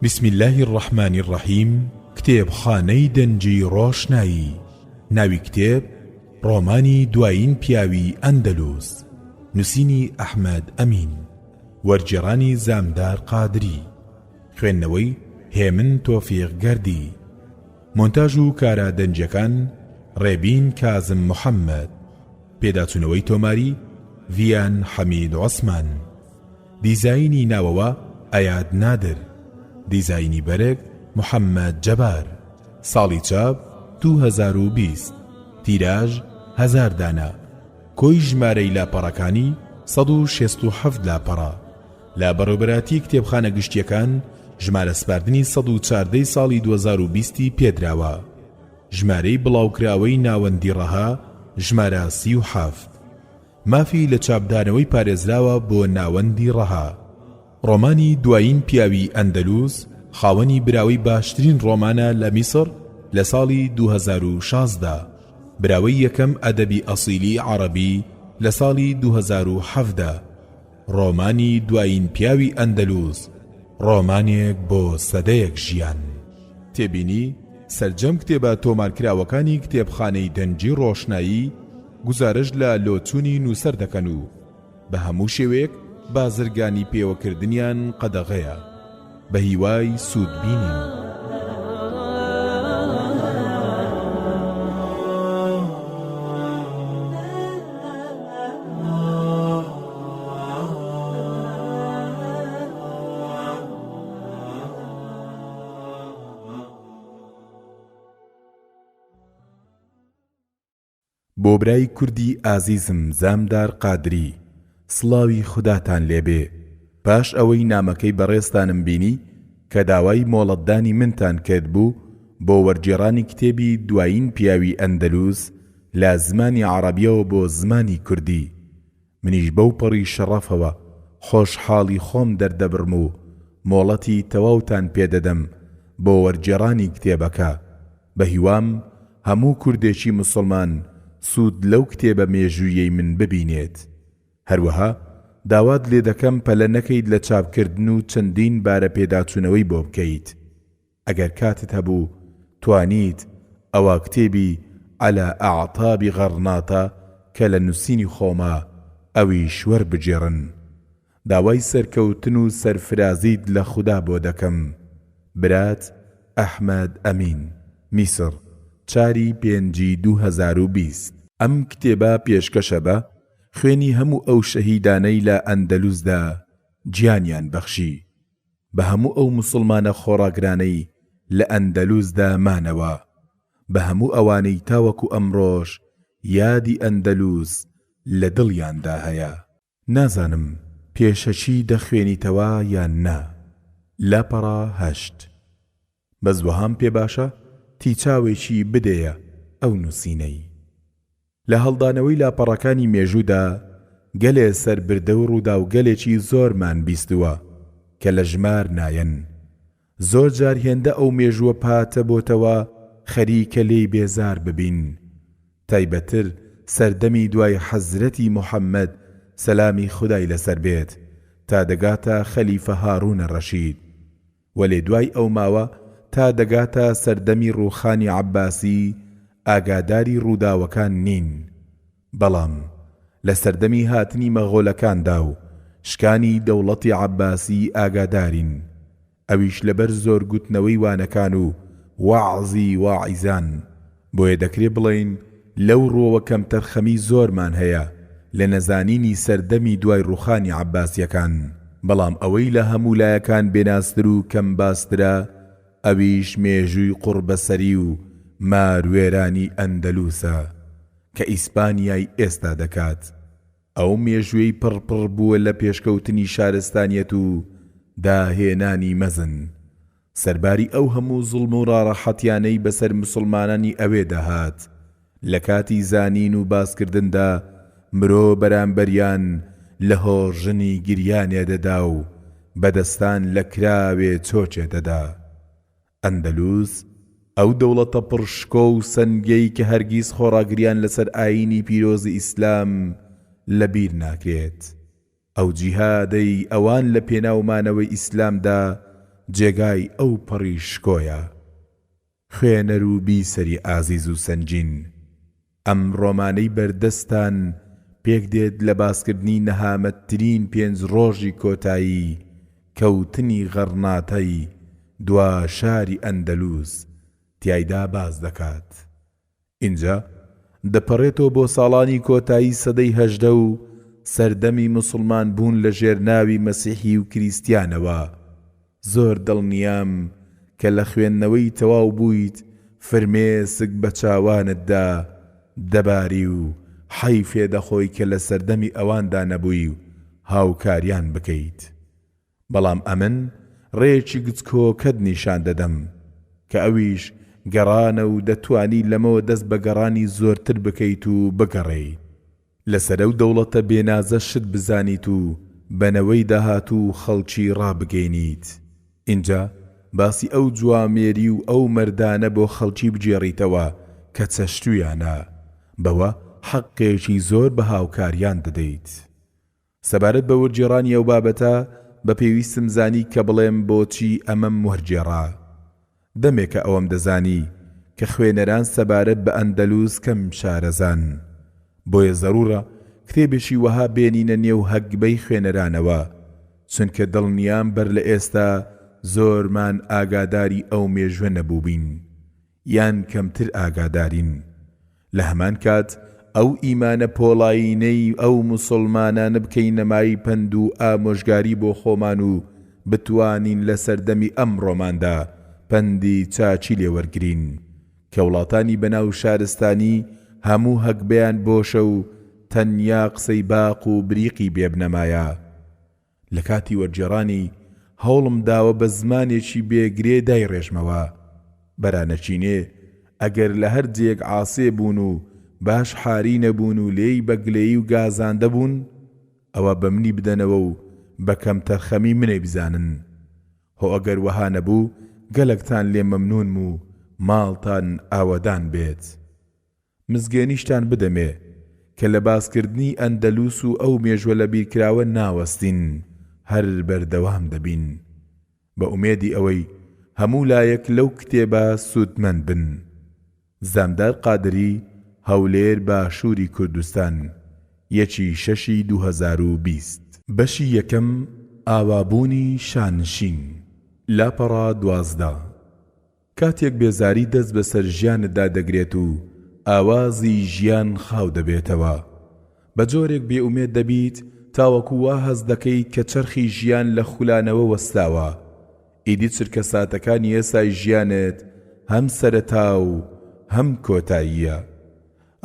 بسم اللە الرحمن الرحیم کتێبخانەی دەنگی ڕۆشنایی ناوی کتێب، ڕۆمانی دوایین پیاوی ئەندەلوس نووسینی ئەحمەد ئەمین وەرگێڕانی زامدار قادری خوێندنەوەی هێمن تۆفیق گەردی مۆنتاژ و کارە دەنگیەکان ڕێبین کازم محەمەد پێداچوونەوەی تۆماری ڤیان حەمید عوسمان دیزاینی ناوەوە ئەیاد نادر دیزاینی بەرگ محەمەد جەبار ساڵی چاپ 2020 تیراژ هەزار دانە کۆی ژمارەی لاپەڕەکانی 167 لاپەڕە لە بەڕێوبەرایەتی کتێبخانە گشتیەکان ژمارە سپاردنی 114 ساڵی 2020 ی پێدراوە. ژمارەی بڵاوکراوەی ناوەندی ڕەها ژمارە 37. مافی لە چاپدانەوەی پارێزراوە بۆ ناوەندی ڕەها. ڕۆمانی دوایین پیاوی ئەندەلوس خاوەنی براوەی باشترین ڕۆمانە لە میسڕ لە ساڵی 2016، براوەی یەکەم ئەدەبی ئەسیلی عەڕەبی لە ساڵی 2017. ڕۆمانی دوایین پیاوی ئەندەلوس، ڕۆمانێک بۆ سەدەیەک ژیان. تێبینی، سەرجەم کتێبە تۆمارکراوەکانی کتێبخانەی دەنگی ڕۆشنایی گوزارشت لە لۆچوونی نووسەر دەکەن و بە هەموو شێوەیەک بازرگانی پێوەکردنیان قەدەغەیە. بە هیوای سوود بینین. بۆ برای کوردی ئازیزم زامدار قادری سڵاوی خوداتان لێبێ پاش ئەوەی نامەکەی بەڕێزتانم بینی کە داوای مۆڵەتدانی منتان کرد بوو بۆ وەرگێڕانی کتێبی دوایین پیاوی ئەندەلوس لە زمانی عەڕەبیەوە بۆ زمانی کوردی منیش بەو پەڕی شەڕەفەوە خۆشحاڵی خۆم دەردەبڕم و مۆڵەتی تەواوتان پێ دەدەم بۆ وەرگێڕانی کتێبەکە. بە هیوام هەموو کوردێکی موسڵمان سوود لەو کتێبە مێژوویەی من ببینێت. هەروەها داوات لێ دەکەم پەلە نەکەیت لە چاپکردن و چەندین بارە پێداچوونەوەی بۆ بکەیت. ئەگەر کاتت هەبوو توانیت ئەوا کتێبی علی اعتاب غرناطە کە لە نوسینی خۆمە ئەویش وەربگێڕن. داوای سەرکەوتن و سەرفرازیت لە خودا بۆ دەکەم. برات ئەحمەد ئەمین. میسڕ، چاری پێنجی 2020. ئەم کتێبە پێشکەشە بە خوێنی هەموو ئەو شەهیدانەی لە ئەندەلوسدا گیانیان بەخشی. بە هەموو ئەو موسڵمانە خۆڕاگرانەی لە ئەندەلوسدا مانەوە، بە هەموو ئەوانەی تاوەکو ئەمڕۆش یادی ئەندەلوس لە دڵیاندا هەیە. نازانم پێشەکی دەخوێنیتەوە یان نا؟ لاپەڕە هەشت. بەس وەهام پێ باشە تیچاوێکی بدەیە ئەو نووسینەی. لە هەڵدانەوەی لاپەڕەکانی مێژوودا گەلێ سەربردە و ڕووداوگەلێکی زۆرمان بیستووە کە لە ژمار نایەن. زۆر جار هێندە ئەو مێژووە پاتە بۆتەوە خەریکە لێی بێزار ببین. تایبەتتر سەردەمی دوای حەزرەتی موحەممەد سەلامی خودای لەسەر بێت تا دەگاتە خەلیفە هاڕوونە ڕەشید. وەلێ دوای ئەو ماوە تا دەگاتە سەردەمی ڕووخانی عەباسی ئاگاداری ڕووداوەکان نین. بەڵام لە سەردەمی هاتنی مەغۆلەکاندا و شکانی دەوڵەتی عەباسی ئاگادارین. ئەویش لەبەر زۆر گوتنەوەی وانەکان و وەعزی واعیزان. بۆیە دەکرێ بڵێین لەو ڕووەوە کەمتەرخەمی زۆرمان هەیە لە نەزانینی سەردەمی دوای ڕووخانی عەباسییەکان، بەڵام ئەوەی لە هەموو لایەکان بێنازتر و کەم باسترە ئەویش مێژووی قوڕبەسەری و ماروێرانی ئەندەلوسە کە ئیسپانیای ئێستا دەکات. ئەو مێژووەی پڕ پڕ بووە لە پێشکەوتنی شارستانیەت و داهێنانی مەزن. سەرباری ئەو هەموو زوڵم و ڕاڕەحەتیانەی بەسەر موسڵمانانی ئەوێدا هات، لە کاتی زانین و باسکردندا مرۆ بەرامبەریان لە هۆڕژنی گریانێ دەدا و بە دەستان لە کراوێ چۆکێ دەدا. ئەندەلوس، ئەو دەوڵەتە پڕ شکۆ و سەنگەی کە هەرگیز خۆڕاگریان لەسەر ئایینی پیرۆزی ئیسلام لە بیر ناکرێت. ئەو جیهادەی ئەوان لە پێناو مانەوەی ئیسلامدا. جێگای ئەو پەڕی شکۆیە. خوێنەر و بیسەری ئازیز و سەنگین، ئەم ڕۆمانەی بەردەستتان پێکدێت لە باسکردنی نەهامەتترین پێنج ڕۆژی کۆتایی کەوتنی غەڕناتەی دوا شاری ئەندەلوس تیایدا باس دەکات. ئینجا دەپەڕێتەوە بۆ ساڵانی کۆتایی سەدەی 18 و سەردەمی موسڵمان بوون لە ژێر ناوی مەسیحی و کریستیانەوە. زۆر دڵنیام کە لە خوێندنەوەی تەواو بوویت فرمێسک بە چاوانتدا دەباری و حەیفێ دەخۆی کە لە سەردەمی ئەواندا نەبووی و هاوکاریان بکەیت. بەڵام ئەمن ڕێیەکی گچکۆکەت نیشان دەدەم کە ئەویش گەڕانە و دەتوانی لەمەوە دەست بە گەڕانی زۆرتر بکەیت و بگەڕێیت لەسەر ئەو دەوڵەتە بێنازە شت بزانیت و بە نەوەی داهاتوو و خەڵکی ڕابگەینیت ئینجا باسی ئەو جوامێری و ئەو مەردانە بۆ خەڵکی بگێڕیتەوە کە چەشتویانە بەوە حەقێکی زۆر بە هاوکاریان دەدەیت. سەبارەت بە وەرگێڕانی ئەو بابەتە، بە پێویستم زانی کە بڵێم بۆچی ئەمەم وەرگێڕا. دەمێکە ئەوەم دەزانی کە خوێنەران سەبارەت بە ئەندەلوس کەم شارەزان. بۆیە زەروورە کتێبێکی وەها بێنینە نێو هەگبەی خوێنەرانەوە، چونکە دڵنیام بەر لە ئێستا زۆرمان ئاگاداری ئەو مێژووە نەبووبین. یان کەمتر ئاگادارین. لە هەمان کات ئەو ئیمانە پۆڵایینەی ئەو موسوڵمانانە بکەینە مایەی پەند و ئامۆژگاری بۆ خۆمان و بتوانین لە سەردەمی ئەمڕۆماندا پەندی چاکی لێ وەرگرین کە وڵاتانی بەناو شارستانی هەموو هەگبەیان بۆشە و تەنیا قسەی باق و بریقی بێبنەمایە. لە کاتی وەرگێڕانی هەوڵم داوە بە زمانێکی بێ گرێ دایڕێژمەوە. بەرانەچینێ ئەگەر لە هەر جێیەک عاسێ بوون و باش حاری نەبوون و لێی بە گلەیی و گازاندە بوون، ئەوە بە منی بدەنەوە و بە کەمتەرخەمی منێ بزانن. هۆ ئەگەر وەها نەبوو گەلەکتان لێ مەمنوونم و ماڵتان ئاوەدان بێت. مزگێنیشتان بدەمێ کە لە باسکردنی ئەندەلوس و ئەو مێژوە لەبیرکراوە ناوەستین، هەر بەردەوام دەبین. بە ئومێدی ئەوەی هەموو لایەک لەو کتێبە سوودمەند بن. زامدار قادری، هەولێر باشووری کوردستان، یەکی شەشی 2020. بەشی یەکەم، ئاوابوونی شانشین، لاپەڕە 12. کاتێک بێزاری دەست بەسەر ژیانتدا دەگرێت و ئاوازی ژیان خاو دەبێتەوە، بە جۆرێک بێئومێد دەبیت تاوەکو وا هەست دەکەیت کە چەرخی ژیان لە خولانەوە وەستاوە، ئیدی چرکەساتەکانی ئێسای ژیانت هەم سەرەتا و هەم کۆتاییە.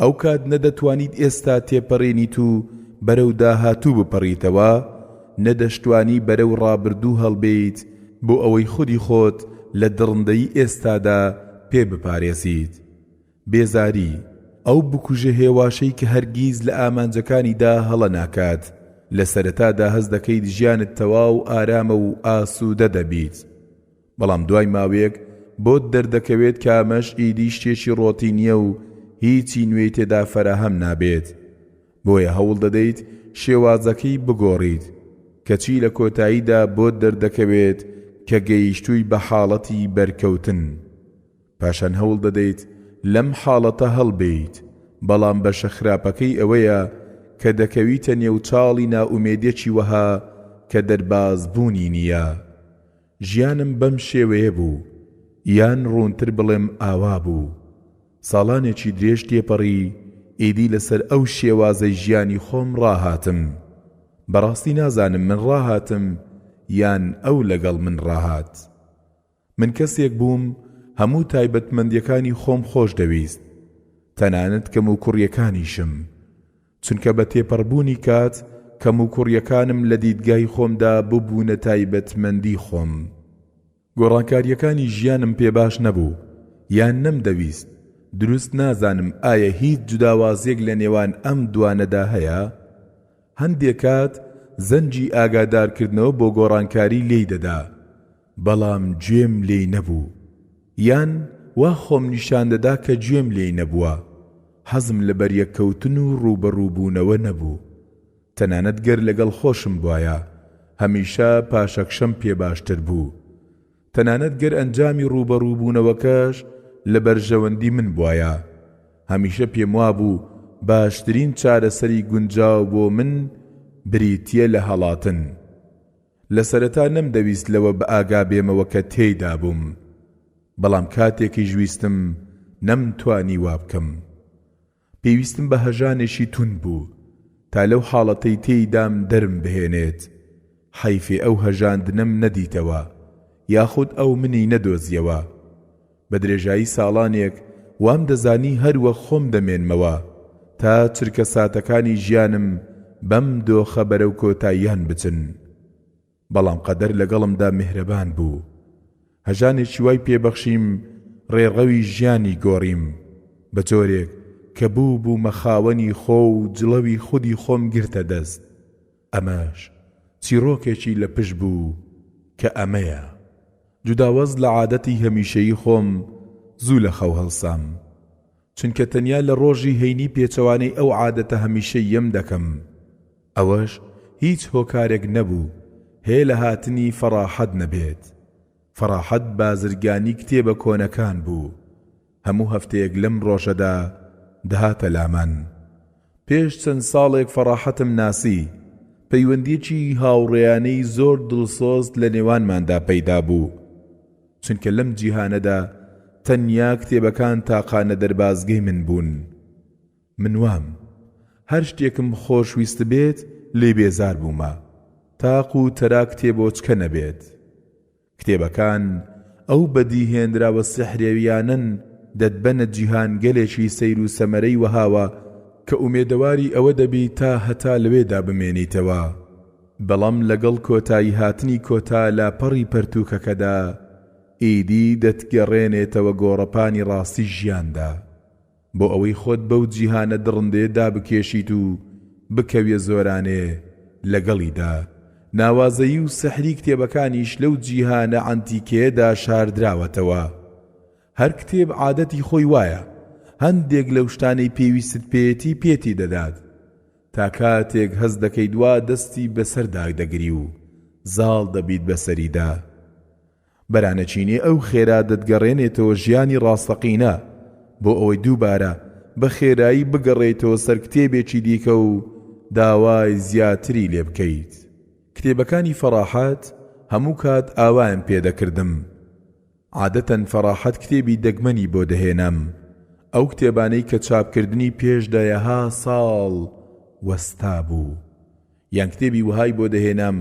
ئەوکات نە دەتوانیت ئێستا تێپەڕێنیت و بەرەو داهاتوو بپەڕیتەوە، نە دەشتوانی بەرەو ڕابردوو هەڵبێیت بۆ ئەوەی خودی خۆت لە دڕندەیی ئێستادا پێ بپارێزیت. بێزاری، ئەو بکوژە هێواشەی کە هەرگیز لە ئامانجەکانیدا هەڵە ناکات، لە سەرەتادا هەست دەکەیت ژیانت تەواو ئارامە و ئاسوودە دەبیت، بەڵام دوای ماوەیەک بۆت دەردەکەوێت کە ئەمەش ئیدی شتێکی ڕۆتینییە و هیچی نوێی تێدا فەراهەم نابێت، بۆیە هەوڵدەدەیت شێوازەکەی بگۆڕیت، کەچی لە کۆتاییدا بۆت دەردەکەوێت کە گەیشتووی بە حاڵەتی بەرکەوتن. پاشان هەوڵدەدەیت لەم حاڵەتە هەڵبێیت، بەڵام بەشە خراپەکەی ئەوەیە کە دەکەویتە نێو چاڵی نائومێدیەکی وەها کە دەربازبوونی نییە. ژیانم بەم شێوەیە بوو، یان ڕوونتر بڵێم ئاوا بوو. ساڵانێکی درێژ تێپەڕی، ئیدی لەسەر ئەو شێوازەی ژیانی خۆم ڕاهاتم. بەڕاستی نازانم من ڕاهاتم یان ئەو لەگەڵ من ڕاهات. من کەسێک بووم هەموو تایبەتمەندییەکانی خۆم خۆش دەویست، تەنانەت کەموکوڕییەکانیشم. چونکە بە تێپەڕبوونی کات کەموکوڕییەکانم لە دیدگای خۆمدا ببوونە تایبەتمەندی خۆم. گۆڕانکارییەکانی ژیانم پێ باش نەبوو یان نەمدەویست، دروست نازانم ئایا هیچ جوداوازییەک لە نێوان ئەم دوانەدا هەیە؟ هەندێ کات زەنگی ئاگادارکردنەوە بۆ گۆڕانکاری لێی دەدا، بەڵام گوێم لێی نەبوو. یان وا خۆم نیشان دەدا کە گوێم لێی نەبووە. حەزم لە بەریەککەوتن و ڕووبەڕووبوونەوە نەبوو. تەنانەت گەر لەگەڵ خۆشم بوایە، هەمیشە پاشەکشەم پێ باشتر بوو. تەنانەت گەر ئەنجامی ڕووبەڕووبوونەوەکەش لە بەرژەوەندی من بوایە. هەمیشە پێموابوو باشترین چارەسەری گونجاو بۆ من بریتییە لە هەڵاتن. لە سەرەتا نەمدەویست لەوە بەئاگا بێمەوە کە تێیدا بووم، بەڵام کاتێکیش ویستم نەمتوانی وابکەم. پێویستم بە هەژانێکی توند بوو تا لەو حاڵەتەی تێیدام دەرم بهێنێت، حەیفێ ئەو هەژاندنەم نەدیتەوە، یاخود ئەو منی نەدۆزیەوە. بە درێژایی ساڵانێک وام دەزانی هەر وەک خۆم دەمێنمەوە، تا چرکەساتەکانی ژیانم بەم دۆخە بەرەو کۆتاییان بچن. بەڵام قەدەر لەگەڵمدا میهرەبان بوو. هەژانێکی وای پێ بەخشیم ڕێڕەوی ژیانی گۆڕیم، بە جۆرێک کە بوو بوومە خاوەنی خۆ و جڵەوی خودی خۆم گرتە دەست. ئەمەش چیڕۆکێکی لە پشت بوو کە ئەمەیە. جوداوەز لە عادەتی هەمیشەیی خۆم زوو لە خەو هەڵسام. چونکە تەنیا لە ڕۆژی هەینی پێچەوانەی ئەو عادەتە هەمیشەییەم دەکەم. ئەوەش هیچ هۆکارێک نەبوو هێ لە هاتنی فەڕاحەت نەبێت. فەڕاحەت بازرگانی کتێبە کۆنەکان بوو. هەموو هەفتەیەک لەم ڕۆژەدا دەهاتە لامان. پێش چەند ساڵێک فەڕاحەتم ناسی. پەیوەندییەکی هاوڕێیانەی زۆر دڵسۆز لە نێوانماندا پەیدا بوو. چونکە لەم جیهانەدا تەنیا کتێبەکان تاقانە دەربازگەی من بوون. من وام. هەر شتێکم خۆش ویستبێت لێی بێزار بوومە. تاق و تەرا کتێبۆچکە نەبێت. کتێبەکان ئەو بەدیهێنراوە سیحرێویانەن دەتبەنە جیهانگەلێکی سەیر و سەمەرەی وەهاوە کە ئومێدەواری ئەوە دەبی تا هەتا لەوێدا بمێنیتەوە. بەڵام لەگەڵ کۆتایی هاتنی کۆتا لاپەڕی پەرتووکەکەدا ئیدی دەتگەڕێنێتەوە گۆڕەپانی ڕاستی ژیاندا. بۆ ئەوەی خۆت بەو جیهانە دڕندەیەدا بکێشیت و بکەویە زۆرانێ لەگەڵیدا. ناوازەیی و سحری کتێبەکانیش لەو جیهانە عەنتیکەیەدا شاردراوەتەوە. هەر کتێب عادەتی خۆی وایە، هەندێک لەو شتانەی پێویستت پێیەتی پێتی دەدات، تا کاتێک هەست دەکەیت وا دەستی بەسەردا دەگری و زاڵ دەبیت بەسەریدا. بەرانەچینێ ئەو خێرا دەتگەڕێنێتەوە ژیانی ڕاستەقینە، بۆ ئەوەی دووبارە بە خێرایی بگەڕێیتەوە سەر کتێبێکی دیکە و داوای زیاتری لێ بکەیت. کتێبەکانی فەڕاحەت هەموو کات ئاوایان پێ دەکردم. عادەتەن فەڕاحەت کتێبی دەگمەنی بۆ دەهێنام، ئەو کتێبانەی کە چاپکردنی پێش دەیەها ساڵ وەستابوو. یان کتێبی وەهای بۆ دەهێنام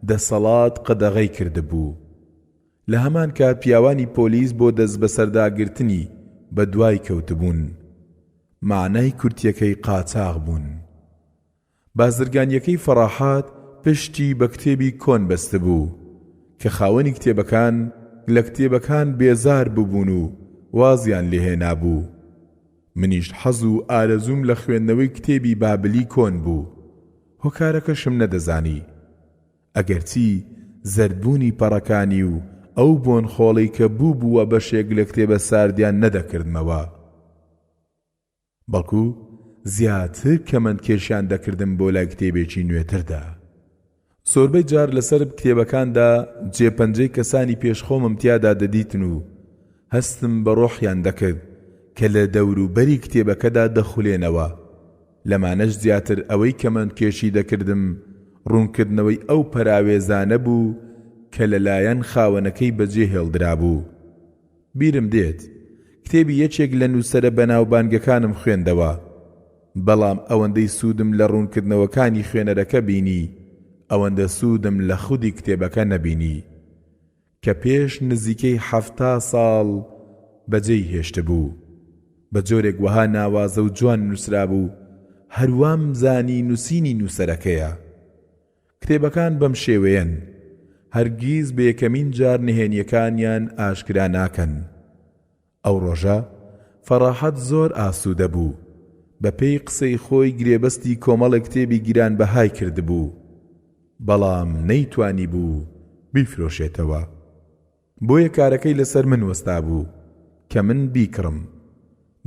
دەسەڵات قەدەغەی کردبوو. لە هەمان کات پیاوانی پۆلیس بۆ دەستبەسەرداگرتنی بە دوای کەوتبوون. مەعنای کورتیەکەی قاچاغ بوون. بازرگانیەکەی فەڕاحات پشتی بە کتێبی کۆن بەستبوو، کە خاوەنی کتێبەکان لە کتێبەکان بێزار ببوون و وازیان لێهێنابوو. منیش حەز و ئارەزووم لە خوێندنەوەی کتێبی بابلی کۆن بوو، هۆکارەکەشم نەدەزانی. ئەگەرچی زەردبوونی پەڕەکانی و ئەو بۆنخۆڵەی کە بووبووە بەشێک لە کتێبە ساردیان نەدەکردمەوە، بەڵکو زیاتر کەمەندکێشیان دەکردم بۆ لای کتێبێکی نوێتردا. زۆربەی جار لەسەر کتێبەکاندا جێپەنجەی کەسانی پێش خۆمم تیادا دەدیتن و هەستم بە ڕۆحیان دەکرد کە لە دەوروبەری کتێبەکەدا دەخولێنەوە. لەمانەش زیاتر ئەوەی کەمەندکێشی دەکردم ڕوونکردنەوەی ئەو پەراوێزانە بوو کە لەلایەن خاوەنەکەی بەجێهێڵدرابوو. بیرم دێت کتێبی یەکێک لە نووسەرە بەناوبانگەکانم خوێندەوە، بەڵام ئەوەندەی سوودم لە ڕوونکردنەوەکانی خوێنەرەکە بینی، ئەوەندە سوودم لە خودی کتێبەکە نەبینی، کە پێش نزیکەی 70 ساڵ بەجێی هێشتبوو. بە جۆرێک وەها ناوازە و جوان نووسرابوو، هەروام زانی نووسینی نووسەرەکەیە. کتێبەکان بەم شێوەیەن، هەرگیز بە یەکەمین جار نهێنییەکانیان ئاشکرا ناکەن. ئەو ڕۆژە فەڕاحەت زۆر ئاسوودە بوو، بە پێی قسەی خۆی گرێبەستی کۆمەڵێک کتێبی گرانبەهای کردبوو، بەڵام نەیتوانیبوو بیفرۆشێتەوە. بۆیە کارەکەی لەسەر من وەستابوو کە من بیکڕم.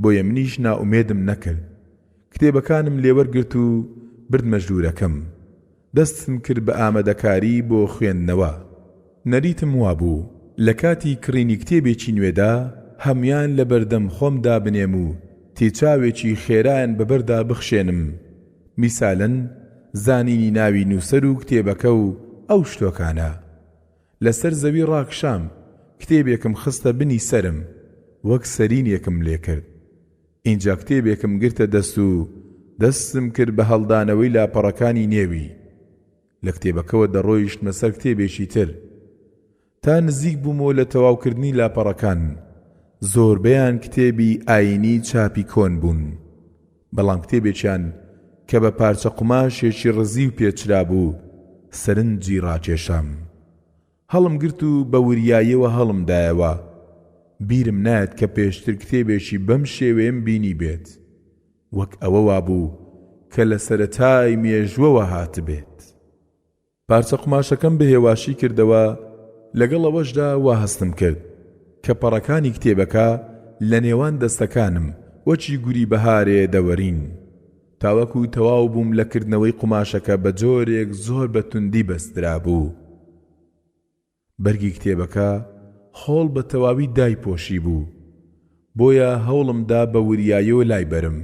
بۆیە منیش نائومێدم نەکرد. کتێبەکانم لێوەرگرت و بردمە ژوورەکەم. دەستم کرد بە ئامادەکاری بۆ خوێندنەوە. نەریتم وابوو. لە کاتی کڕینی کتێبێکی نوێدا هەموویان لە بەردەم خۆم دابنێم و تێچاوێکی خێرایان بەبەردا بخشێنم، میسالەن زانینی ناوی نووسەر و کتێبەکە و ئەو شتۆکانە. لەسەر زەوی ڕاکشام، کتێبێکم خستە بنی سەرم، وەک سەرینێکم لێکرد. ئینجا کتێبێکم گرتە دەست و دەستم کرد بە هەڵدانەوەی لاپەڕەکانی نێوی. لە کتێبەکەوە دەڕۆیشتمە سەر کتێبێکی تر. تا نزیک بوومەوە لە تەواوکردنی لاپەڕەکان، زۆربەیان کتێبی ئایینی چاپی کۆن بوون. بەڵام کتێبێکیان کە بە پارچە قوماشێکی ڕزیو پێچرابوو، سەرنجی ڕاکێشام. هەڵمگرت و بە وریاییەوە هەڵمدایەوە. بیرم نایەت کە پێشتر کتێبێکی بەم شێوەیەم بینیبێت. وەک ئەوە وابوو کە لە سەرەتای مێژووەوە هاتبێت. پارچە قوماشەکەم بە هێواشی کردەوە، لەگەڵ ئەوەشدا وا هەستم کرد کە پەڕەکانی کتێبەکە لە نێوان دەستەکانم وەکی گوری بەهارێ دەوەرین. تاوەکو تەواو بووم لە کردنەوەی قوماشەکە بە جۆرێک زۆر بە توندی بەسترابوو. بەرگی کتێبەکە خۆڵ بە تەواوی دایپۆشیبوو، بۆیە هەوڵم دا بە وریاییەوە لایبەرم،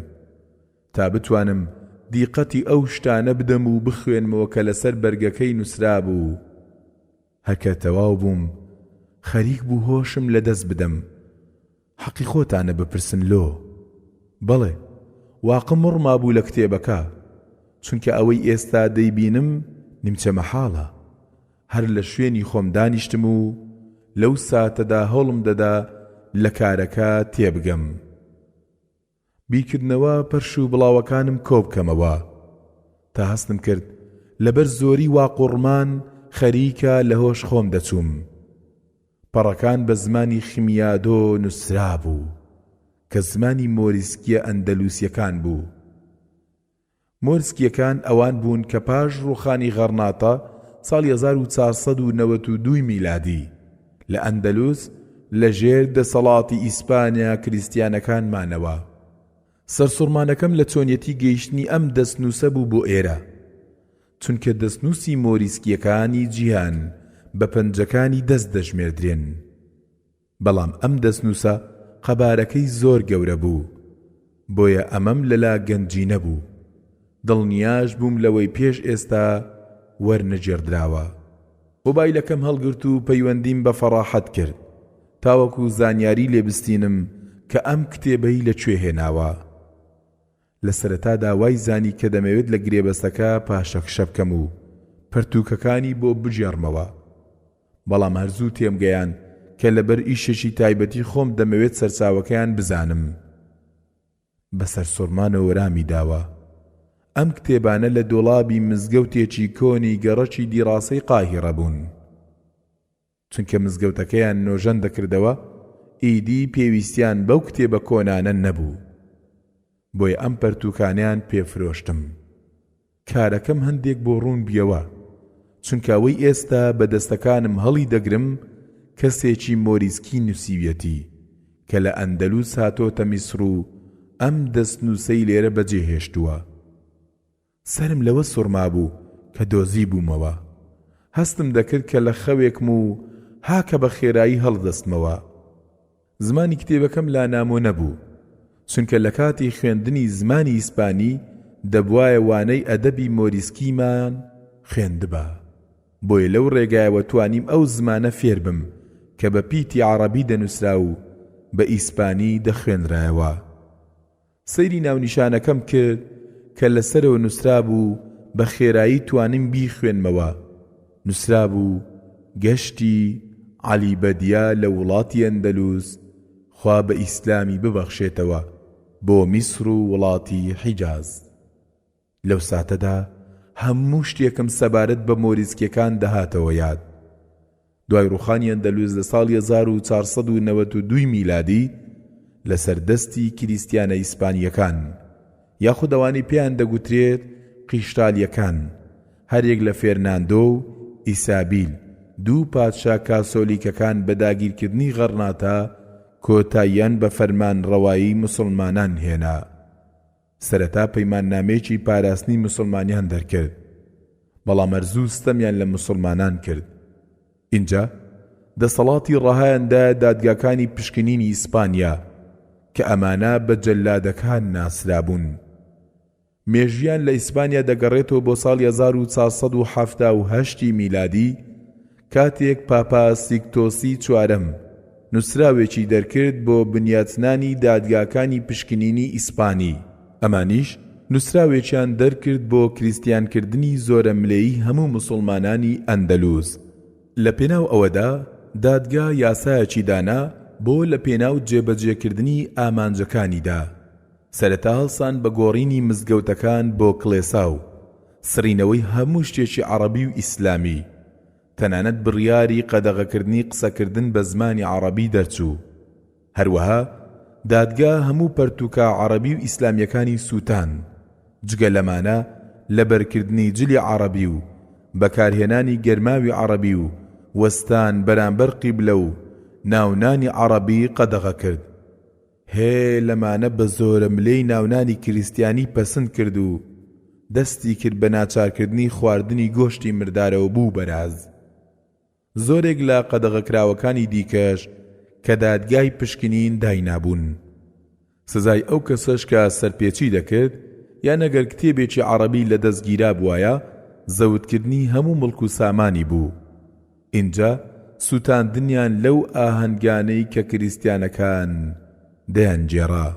تا بتوانم دیقەتی ئەو شتانە بدەم و بخوێنمەوە کە لەسەر بەرگەکەی نووسرابوو. هەر کە تەواو بووم، خەریک بوو هۆشم لەدەست بدەم. حەقی خۆتانە بپرسن لۆ؟ بەڵێ، واقم وڕمابوو لە کتێبەکە، چونکە ئەوەی ئێستا دەیبینم نیمچە مەحاڵە. هەر لە شوێنی خۆم دانیشتم و لەو ساتەدا هەوڵم دەدا لە کارەکە تێبگەم. بیرکردنەوە پەرش و بڵاوەکانم کۆبکەمەوە. تا هەستم کرد لەبەر زۆری واقوڕمان خەریکە لە هۆش خۆم دەچووم. پەڕەکان بە زمانی خمیادۆ نووسرابوو، کە زمانی مۆریسکییە ئەندەلوسییەکان بوو. مۆرسکییەکان ئەوان بوون کە پاش ڕووخانی غەڕناتە ساڵی 1492 ی میلادی لە ئەندەلوس لە ژێر دەسەڵاتی ئیسپانیا کریستیانەکان مانەوە. سەرسوڕمانەکەم لە چۆنیەتی گەیشتنی ئەم دەستنووسە بوو بۆ ئێرە، چونکە دەستنووسی مۆریسکییەکانی جیهان بە پەنجەکانی دەست دەژمێردرێن. بەڵام ئەم دەستنووسە قەبارەکەی زۆر گەورە بوو، بۆیە ئەمەم لەلا گەنجینە بوو، دڵنیاش بووم لەوەی پێش ئێستا وەرنەگێڕدراوە. مۆبایلەکەم هەڵگرت و پەیوەندیم بە فەڕاحەت کرد، تاوەکو زانیاری لێ بستینم کە ئەم کتێبەی لە کوێ هێناوە. لە سەرەتادا وای زانی کە دەمەوێت لە گرێبەستەکە پاشەکشە بکەم و پەرتووکەکانی بۆ بگێڕمەوە. بەڵام هەر زوو تێمگەیاند کە لەبەر ئیشێکی تایبەتی خۆم دەمەوێت سەرچاوەکەیان بزانم. بە سەرسوڕمانەوە وەرامی داوە. ئەم کتێبانە لە دۆڵابی مزگەوتێکی کۆنی گەڕەکی دیڕاسەی قاهیڕە بوون. چونکە مزگەوتەکەیان نۆژەن دەکردەوە، ئیدی پێویستیان بەو کتێبە کۆنانە نەبوو. بۆیە ئەم پەرتووکانەیان پێ فرۆشتم. کارەکەم هەندێک بۆ ڕوون بیەوە، چونکە ئەوەی ئێستا بە دەستەکانم هەڵی دەگرم کەسێکی مۆریسکی نووسیویەتی کە لە ئەندەلوس هاتۆتە میسر و ئەم دەستنووسەی لێرە بەجێ هێشتووە. سەرم لەوە سوڕمابوو کە دۆزیبوومەوە. هەستم دەکرد کە لە خەوێکم و هاکە بە خێرایی هەڵدەستمەوە. زمانی کتێبەکەم لا نامۆ نەبوو، چونکە لە کاتی خوێندنی زمانی ئیسپانی دەبوایە وانەی ئەدەبی مۆریسکیمان خوێندبا. بۆیە لەو ڕێگایەوە توانیم ئەو زمانە فێر بم کە بە پیتی عەڕەبی دەنووسرا و بە ئیسپانی دەخوێنرایەوە. سەیری ناونیشانەکەم کرد کە لە سەرەوە نوسرابوو بە خێرایی توانیم بیخوێنمەوە نوسرابوو گەشتی عەلی بەدیا لە وڵاتی ئەندەلوس خوا بە ئیسلامی ببەخشێتەوە بۆ میسر و وڵاتی حیجاز. لەو ساتەدا هەموو شتێکم سەبارەت بە مۆریسکیەکان دەهاتەوە یاد. دوای ڕووخانی ئەندەلوس لە ساڵی 1492 ی میلادی لەسەر دەستی کریستیانە ئیسپانییەکان، یاخود ئەوانەی پێیان دەگوترێت قیشتالییەکان، هەریەک لە فێرناندۆ و ئیسابیل، دوو پادشا کاسۆلیکەکان بە داگیرکردنی غەڕناتە کۆتاییان بە فەرمانڕەوایی موسڵمانان هێنا. سەرەتا پەیماننامەیەکی پاراستنی موسڵمانیان دەرکرد، بەڵام هەر زوو ستەمیان لە موسڵمانان کرد. ئینجا دەسەڵاتی ڕەهایان دایە دادگاکانی پشکنینی ئیسپانیا کە ئەمانە بە جەلادەکان ناسرابوون. مێژوویان لە ئیسپانیا دەگەڕێتەوە بۆ ساڵی 1478 ی میلادی کاتێک پاپا سیکتۆسی چوارەم نووسراوێکی دەرکرد بۆ بنیاتنانی دادگاکانی پشکنینی ئیسپانی، ئەمانیش نووسراوێکیان دەرکرد بۆ کریستیانکردنی زۆرەملێی هەموو موسوڵمانانی ئەندەلوس. لە پێناو ئەوەدا دادگا یاسایەکی دانا بۆ لە پێناو جێبەجێکردنی ئامانجەکانیدا. سەرەتا هەڵسان بە گۆڕینی مزگەوتەکان بۆ کڵێسا و سڕینەوەی هەموو شتێکی عەڕەبی و ئیسلامی، تەنانەت بڕیاری قەدەغەکردنی قسەکردن بە زمانی عەڕەبی دەرچوو. هەروەها دادگا هەموو پەرتووکە عەڕەبی و ئیسلامییەکانی سووتاند. جگە لەمانە لەبەرکردنی جلی عەڕەبی و بەکارهێنانی گەرماوی عەڕەبی و وەستان بەرامبەر قیبلە و ناونانی عەڕەبی قەدەغە کرد. هێ لەمانە بە زۆرەملێی ناونانی کریستیانی پەسند کرد و دەستی کرد بە ناچارکردنی خواردنی گۆشتی مردارەوەبوو و بەراز. زۆرێک لە قەدەغەکراوەکانی دیکەش کە دادگای پشکنین داینابوون. سزای ئەو کەسەش کە سەرپێچی دەکرد یان ئەگەر کتێبێکی عەڕەبی لەدەست گیرابوایە زەوتکردنی هەموو مڵک و سامانی بوو. ئینجا سوتاندنیان لەو ئاهەنگانەی کە کریستیانەکان دەیانگێڕا.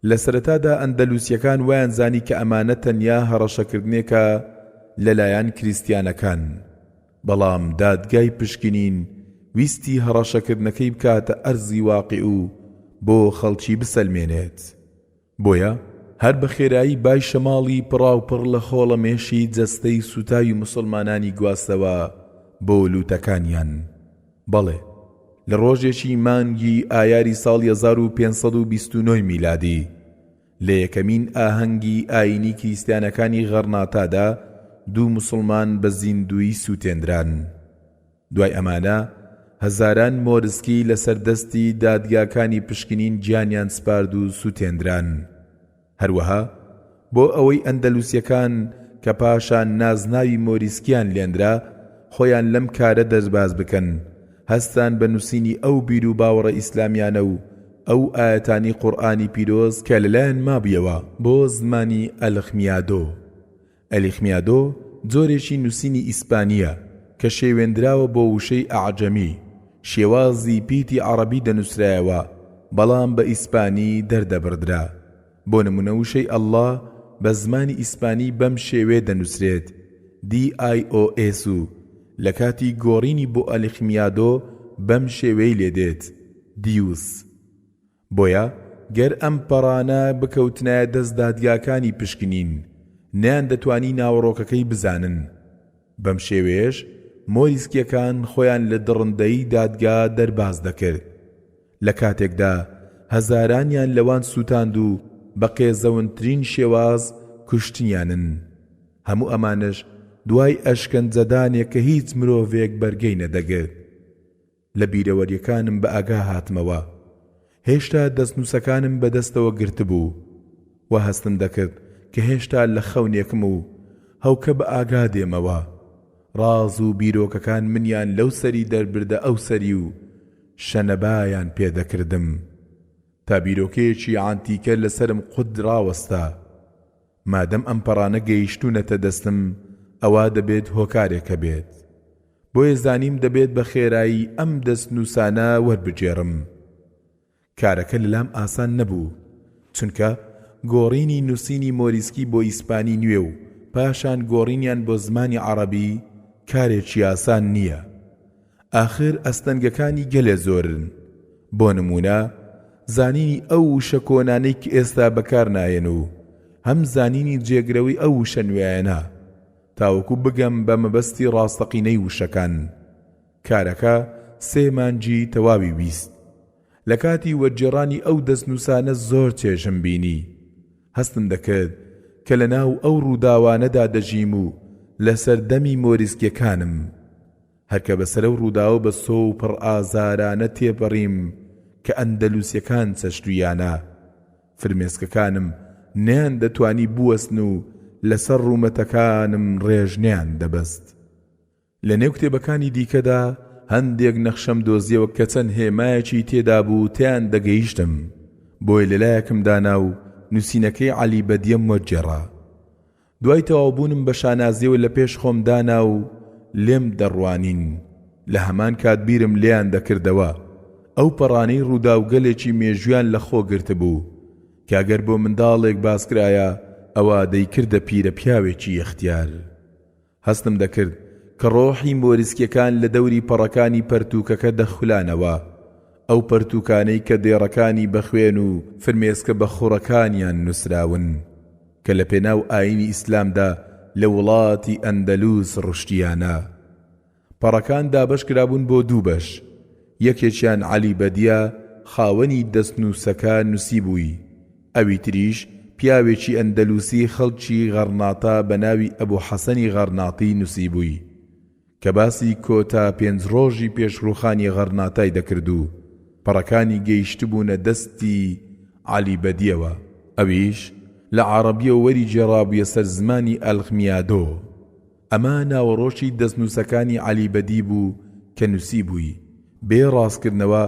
لە سەرەتادا ئەندەلوسیەکان وایان زانی کە ئەمانە تەنیا هەڕەشەکردنێکە لە لایەن کریستیانەکان، بەڵام دادگای پشکنین ویستی هەڕەشەکردنەکەی بکاتە ئەرزی واقیع و بۆ خەڵکی بسەلمێنێت. بۆیە هەر بە خێرایی بای شەماڵی پڕاوپڕ لە خۆڵەمێشی جەستەی سووتاوی موسڵمانانی گواستەوە بۆ لووتەکانیان. بەڵێ، لە ڕۆژێکی مانگی ئایاری ساڵی 1529 میلادی، لە یەکەمین ئاهەنگی ئایینی کریستیانەکانی غەڕناتادا دوو موسڵمان بە زیندوویی سووتێندران. دوای ئەمانە هەزاران مۆرسکی لەسەر دەستی دادگاکانی پشکنین گیانیان سپارد و سوتێندران. هەروەها بۆ ئەوەی ئەندەلوسیەکان کە پاشان نازناوی مۆریسکیان لێنرا خۆیان لەم کارە دەرباز بکەن هەستان بە نوسینی ئەو بیروباوەڕە ئیسلامیانە و ئەو ئایەتانی قورئانی پیرۆز کە لەلایان مابویەوە بۆ زمانی ئەلخمیادۆ ئەلیخمیادۆ جۆرێکی نووسینی ئیسپانییە کە شێوێندراوە بۆ وشەی ئەعجەمی، شێوازی پیتی عەڕەبی دەنووسرایەوە بەڵام بە ئیسپانی دەردەبڕدرا. بۆ نموونە وشەی اللە بە زمانی ئیسپانی بەم شێوەیە دەنووسرێت، DIOS و لە کاتی گۆڕینی بۆ ئەلیخمیادۆ بەم شێوەیەی لێ دێت، دیوس. بۆیە گەر ئەم پەڕانە بکەوتنایە دەست دادگاکانی پشکنین، نەیاندەتوانی ناوەڕۆکەکەی بزانن. بەم شێوەیەش مۆریسکییەکان خۆیان لە دڕندەیی دادگا دەرباز دەکرد. لە کاتێکدا هەزارانیان لەوان سووتاند و بە قێزەونترین شێواز کوشتنیانن. هەموو ئەمانەش دوای ئەشکەنجەدانێک کە هیچ مرۆڤێک بەرگەی نەدەگرت. لە بیرەوەریەکانم بە ئاگا هاتمەوە. هێشتا دەستنووسەکانم بە دەستەوە گرتبوو. وا هەستم دەکرد کە هێشتا لە خەونێکم و هەوکە بە ئاگا دێمەوە. ڕاز و بیرۆکەکان منیان لەو سەری دەربردە ئەو سەری و شەنەبایان پێ دەکردم. تا بیرۆکەیەکی عەنتیکە لە سەرم قوت ڕاوەستا. مادەم ئەم پەڕانە گەیشتوونەتە دەستم ئەوا دەبێت هۆکارێک هەبێت. بۆیە زانیم دەبێت بە خێرایی ئەم دەستنووسانە وەربگێڕم. کارەکە لەلام ئاسان نەبوو، چونکە گۆڕینی نووسینی مۆریسکی بۆ ئیسپانی نوێ و پاشان گۆڕینیان بۆ زمانی عەڕەبی کارێکی ئاسان نییە. ئاخر ئەستەنگەکانی گەلێ زۆرن. بۆ نموونە زانینی ئەو وشە کۆنانەی کە ئێستا بەکار نایەن و هەم زانینی جێگرەوەی ئەو وشە نوێیانە. تاوەکو بگەم بە مەبەستی ڕاستەقینەی وشەکان. کارەکە سێ مانگی تەواوی ویست. لە کاتی وەرگێڕانی ئەو دەستنووسانە زۆر چێژم بینی. هەستم دەکرد کە لە ناو ئەو ڕووداوانەدا دەژیم و لە سەردەمی مۆریسکیەکانم. هەر کە بەسەر ئەو ڕووداوە بەسۆ و پڕ ئازارانە تێپەڕیم کە ئەندەلوسیەکان چەشتوویانە، فرمێسکەکانم نەیاندەتوانی بوەستن و لەسەر ڕوومەتەکانم ڕێژ نەیاندەبەست. لە نێو کتێبەکانی دیکەدا. هەندێک نەخشەم دۆزیەوە کە چەند هێمایەکی تێدا بوو تێیان دەگەیشتم، بۆیە لەلایەکم دانا و نووسینەکەی عەلی بەدیەم وەرگێڕا. دوای تەواوبوونم بە شانازیەوە لە پێش خۆم دانا و لێم دەڕوانین، لە هەمان کات بیرم لێیان دەکردەوە، ئەو پەڕانەی ڕووداوگەلێکی مێژوویان لە خۆ گرتبوو، کە گەر بۆ منداڵێک باسکرایە ئەوا دەیکردە پیرە پیاوێکی یەختیار. هەستم دەکرد کە ڕۆحی مۆریسکیەکان لە دەوری پەڕەکانی پەرتووکەکە دەخولانەوە، ئەو پەرتووکانەی کە دێڕەکانی بە خوێن و فرمێسکە بە خوڕەکانیان نووسراون، کە لە پێناو ئایینی ئیسلامدا لە وڵاتی ئەندەلوس ڕشتیانە. پەڕەکان دابەشکرابوون بۆ دوو بەش، یەکێکیان عەلی بەدیە خاوەنی دەستنووسەکە نووسیبووی، ئەوی تریش پیاوێکی ئەندەلوسی خەڵکی غەڕناتە بە ناوی ئەبو حەسەنی غەڕناتی نووسیبووی، کە باسی کۆتا پێنج ڕۆژی پێش ڕووخانی غەڕناتای دەکرد و پەڕەکانی گەیشتبوونە دەستی عەلی بەدیەوە، ئەویش لە عەڕەبییەوە وەریگێڕابوویە سەر زمانی ئەلخمیادۆ. ئەمە ناوەڕۆکی دەستنووسەکانی عەلی بەدی بوو کە نووسیبووی، بێ ڕاستکردنەوە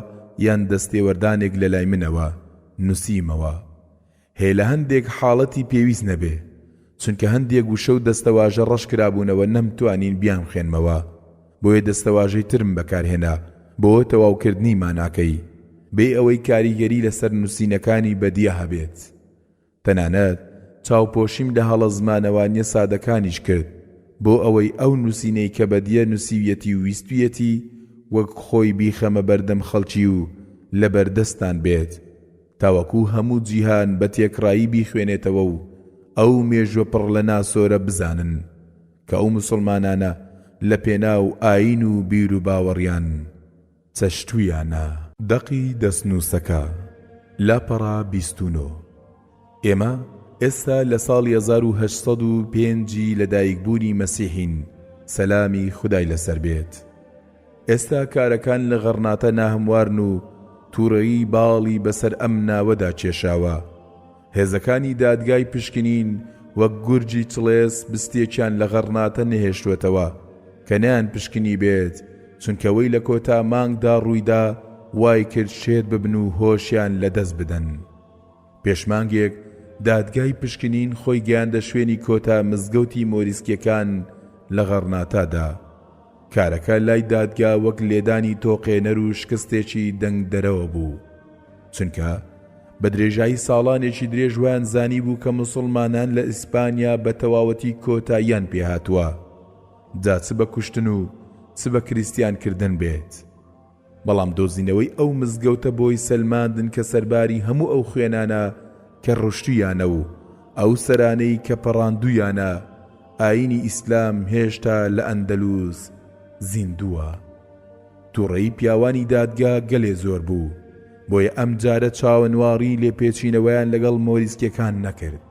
یان دەستێوەردانێک لە لای منەوە، نووسیمەوە. هێ لە هەندێک حاڵەتی پێویست نەبێ، چونکە هەندێک وشە و دەستەواژە ڕەش کرابوونەوە نەمتوانین بیانخوێنمەوە، بۆیە دەستەواژەی ترم بەکارهێنا بۆ تەواوکردنی ماناکەی، بێ ئەوەی کاریگەری لەسەر نووسینەکانی بەدیە هەبێت. تەنانەت چاوپۆشیم لە هەڵە زمانەوانییە سادەکانیش کرد بۆ ئەوەی ئەو نووسینەی کە بەدیە نووسیویەتی و ویستویەتی وەک خۆی بیخەمە بەردەم خەڵکی و لەبەردەستتان بێت تاوەکو هەموو جیهان بە تێکڕایی بیخوێنێتەوە و ئەو مێژووە پڕ لە ناسۆرە بزانن کە ئەو موسڵمانانە لە پێناو ئایین و بیروباوەڕیان چەشتویانە. دەقی دەستنووسەکە، لاپەڕە 29. ئێمە ئێستا لە ساڵی 1805 ی لەدایکبوونی مەسیحین، سەلامی خودای لەسەر بێت. ئێستا کارەکان لە غەڕناتە ناهەموارن و تووڕەیی باڵی بەسەر ئەم ناوەدا کێشاوە. هێزەکانی دادگای پشکنین وەک گورجی چڵێس بستێکیان لە غەڕناتە نەهێشتووەتەوە کە نەیان پشکنیبێت، چونکە وەی لە کۆتا مانگدا ڕوویدا وای کرد شێت ببن و هۆشیان لە دەست بدەن. پێش مانگێک دادگای پشکنین خۆی گەیاندە شوێنی کۆتا مزگەوتی مۆریسکیەکان لە غەڕناتادا. کارەکە لای دادگا وەک لێدانی تۆقێنەر و شکستێکی دەنگدەرەوە بوو. چونکە بە درێژایی ساڵانێکی درێژ وایان زانیبوو کە موسڵمانان لە ئیسپانیا بە تەواوەتی کۆتاییان پێهاتووە، جا چ بە کوشتن و چ بە کریستیان کردن بێت. بەڵام دۆزینەوەی ئەو مزگەوتە بۆی سەلماندن کە سەرباری هەموو ئەو خوێنانە کە ڕشتویانە و ئەو سەرانەی کە پەڕاندویانە، ئایینی ئیسلام هێشتا لە ئەندەلوس زیندووە. توڕەیی پیاوانی دادگا گەلێ زۆر بوو، بۆیە ئەم جارە چاوەنواڕی لێپێچینەوەیان لەگەڵ مۆریسکیەکان نەکرد،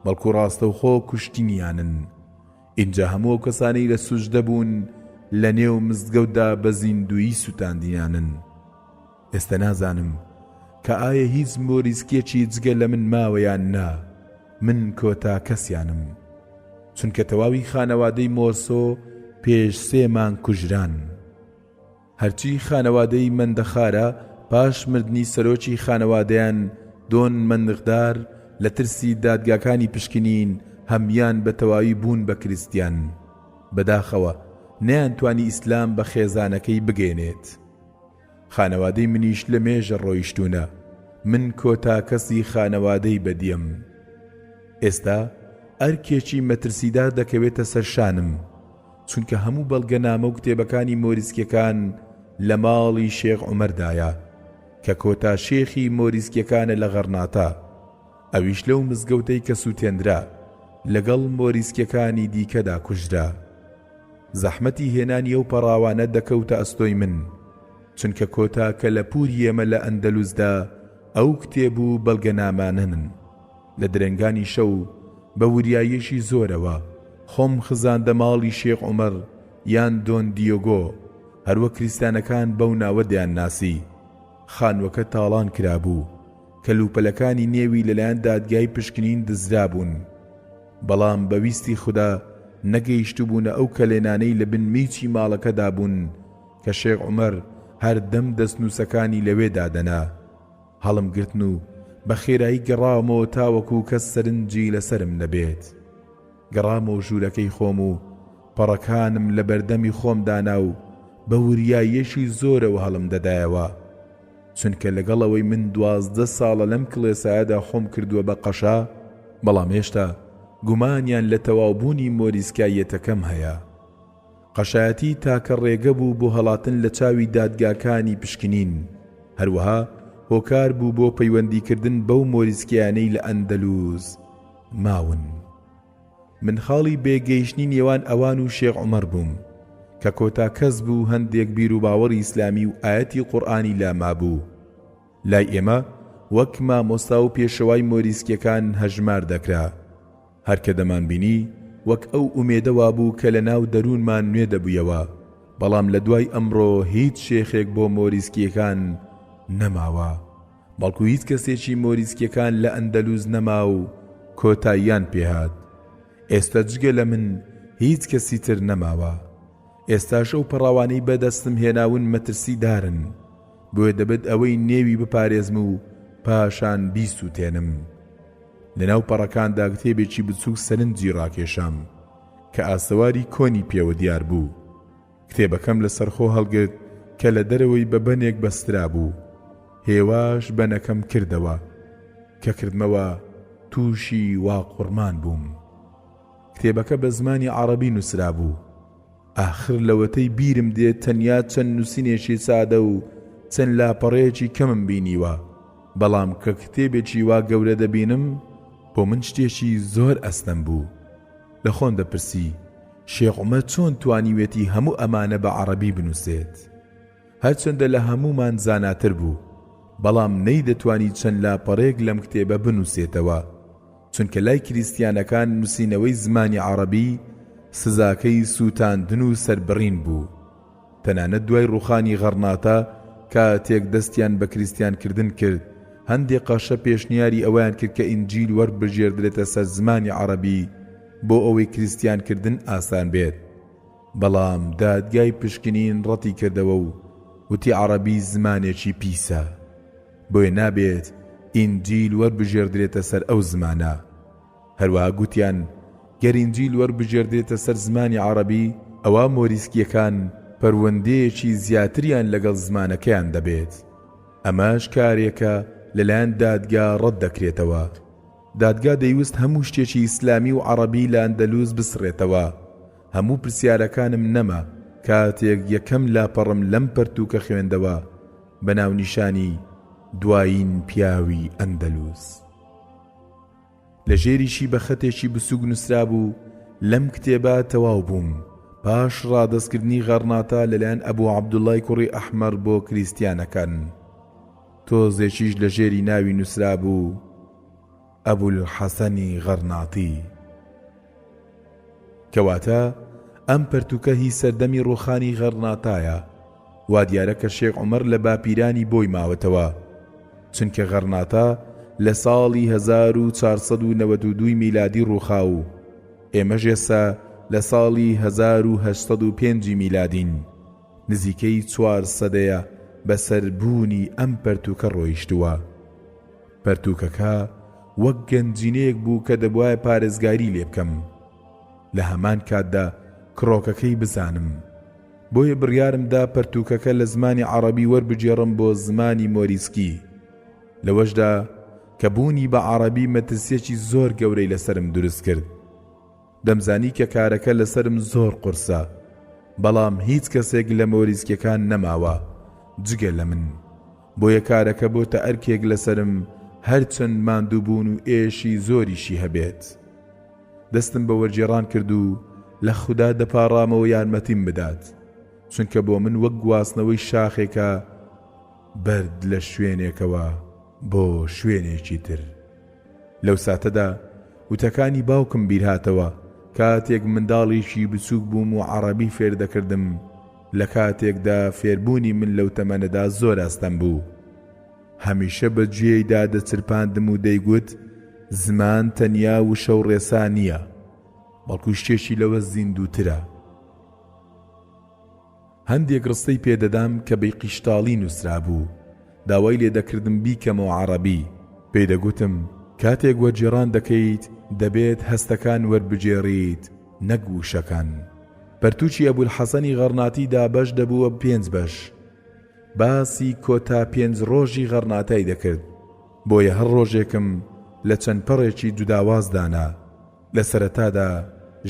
بەڵکو ڕاستەوخۆ کوشتنیانن. ئینجا هەموو ئەو کەسانەی لە سوجدە بوون لە نێو مزگەوتدا بە زیندوویی سوتاندیانن. ئێستە نازانم کە ئایا هیچ مۆریسکیەکی جگە لە من ماوە یان نا، من کۆتا کەسیانم. چونکە تەواوی خانەوادەی مۆرسۆ پێش سێ مانگ کوژران. هەرچی خانەوادەی مەندەخارە پاش مردنی سەرۆکی خانەوادەیان دۆن مەندغدار لە ترسی دادگاکانی پشکنین هەموان بە تەواوی بوون بە کریستیان. بەداخەوە نەیانتوانی ئیسلام بە خێزانەکەی بگەیەنێت. خانەوادەی منیش لە مێژە ڕۆیشتوونە، من کۆتا کەسی خانەوادەی بەدیەم. ئێستا ئەرکێکی مەترسیدار دەکەوێتە سەر شانم، چونکە هەموو بەڵگەنامە و کتێبەکانی مۆریسکیەکان لە ماڵی شێخ عومەردایە، کە کۆتا شێخی مۆریسکیەکانە لە غەڕناتە، ئەویش لەو مزگەوتەی کە سووتێندرا، لەگەڵ مۆریسکیەکانی دیکەدا کوژرا. زەحمەتی هێنانی ئەو پەڕاوانە دەکەوتە ئەستۆی من، چونکە کۆتا کەلەپووری ئێمە لە ئەندەلوسدا ئەو کتێب و بەڵگەنامانەنن. لە درەنگانی شەو بە وریاییەکی زۆرەوە خۆم خزاندە ماڵی شێخ عومەر یان دۆن دیۆگۆ، هەروەک کریستیانەکان بەو ناوە دەیانناسی. خانووەکە تاڵان کرابوو، کەلوپەلەکانی نێوی لەلایەن دادگای پشکنین دزرابوون. بەڵام بە ویستی خودا نەگەیشتبوونە ئەو کەلێنانەی لە بن میچی ماڵەکەدا بوون. کە شێخ عومەر هەردەم دەستنووسەکانی لەوێ دادەنا. هەڵمگرتن و بە خێرایی گەڕامەوە تاوەکو کەس سەرنجی لەسەرم نەبێت. گەڕامەوە ژوورەکەی خۆم و پەڕەکانم لە بەردەمی خۆم دانا و بە وریاییەکی زۆرەوە هەڵم دەدایەوە. چونکە لەگەڵ ئەوەی من 12 ساڵە لەم کڵێسایەدا خۆم کردووە بە قەشە، بەڵام هێشتا گومانیان لە تەواوبوونی مۆریسکاییەتەکەم هەیە. قەشایەتی تاکە ڕێگە بوو بۆ هەڵاتن لە چاوی دادگاکانی پشکنین، هەروەها هۆکار بوو بۆ پەیوەندیکردن بەو مۆریسکیانەی لە ئەندەلوس ماون. من خاڵی بەیەکگەیشتنی نێوان ئەوان و شێخ عومەر بووم، کە کۆتا کەس بوو هەندێک بیروباوەڕی ئیسلامی و ئایەتی قورئانی لا مابوو. لای ئێمە وەک مامۆستا و پێشەوای مۆریسکیەکان هەژمار دەکرا. هەر کە دەمانبینی وەک ئەو ئومێدە وابوو کە لە ناو دەروونمان نوێ دەبوویەوە، بەڵام لە دوای ئەمڕۆ هیچ شێخێک بۆ مۆریسکیەکان نەماوە. بەڵکو هیچ کەسێکی مۆریسکیەکان لە ئەندەلوس نەما و کۆتاییان پێهات. ئێستا جگە لە من هیچ کەسی تر نەماوە. ئێستاش ئەو پەڕاوانەی بەدەستم هێناون مەترسیدارن. بۆیە دەبێت ئەوەی نێوی بپارێزم و پاشان بیسووتێنم. لەناو پەڕەکاندا کتێبێکی بچووک سەرنجی ڕاکێشام کە ئاسەواری کۆنی پێوە دیار بوو. کتێبەکەم لەسەرخۆ هەڵگرت کە لە دەرەوەی بە بەنێک بەسترابوو. هێواش بەنەکەم کردەوە. کە کردمەوە تووشی واقوڕمان بووم. کتێبەکە بە زمانی عەڕەبی نووسرابوو. ئاخر لەوەتەی بیرم دێت تەنیا چەند نووسینێکی سادە و چەند لاپەڕەیەکی کەمم بینیوە، بەڵام کە کتێبێکی وا گەورە دەبینم بۆ من شتێکی زۆر ئەستەم بوو. لە خۆم دەپرسی شێخ عومەر چۆن توانیوێتی هەموو ئەمانە بە عەڕەبی بنووسێت؟ هەرچەندە لە هەموومان زاناتر بوو، بەڵام نەیدەتوانی چەند لاپەڕەیەک لەم کتێبە بنووسێتەوە، چونکە لای کریستیانەکان نووسینەوەی زمانی عەڕەبی سزاکەی سووتاندن و سەربڕین بوو. تەنانەت دوای ڕووخانی غەڕناتە کاتێک دەستیان بە کریستیانکردن کرد، هەندێ قەشە پێشنیاری ئەوەیان کرد کە ئینجیل وەربگێڕدرێتە سەر زمانی عەڕەبی بۆ ئەوەی کریستیانکردن ئاسان بێت. بەڵام دادگای پشکنین ڕەتی کردەوە و وتی عەڕەبی زمانێکی پیسە بۆیە نابێت ئینجیل وەربگێڕدرێتە سەر ئەو زمانە. هەروەها گوتیان گەر ئینجیل وەربگێڕدرێتە سەر زمانی عەڕەبی ئەوا مۆریسکییەکان پەروەندەیەکی زیاتریان لەگەڵ زمانەکەیان دەبێت. ئەمەش کارێکە لەلایەن دادگا ڕەت دەکرێتەوە. دادگا دەیوست هەموو شتێکی ئیسلامی و عەڕەبی لە ئەندەلوس بسڕێتەوە. هەموو پرسیارەکانم نەما کاتێک یەکەم لاپەڕم لەم پەرتووکە خوێندەوە بە ناونیشانی، دوایین پیاوی ئەندەلوس. لە ژێریشی بە خەتێکی بچووک نووسرابوو، لەم کتێبە تەواو بووم پاش ڕادەستکردنی غەڕناتە لەلایەن ئەبوو عەبدوڵای کوڕی ئەحمەڕ بۆ کریستیانەکان. تۆزێکیش لە ژێری ناوی نووسرابوو، ئەبولحەسەنی غەڕناتی. کەواتە ئەم پەرتوکە هی سەردەمی ڕوخانی غەڕناتایە، وا دیارە کە شێخ عومەر لە باپیرانی بۆی ماوەتەوە، چونکە غەڕناتا لە ساڵی 1492 میلادی ڕوخا و ئێمەش ئێستا لە ساڵی 1805 میلادین، نزیکەی چوار سەدەیە بەسەر بوونی ئەم پەرتوکە ڕۆیشتووە. پەرتوکەکە وەک گەنجینەیەک بوو کە دەبوایە پارێزگاری لێ بکەم، لە هەمان کاتدا کڕۆکەکەی بزانم. بۆیە بڕیارم دا پەرتوکەکە لە زمانی عەڕەبی وەربگێڕم بۆ زمانی مۆریسکی. لەوەشدا کە بوونی بە عەڕەبی مەترسییەکی زۆر گەورەی لەسەرم دروست کرد. دەمزانی کە کارەکە لەسەرم زۆر قورسە، بەڵام هیچ کەسێک لە مۆریسکیەکان نەماوە جگە لە من، بۆیە کارەکە بۆتە ئەرکێک لەسەرم هەرچەند ماندووبوون و ئێشی زۆریشی هەبێت. دەستم بە وەرگێڕان کرد و لە خودا دەپاڕامەوە یارمەتیم بدات، چونکە بۆ من وەک گواستنەوەی شاخێکە بەرد لە شوێنێکەوە بۆ شوێنێکی تر. لەو ساتەدا وتەکانی باوکم بیرهاتەوە کاتێک منداڵێکی بچووک بووم و عەڕەبی فێر دەکردم، لە کاتێکدا فێربوونی من لەو تەمەنەدا زۆر ئەستەم بوو. هەمیشە بە گوێیدا دەچرپاندم و دەیگوت زمان تەنیا وشە و ڕێسا نییە، بەڵکو شتێکی لەوە زیندووترە. هەندێک ڕستەی پێ دەدام کە بە قیشتاڵی نووسرابوو، داوای لێ دەکردم بیکەمەوە عەڕەبی. پێی دەگوتم، کاتێک وەرگێڕان دەکەیت، دەبێت هەستەکان وەربگێڕیت نەک وشەکان. پەرتووکی ئەبولحەسەنی غەڕناتی دابەش دەبووە پێنج بەش. باسی کۆتا پێنج ڕۆژی غەڕناتای دەکرد، بۆیە هەر ڕۆژێکم لە چەند پەڕێکی جوداواز دانا. لە سەرەتادا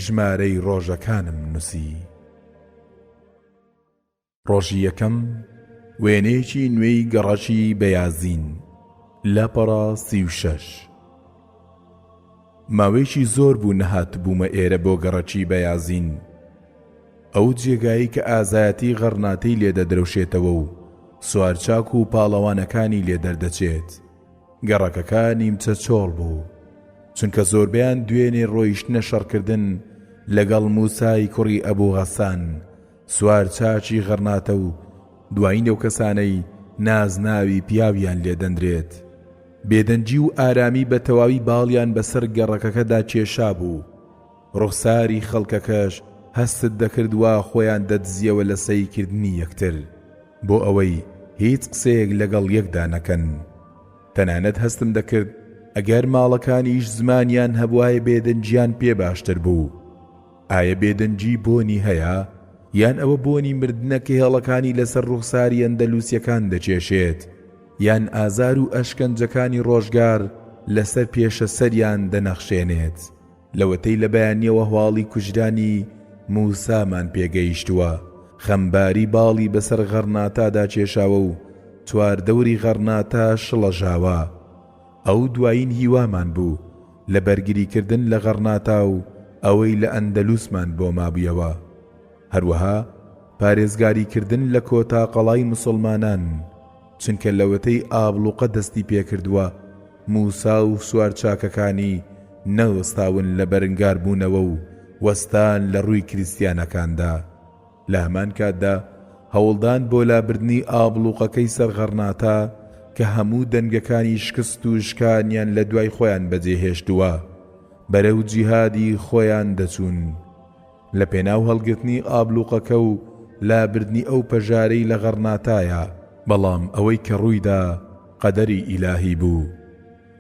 ژمارەی ڕۆژەکانم نووسی. ڕۆژی یەکەم، وێنەیەکی نوێی گەڕەکی بەیازین، لاپەڕە 36. ماوەیەکی زۆر بوو نەهاتبوومە ئێرە بۆ گەڕەکی بەیازین. ئەو جێگایەی کە ئازایەتی غەڕناتەی لێ دەدرەوشێتەوە و سوارچاک و پاڵەوانەکانی لێ دەردەچێت. گەڕەکەکە نیمچە چۆڵ بوو، چونکە زۆربەیان دوێنێ ڕۆیشتنە شەڕکردن لەگەڵ موسای کوڕی ئەبو غەسان، سوارچاکی غەڕناتە و دوایین لەو کەسانەی نازناوی پیاویان لێ دەنرێت. بێدەنگی و ئارامی بە تەواوی باڵیان بەسەر گەڕەکەکەدا کێشابوو. ڕوخساری خەڵکەکەش هەستت دەکرد وا خۆیان دەدزیەوە لە سەیرکردنی یەکتر بۆ ئەوەی هیچ قسەیەک لەگەڵ یەکدا نەکەن. تەنانەت هەستم دەکرد ئەگەر ماڵەکانیش زمانیان هەبوایە بێدەنگیان پێ باشتر بوو. ئایە بێدەنگی بۆنی هەیە؟ یان ئەوە بۆنی مردنە کە هێڵەکانی لەسەر ڕوخساری ئەندەلوسیەکان دەکێشێت؟ یان ئازار و ئەشکەنجەکانی ڕۆژگار لەسەر پێشە سەریان دەنەخشێنێت؟ لەوەتەی لە بەیانیەوە هەواڵی کوژرانی موسامان پێگەیشتووە، خەمباری باڵی بەسەر غەڕناتادا کێشاوە و چواردەوری غەڕناتا شڵەژاوە. ئەو دوایین هیوامان بوو لە بەرگریکردن لە غەڕناتا و ئەوەی لە ئەندەلوسمان بۆ مابوویەوە. هەروەها پارێزگاریکردن لە کۆتا قەڵای موسڵمانان، چونکە لەوەتەی ئابڵوقە دەستی پێکردووە موسا و سوارچاکەکانی نەوەستاون لە بەرنگاربوونەوە و وەستان لە ڕووی کریستیانەکاندا. لە هەمان کاتدا هەوڵدان بۆ لابردنی ئابڵوقەکەی سەر غەڕناتە کە هەموو دەنگەکانی شکست و شکانیان لە دوای خۆیان بەجێهێشتووە بەرەو جیهادی خۆیان دەچوون لە پێناو هەڵگرتنی ئابلوقەکە و لابردنی ئەو پەژارەی لە غەڕناتایە. بەڵام ئەوەی کە ڕوویدا قەدەری ئیلاهی بوو.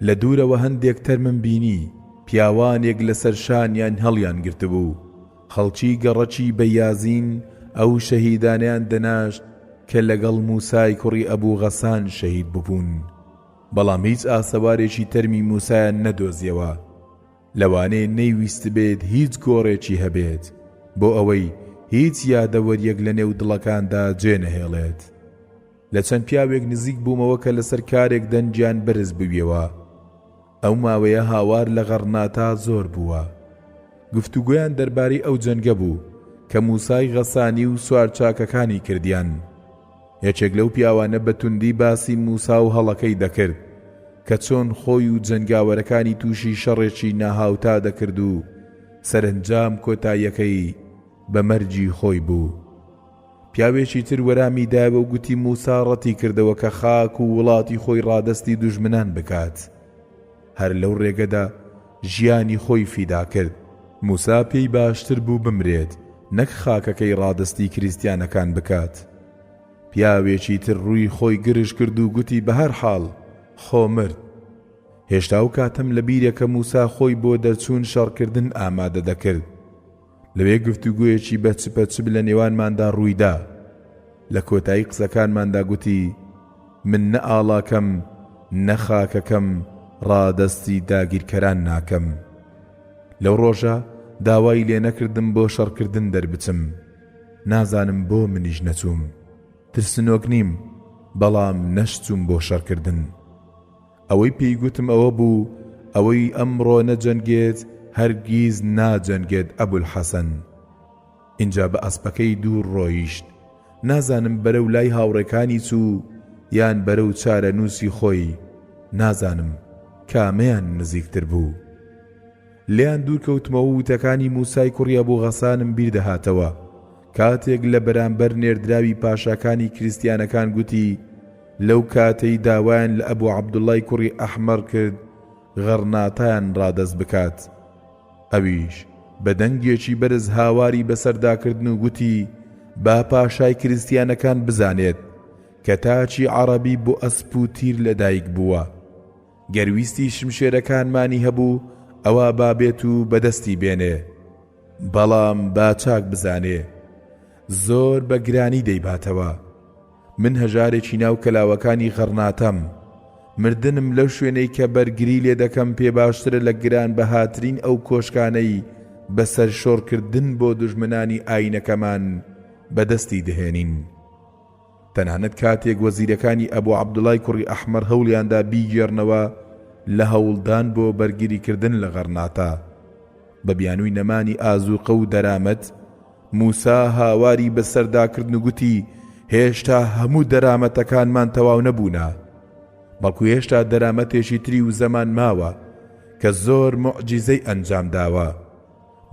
لە دوورەوە هەندێک تەرمم بینی، پیاوانێک لەسەر شانیان هەڵیانگرتبوو. خەڵکی گەڕەکی بەیازین ئەو شەهیدانەیان دەناشت کە لەگەڵ موسای کوڕی ئەبو غەسان شەهید ببوون. بەڵام هیچ ئاسەوارێکی تەرمی موسایان نەدۆزیەوە. لەوانەیە نەیویستبێت هیچ گۆڕێکی هەبێت، بۆ ئەوەی هیچ یادەوەرییەک لەنێو دڵەکاندا جێنەهێڵێت. لە چەند پیاوێک نزیک بوومەوە کە لەسەر کارێک دەنگیان بەرز بوویەوە. ئەو ماوەیە هاوار لە غەڕناتا زۆر بووە. گفتوگۆیان دەربارەی ئەو جەنگە بوو کە موسای غەسانی و سوارچاکەکانی کردیان. یەکێک لەو پیاوانە بە توندی باسی موسا و هەڵەکەی دەکرد کە چۆن خۆی و جەنگاوەرەکانی تووشی شەڕێکی ناهاوتا دەکرد و سەرەنجام کۆتاییەکەی بە مەرگی خۆی بوو. پیاوێکی تر وەرامی دایەوە و گوتی موسا ڕەتی کردەوە کە خاک و وڵاتی خۆی ڕادەستی دوژمنان بکات. هەر لەو ڕێگەدا ژیانی خۆی فیدا کرد. موسا پێی باشتر بوو بمرێت نەک خاکەکەی ڕادەستی کریستیانەکان بکات. پیاوێکی تر ڕووی خۆی گرژ کرد و گوتی بەهەرحاڵ خۆ مرد. هێشتا ئەو کاتەم لە بیرە کە موسا خۆی بۆ دەرچوون شەڕکردن ئامادە دەکرد. لەوێ گفتوگۆیەکی بە چپە چپ لە نێوانماندا ڕوویدا. لە کۆتایی قسەکانماندا گوتی، من نە ئاڵاکەم، نە خاکەکەم ڕادەستی داگیرکەران ناکەم. لەو ڕۆژە داوای لێ نەکردم بۆ شەڕکردن دەربچم. نازانم بۆ منیش نەچووم. ترسنۆک نیم، بەڵام نەشچووم بۆ شەڕکردن. ئەوەی پێی گوتم ئەوە بوو، ئەوەی ئەمڕۆ نەجەنگێت هەرگیز ناجەنگێت ئەبولحەسەن. ئینجا بە ئەسپەکەی دوور ڕۆیشت. نازانم بەرەو لای هاوڕێکانی چوو یان بەرەو چارەنووسی خۆی، نازانم کامەیان نزیکتر بوو. لێیان دوور کەوتمەوە و وتەکانی موسای کوڕی ئەبو غەسانم بیر دەهاتەوە، کاتێک لە بەرامبەر نێردراوی پاشاکانی کریستیانەکان گوتی، لەو کاتەی داوایان لە ئەبو عەبدوڵای کوڕی ئەحمەڕ کرد غەڕناتایان ڕادەست بکات، ئەویش بە دەنگێکی بەرز هاواری بەسەردا کردن و گوتی، با پاشای کریستیانەکان بزانێت کە تاکی عەڕەبی بۆ ئەسپ و تیر لەدایک بووە. گەر ویستی شمشێرەکانمانی هەبوو ئەوا با بێت و بەدەستی بێنێ. بەڵام با چاک بزانێ زۆر بە گرانی دەیباتەوە. من هەژارێکی ناو کەلاوەکانی غەڕناتەم. مردنم لەو شوێنەی کە بەرگری لێ دەکەم پێ باشترە لە گرانبەهاترین ئەو کۆشکانەی بە سەرشۆڕکردن بۆ دوژمنانی ئایینەکەمان بەدەستی دەهێنین. تەنانەت کاتێک وەزیرەکانی ئەبو عەبدوڵای کوڕی ئەحمەر هەوڵیاندا بیگێڕنەوە لە هەوڵدان بۆ بەرگریکردن لە غەڕناتە بە بیانووی نەمانی ئازووقە و دەرامەت، موسا هاواری بەسەردا کردن و گوتی، هێشتا هەموو دەرامەتەکانمان تەواو نەبوونە، بەڵکو هێشتا دەرامەتێکی تری وزەمان ماوە کە زۆر موعجیزەی ئەنجام داوە.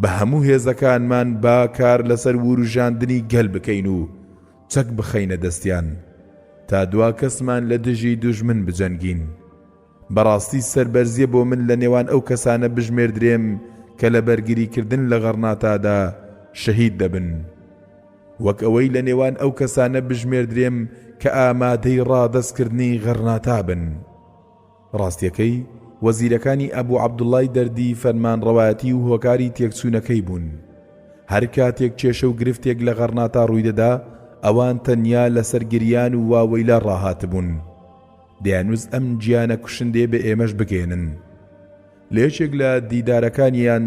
بە هەموو هێزەکانمان با کار لەسەر وروژاندنی گەل بکەین و چەک بخەینە دەستیان تا دوا کەسمان لە دژی دوژمن بجەنگین. بەڕاستی سەربەرزیە بۆ من لە نێوان ئەو کەسانە بژمێردرێم کە لە بەرگریکردن لە غەڕناتادا شەهید دەبن وەک ئەوەی لە نێوان ئەو کەسانە بژمێردرێم کە ئامادەی ڕادەستکردنی غەڕناتا بن. ڕاستیەکەی وەزیرەکانی ئەبو عەبدوڵای دەردی فەرمانڕەوایەتی و هۆکاری تێکچوونەکەی بوون. هەر کاتێک کێشە و گرفتێک لە غەڕناتا ڕوویدەدا ئەوان تەنیا لەسەر گریان و واوەیلا ڕاهاتبوون. دەیانوست ئەم گیانە کوشندەیە بە ئێمەش بگەیەنن. لە یەکێک لە دیدارەکانیان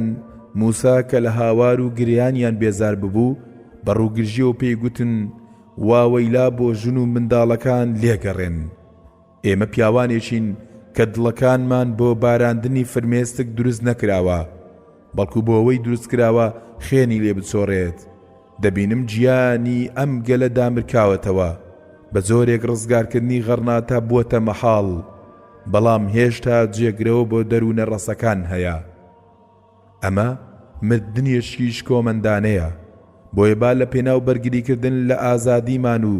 موسا کە لە هاوار و گریانیان بێزار ببوو، بە ڕووگرژیەوە پێی گوتن، واوەیلا بۆ ژن و منداڵەکان لێگەڕێن. ئێمە پیاوانێکین کە دڵەکانمان بۆ باراندنی فرمێسک دروست نەکراوە، بەڵکو بۆ ئەوەی دروست کراوە خوێنی لێ بچۆڕێت. دەبینم گیانی ئەم گەلە دامرکاوەتەوە، بە جۆرێک ڕزگارکردنی غەڕناتە بووەتە مەحاڵ، بەڵام هێشتا جێگرەوە بۆ دەروونە ڕەسەکان هەیە. ئەمە مردنێکی شکۆمەندانەیە، بۆیە با لە پێناو بەرگریکردن لە ئازادیمان و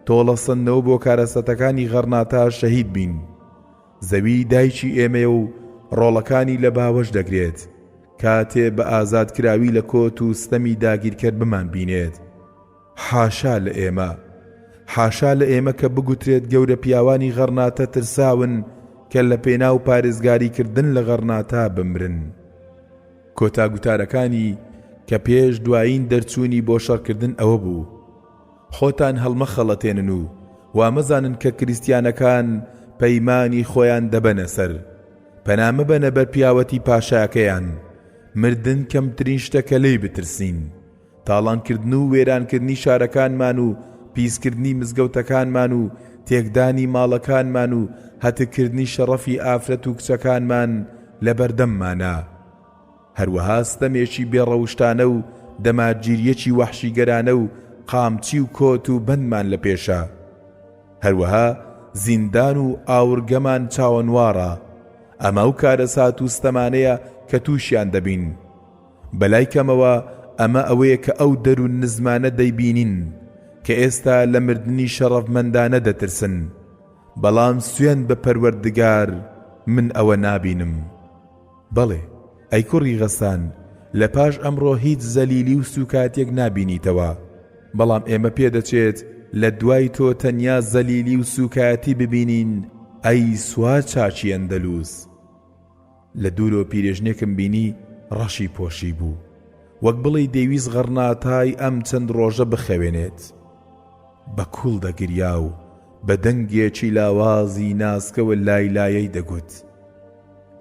تۆڵەسەندنەوە بۆ کارەساتەکانی غەڕناتە شەهید بین. زەوی دایکی ئێمەیە و ڕۆڵەکانی لە باوەش دەگرێت، کاتێ بە ئازادکراوی لە کۆت و ستەمی داگیرکەر بمانبینێت. حاشا لە ئێمە! حاشا لە ئێمە کە بگوترێت گەورە پیاوانی غەڕناتە ترساون کە لە پێناو پارێزگاریکردن لە غەڕناتە بمرن. کۆتا گوتارەکانی کە پێش دوایین دەرچوونی بۆ شەڕکردن ئەوە بوو، خۆتان هەڵمەخەڵەتێنن و وامەزانن کە کریستیانەکان پەیمانی خۆیان دەبەنە سەر. پەنا مەبەنە بەر پیاوەتی پاشاکەیان. مردن کەمترین شتە کە لێی بترسین. تاڵانکردن و وێرانکردنی شارەکانمان و پیسکردنی مزگەوتەکانمان و تێکدانی ماڵەکانمان و هەتککردنی شەڕەفی ئافرەت و کچەکانمان لەبەردەممانە. هەروەها ستەمێکی بێ ڕەوشتانە و دەمارگیرییەکی وەحشیگەرانە و قامچی و کۆت و بەندمان لە پێشە. هەروەها زیندان و ئاورگەمان چاوەنواڕە. ئەمە ئەو کارەسات و ستەمانەیە کە تووشیان دەبین. بەلای کەمەوە ئەمە ئەوەیە کە ئەو دەروون نزمانە دەیبینین کە ئێستا لە مردنی شەڕەفمەندانە دەترسن. بەڵام سوێند بە پەروەردگار من ئەوە نابینم. بەڵێ ئەی کوڕی غەسان، لە پاش ئەمڕۆ هیچ زەلیلی و سووکایەتیەک نابینیتەوە، بەڵام ئێمە پێدەچێت لە دوای تۆ تەنیا زەلیلی و سووکایەتی ببینین ئەی سوار چاکی ئەندەلوس. لە دوورەوە پیرێژنێکم بینی ڕەشی پۆشیبوو، وەک بڵێی دەیویست غەڕناتای ئەم چەند ڕۆژە بخەوێنێت. بە کوڵ دەگریا و بە دەنگێکی لاوازی ناسکەوە لای لایەی دەگوت.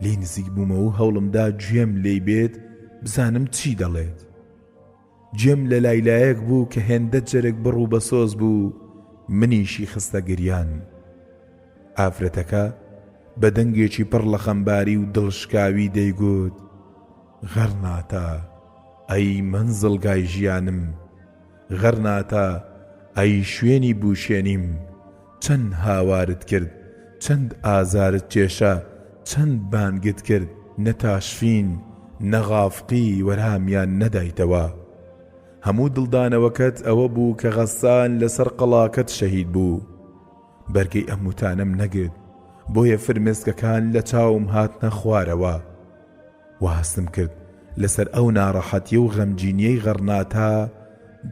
لێی نزیک بوومەوە و هەوڵم دا گوێم لێی بێت بزانم چی دەڵێت. گوێم لە لای لایەک بوو کە هێندە جەرگ بڕ و بەسۆز بوو منیشی خستە گریان. ئافرەتەکە بە دەنگێکی پڕ لە خەمباری و دڵشکاوی دەیگوت، غەرناتە، ئەی مەنزڵگای ژیانم، غەرناتە، ئەی شوێنی بووکێنیم، چەند هاوارت کرد، چەند ئازارت کێشا، چەند بانگت کرد، نە تاشفین، نە غافقی وەرامیان نەدایتەوە. هەموو دڵدانەوەکەت ئەوە بوو کە غەسان لەسەر قەڵاکەت شەهید بوو. بەرگەی ئەم وتانەم نەگرت، بۆیە فرمێسکەکان لە چاوم هاتنە خوارەوە. وا هەستم کرد لەسەر ئەو ناڕەحەتیە و غەمگینیەی غەڕناتە.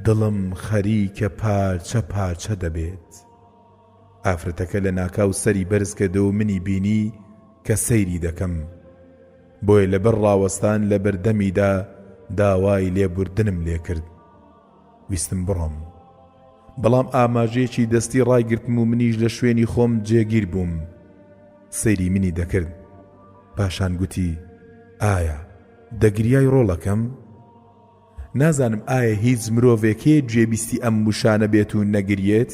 دڵم خەریکە پارچە پارچە دەبێت. ئافرەتەکە لەناکاو سەری بەرز کردەوە و منی بینی کە سەیری دەکەم. بۆیە لەبەر ڕاوەستان لەبەردەمیدا داوای لێبوردنم لێکرد. ویستم بڕۆم. بەڵام ئاماژەیەکی دەستی ڕایگرتم و منیش لە شوێنی خۆم جێگیر بووم. سەیری منی دەکرد. پاشان گوتی، ئایا دەگریای ڕۆڵەکەم؟ نازانم ئایا هیچ مرۆڤێک هەیە گوێبیستی ئەم وشانە بێت و نەگریێت؟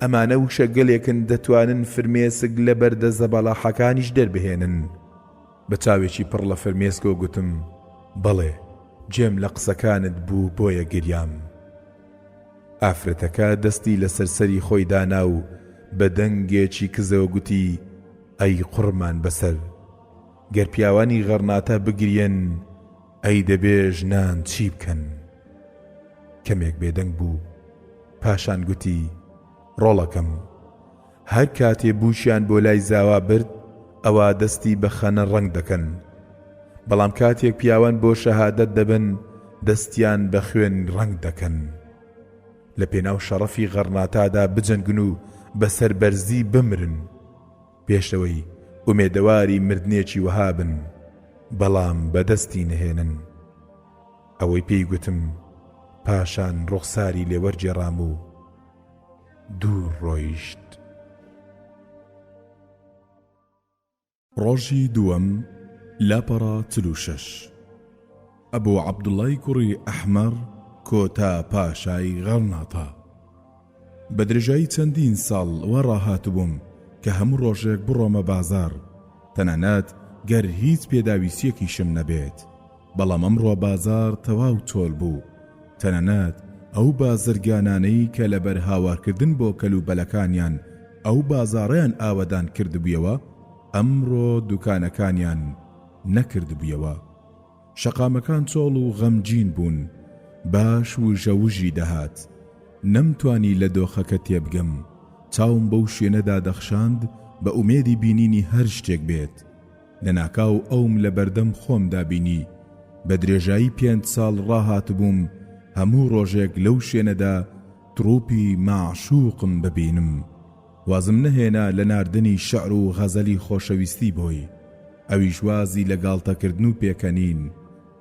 ئەمانە وشەگەلێکن دەتوانن فرمێسک لە بەردە زەبەلاحەکانیش دەربهێنن. بە چاوێکی پڕ لە فرمێسکەوە گوتم، بەڵێ، گوێم لە قسەکانت بوو بۆیە گریام. ئافرەتەکە دەستی لەسەر سەری خۆی دانا و بە دەنگێکی کزەوە گوتی، ئەی قوڕمان بەسەر! گەر پیاوانی غەڕناتە بگریێن، ئەی دەبێ ژنان چی بکەن؟ کەمێک بێدەنگ بوو، پاشان گوتی، ڕۆڵەکەم! هەر کاتێ بووکیان بۆ لای زاوا برد ئەوا دەستی بە خەنە ڕەنگ دەکەن بەڵام کاتێک پیاوان بۆ شەهادەت دەبن دەستیان بە خوێن ڕەنگ دەکەن لە پێناو شەڕەفی غەڕناتادا بجەنگن و بە سەربەرزی بمرن پێشەوەی ئومێدەواری مردنێکی وەها بن بەڵام بەدەستی نەهێنن ئەوەی پێی گوتم پاشان ڕوخساری لێ وەرگێڕام و دوور ڕۆیشت. ڕۆژی دووەم، لاپەڕە 46. ئەبو عەبدوڵای کوڕی ئەحمەڕ کۆتا پاشای غەڕناتە. بە درێژایی چەندین ساڵ وا ڕاهاتبووم کە هەموو ڕۆژێک بڕۆمە بازاڕ، تەنانەت گەر هیچ پێداویستییەکیشم نەبێت. بەڵام ئەمڕۆ بازاڕ تەواو چۆل بوو، تەنانەت ئەو بازرگانانەی کە لەبەر هاوارکردن بۆ کەلوپەلەکانیان ئەو بازاڕەیان ئاوەدان کردبوویەوە، ئەمڕۆ دوکانەکانیان نەکردبوویەوە. شەقامەکان چۆڵ و غەمگین بوون، باش وژەوژی دەهات. نەمتوانی لە دۆخەکە تێبگەم، چاوم بەو شوێنەدا دەخشاند بە ئومێدی بینینی هەر شتێک بێت. لەناکاو ئەوم لە بەردەم خۆمدا بینی، بە درێژایی پێنج ساڵ ڕاهاتبووم هەموو ڕۆژێک لەو شوێنەدا تڕوپی مەعشوقم ببینم. وازم نەهێنا لە ناردنی شعر و غەزەلی خۆشەویستی بۆی، ئەویش وازی لە گاڵتەکردن و پێکەنین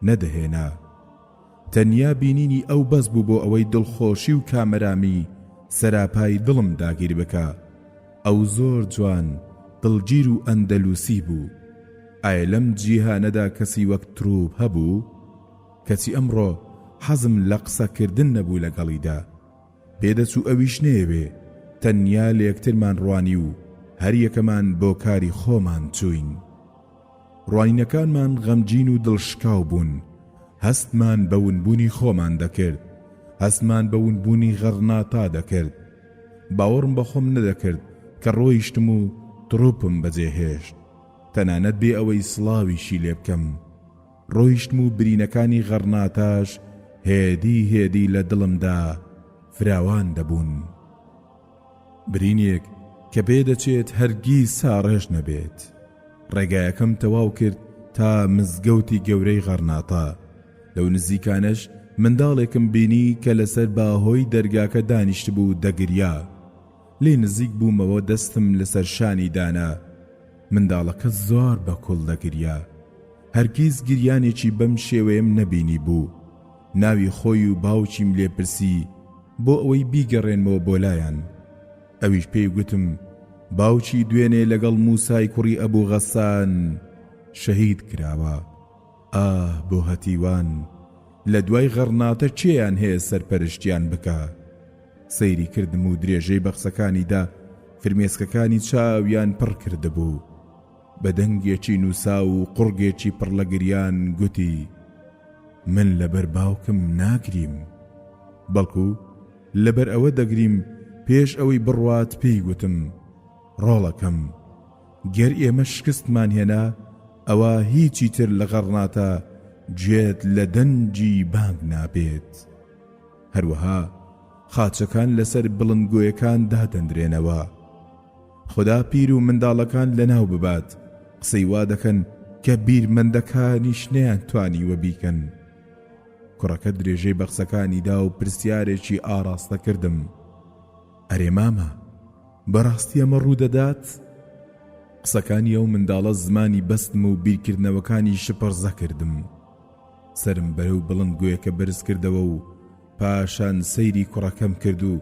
نەدەهێنا. تەنیا بینینی ئەو بەس بوو بۆ ئەوەی دڵخۆشی و کامەرامی سەراپای دڵم داگیر بکا. ئەو زۆر جوان، دڵگیر و ئەندەلوسی بوو. ئایا لەم جیهانەدا کەسی وەک تروپ هەبوو؟ کەچی ئەمڕۆ حەزم لە قسەکردن نەبوو لەگەڵیدا. پێدەچوو ئەویش نەیەوێ، تەنیا لە یەکترمان ڕوانی و هەریەکەمان بۆ کاری خۆمان چووین. ڕوانینەکانمان غەمگین و دڵشکاو بوون، هەستمان بە ونبوونی خۆمان دەکرد، هەستمان بە ونبوونی غەڕناتا دەکرد. باوەڕم بە خۆم نەدەکرد کە ڕۆیشتم و تڕوپم بەجێهێشت، تەنانەت بێ ئەوەی سڵاویشی لێ بکەم. ڕۆیشتم و برینەکانی غەڕناتاش هێدی هێدی لە دڵمدا فراوان دەبوون. برینێک کە پێدەچێت هەرگیز ساڕێژ نەبێت. ڕێگایەکەم تەواو کرد تا مزگەوتی گەورەی غەڕناتە. لەو نزیکانەش منداڵێکم بینی کە لەسەر باهۆی دەرگاکە دانیشتبوو دەگریا. لێی نزیک بوومەوە دەستم لەسەر شانی دانا. منداڵەکە زۆر بە کوڵ دەگریا. هەرگیز گریانێکی بەم شێوەیەم نەبینیبوو. ناوی خۆی و باوکیم لێ پرسی بۆ ئەوەی بیگەڕێنمەوە بۆ لایان. ئەویش پێی گوتم باوکی دوێنێ لەگەڵ موسای کوڕی ئەبو غەسان شەهید کراوە. ئاه بۆ هەتیوان! لە دوای غەڕناتە کێیان هەیە سەرپەرشتیان بکا؟ سەیری کردم و درێژەی بە قسەکانی دا، فرمێسکەکانی چاویان پڕ کردبوو. بە دەنگێکی نووساو و قوڕگێکی پڕ لە گریان گوتی، من لەبەر باوکم ناگریم، بەڵکو لەبەر ئەوە دەگریم پێش ئەوەی بڕوات پێی گوتم، ڕۆڵەکەم، گەر ئێمە شکستمان هێنا، ئەوا هیچی تر لە غەڕناتە گوێت لە دەنگی بانگ نابێت. هەروەها خاچەکان لەسەر بڵندگۆیەکان دادەنرێنەوە. خودا پیر و منداڵەکان لەناو ببات، قسەی وا دەکەن کە بیرمەندەکانیش نەیانتوانیوە بیکەن. کوڕەکە درێژەی بە قسەکانی دا و پرسیارێکی ئاڕاستە کردم، ئەرێ مامە، بەڕاستی ئەمە ڕوو دەدات؟ قسەکانی ئەو منداڵە زمانی بەستم و بیرکردنەوەکانی شپڕزە کردم. سەرم بەرەو بڵندگۆیەکە بەرز کردەوە و پاشان سەیری کوڕەکەم کرد و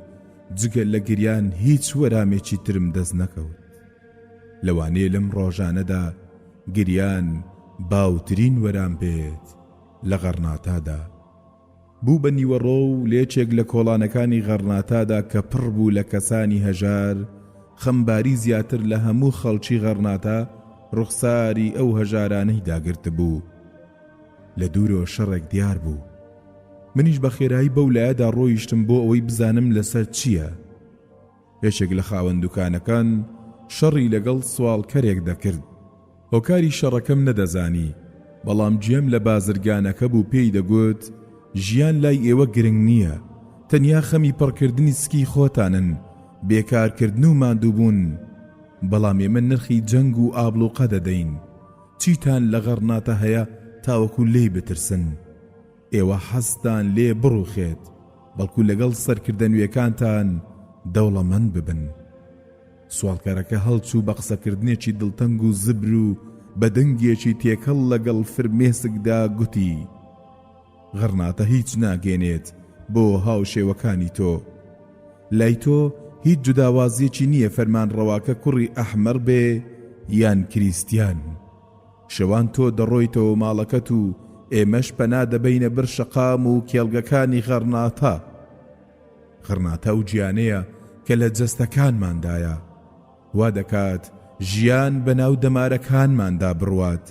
جگە لە گریان هیچ وەرامێکی ترم دەست نەکەوت. لەوانەیە لەم ڕۆژانەدا گریان باوترین وەرام بێت لە غەڕناتادا. بوو بە نیوەڕۆ و لێچێک لە کۆڵانەکانی غەڕناتادا کە پڕ بوو لە کەسانی هەژار، خەمباری زیاتر لە هەموو خەڵکی غەڕناتا ڕوخساری ئەو هەژارانەی داگرتبوو. لە دوورەوە شەڕێک دیار بوو. منیش بە خێرایی بەو لایەدا ڕۆیشتم بۆ ئەوەی بزانم لەسەر چییە. یەکێک لە خاوەن دوکانەکان شەڕی لەگەڵ سواڵکەرێک دەکرد. هۆکاری شەڕەکەم نەدەزانی، بەڵام گوێم لە بازرگانەکە بوو پێی دەگوت، ژیان لای ئێوە گرنگ نییە، تەنیا خەمی پڕکردنی سکی خۆتانن، بێکارکردن و ماندووبوون، بەڵام ئێمە نرخی جەنگ و ئابڵوقە دەدەین. چیتان لە غەڕناتە هەیە تاوەکو لێی بترسن؟ ئێوە حەزتان لێ بڕوخێت، بەڵکو لەگەڵ سەرکردە نوێکانتان دەوڵەمەند ببن. سواڵکەرەکە هەڵچوو بە قسەکردنێکی دڵتەنگ و زبر و بە دەنگێکی تێکەڵ لەگەڵ فرمێسکدا گوتی، غەڕناتە هیچ ناگەێنێت بۆ هاوشێوەکانی تۆ. لای تۆ هیچ جوداوازیەکی نییە فەرمانڕەواکە کوڕی ئەحمەڕ بێ یان کریستیان. شەوان تۆ دەڕۆیتەوە ماڵەکەت و ئێمەش پەنا دەبەینە بەر شەقام و کێڵگەکانی غەڕناتە. غەڕناتە ئەو گیانەیە کە لە جەستەکانماندایە. وا دەکات ژیان بەناو دەمارەکانماندا بڕوات.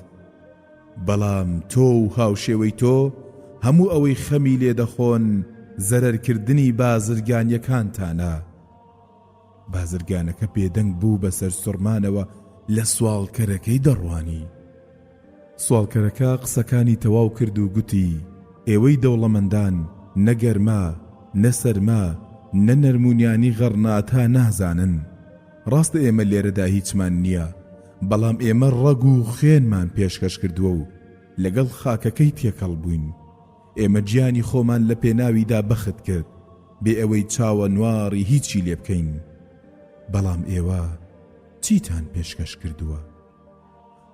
بەڵام تۆ و هاوشێوەی تۆ هەموو ئەوەی خەمی لێ دەخۆن زەرەرکردنی بازرگانیەکانتانە. بازرگانەکە بێدەنگ بوو بە سەرسوڕمانەوە لە سواڵکەرەکەی دەڕوانی. سواڵکەرەکە قسەکانی تەواو کرد و گوتی، ئێوەی دەوڵەمەندان نە گەرما، نە سەرما، نە نەرمونیانی غەڕناتا نازانن. ڕاستە ئێمە لێرەدا هیچمان نییە، بەڵام ئێمە ڕەگ و خوێنمان پێشکەش کردووە و لەگەڵ خاکەکەی تێکەڵ بووین. ئێمە گیانی خۆمان لە پێناویدا بەخت کرد، بێ ئەوەی چاوەنواڕی هیچی لێ بکەین. بەڵام ئێوە چیتان پێشکەش کردووە؟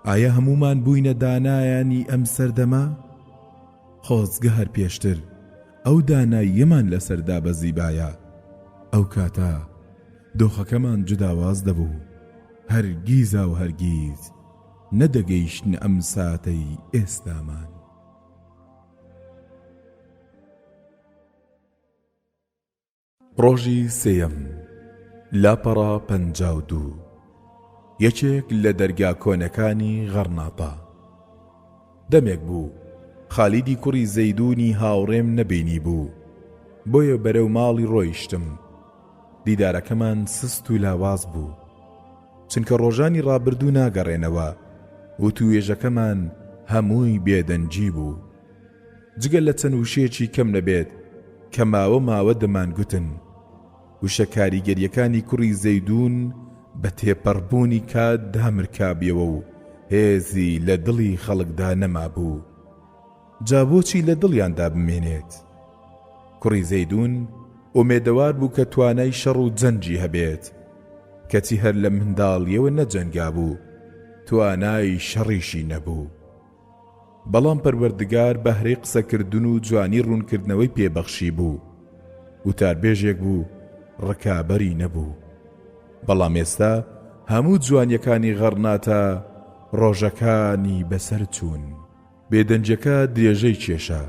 ئایا هەموومان بووینە دانایانی ئەم سەردەمە؟ خۆزگە هەر پێشتر ئەو داناییەمان لەسەر دابەزیبایە، ئەو کاتە دۆخەکەمان جوداواز دەبوو، هەرگیزاو هەرگیز نەدەگەیشتنە ئەم ساتەی ئێستامان. ڕۆژی سێیەم، لاپەڕە 52 یەکێک لە دەرگا کۆنەکانی غەڕناتە. دەمێک بوو خالیدی کوڕی زەیدوونی هاوڕێم نەبینیبوو، بۆیە بەرەو ماڵی ڕۆیشتم. دیدارەکەمان سست و لاواز بوو. چونکە ڕۆژانی ڕابردوو ناگەڕێنەوە، وتووێژەکەمان هەمووی بێدەنگی بوو. جگە لە چەند وشەیەکی کەم نەبێت کە ماوە ماوە دەمانگوتن. وشە کاریگەرییەکانی کوڕی زەیدوون بە تێپەڕبوونی کات دامرکابیەوە و هێزی لە دڵی خەڵکدا نەمابوو. جا بۆچی لە دڵیاندا بمێنێت؟ کوڕی زەیدوون ئومێدەوار بوو کە توانای شەڕ و جەنگی هەبێت، کەچی هەر لە منداڵییەوە نەجەنگابوو، توانای شەڕیشی نەبوو. بەڵام پەروەردگار بەهرەی قسەکردن و جوانی ڕوونکردنەوەی پێ بەخشیبوو. وتاربێژێک بوو ڕکابەری نەبوو. بەڵام ئێستا هەموو جوانیەکانی غەڕناتە ڕۆژەکانی بەسەر چوون. بێدەنگیەکە درێژەی کێشا.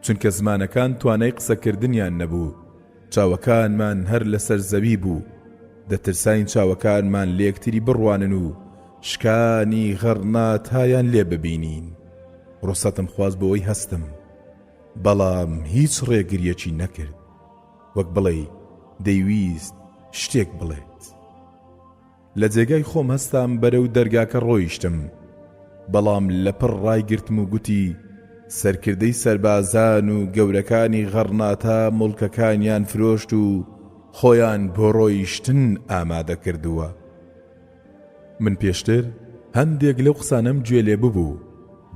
چونکە زمانەکان توانای قسەکردنیان نەبوو. چاوەکانمان هەر لەسەر زەوی بوو. دەترساین چاوەکانمان لەیەکتری بڕوانن و شکانی غەڕناتایان لێ ببینین. ڕوخسەتم خواست بۆ ئەوەی هەستم. بەڵام هیچ ڕێگریەکی نەکرد. وەک بڵێی دەیویست شتێک بڵێت. لە جێگای خۆم هەستام بەرەو دەرگاکە ڕۆیشتم. بەڵام لەپڕ ڕایگرتم و گوتی، سەرکردەی سەربازان و گەورەکانی غەڕناتە موڵکەکانیان فرۆشت و خۆیان بۆ ڕۆیشتن ئامادە کردووە. من پێشتر هەندێک لەو قسانەم گوێ لێ ببوو،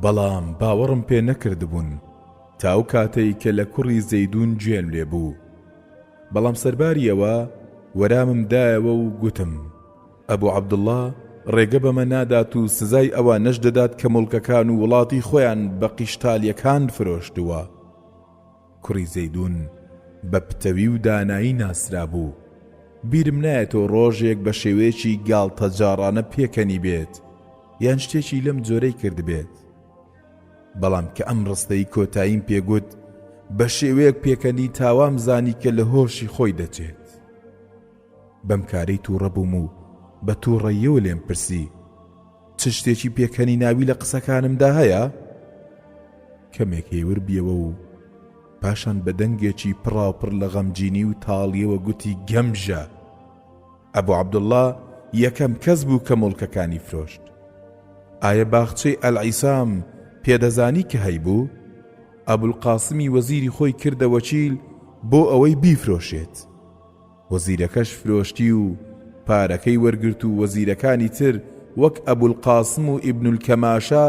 بەڵام باوەڕم پێ نەکردبوون. تا ئەو کاتەی کە لە کوڕی زەیدوون گوێم لێ بوو. بەڵام سەرباری ئەوە وەرامم دایەوە و گوتم، ئەبو عەبدوڵڵا ڕێگە بەمە نادات و سزای ئەوانەش دەدات کە موڵکەکان و وڵاتی خۆیان بە قیشتالیەکان فرۆشتووە. کوڕی زەیدوون بە پتەوی و دانایی ناسرابوو. بیرم نایەتەوە ڕۆژێک بە شێوەیەکی گاڵتەجاڕانە پێکەنیبێت یان شتێکی لەم جۆرەی کردبێت. بەڵام کە ئەم ڕستەی کۆتاییم پێ گوت، بە شێوەیەک پێکەنی تا وام زانی کە لە هۆشی خۆی دەچێت. بەم کارەی تووڕە بووم و بە تووڕەییەوە لێم پرسی، چ شتێکی پێکەنیناوی لە قسەکانمدا هەیە؟ کەمێک هێور بیەوە و پاشان بە دەنگێکی پڕاوپڕ لە غەمگینی و تاڵییەوە گوتی گەمژە! ئەبو عەبدوڵڵا یەکەم کەس بوو کە موڵکەکانی فرۆشت. ئایا باخچەی ئەلعیسام پێدەزانی کە هەیبوو؟ ئەبولقاسمی وەزیری خۆی کردە وەکیل بۆ ئەوەی بیفرۆشێت. وەزیرەکەش فرۆشتی و پارەکەی وەرگرت و وەزیرەکانی تر وەک ئەبولقاسم و ئیبنولکەماشە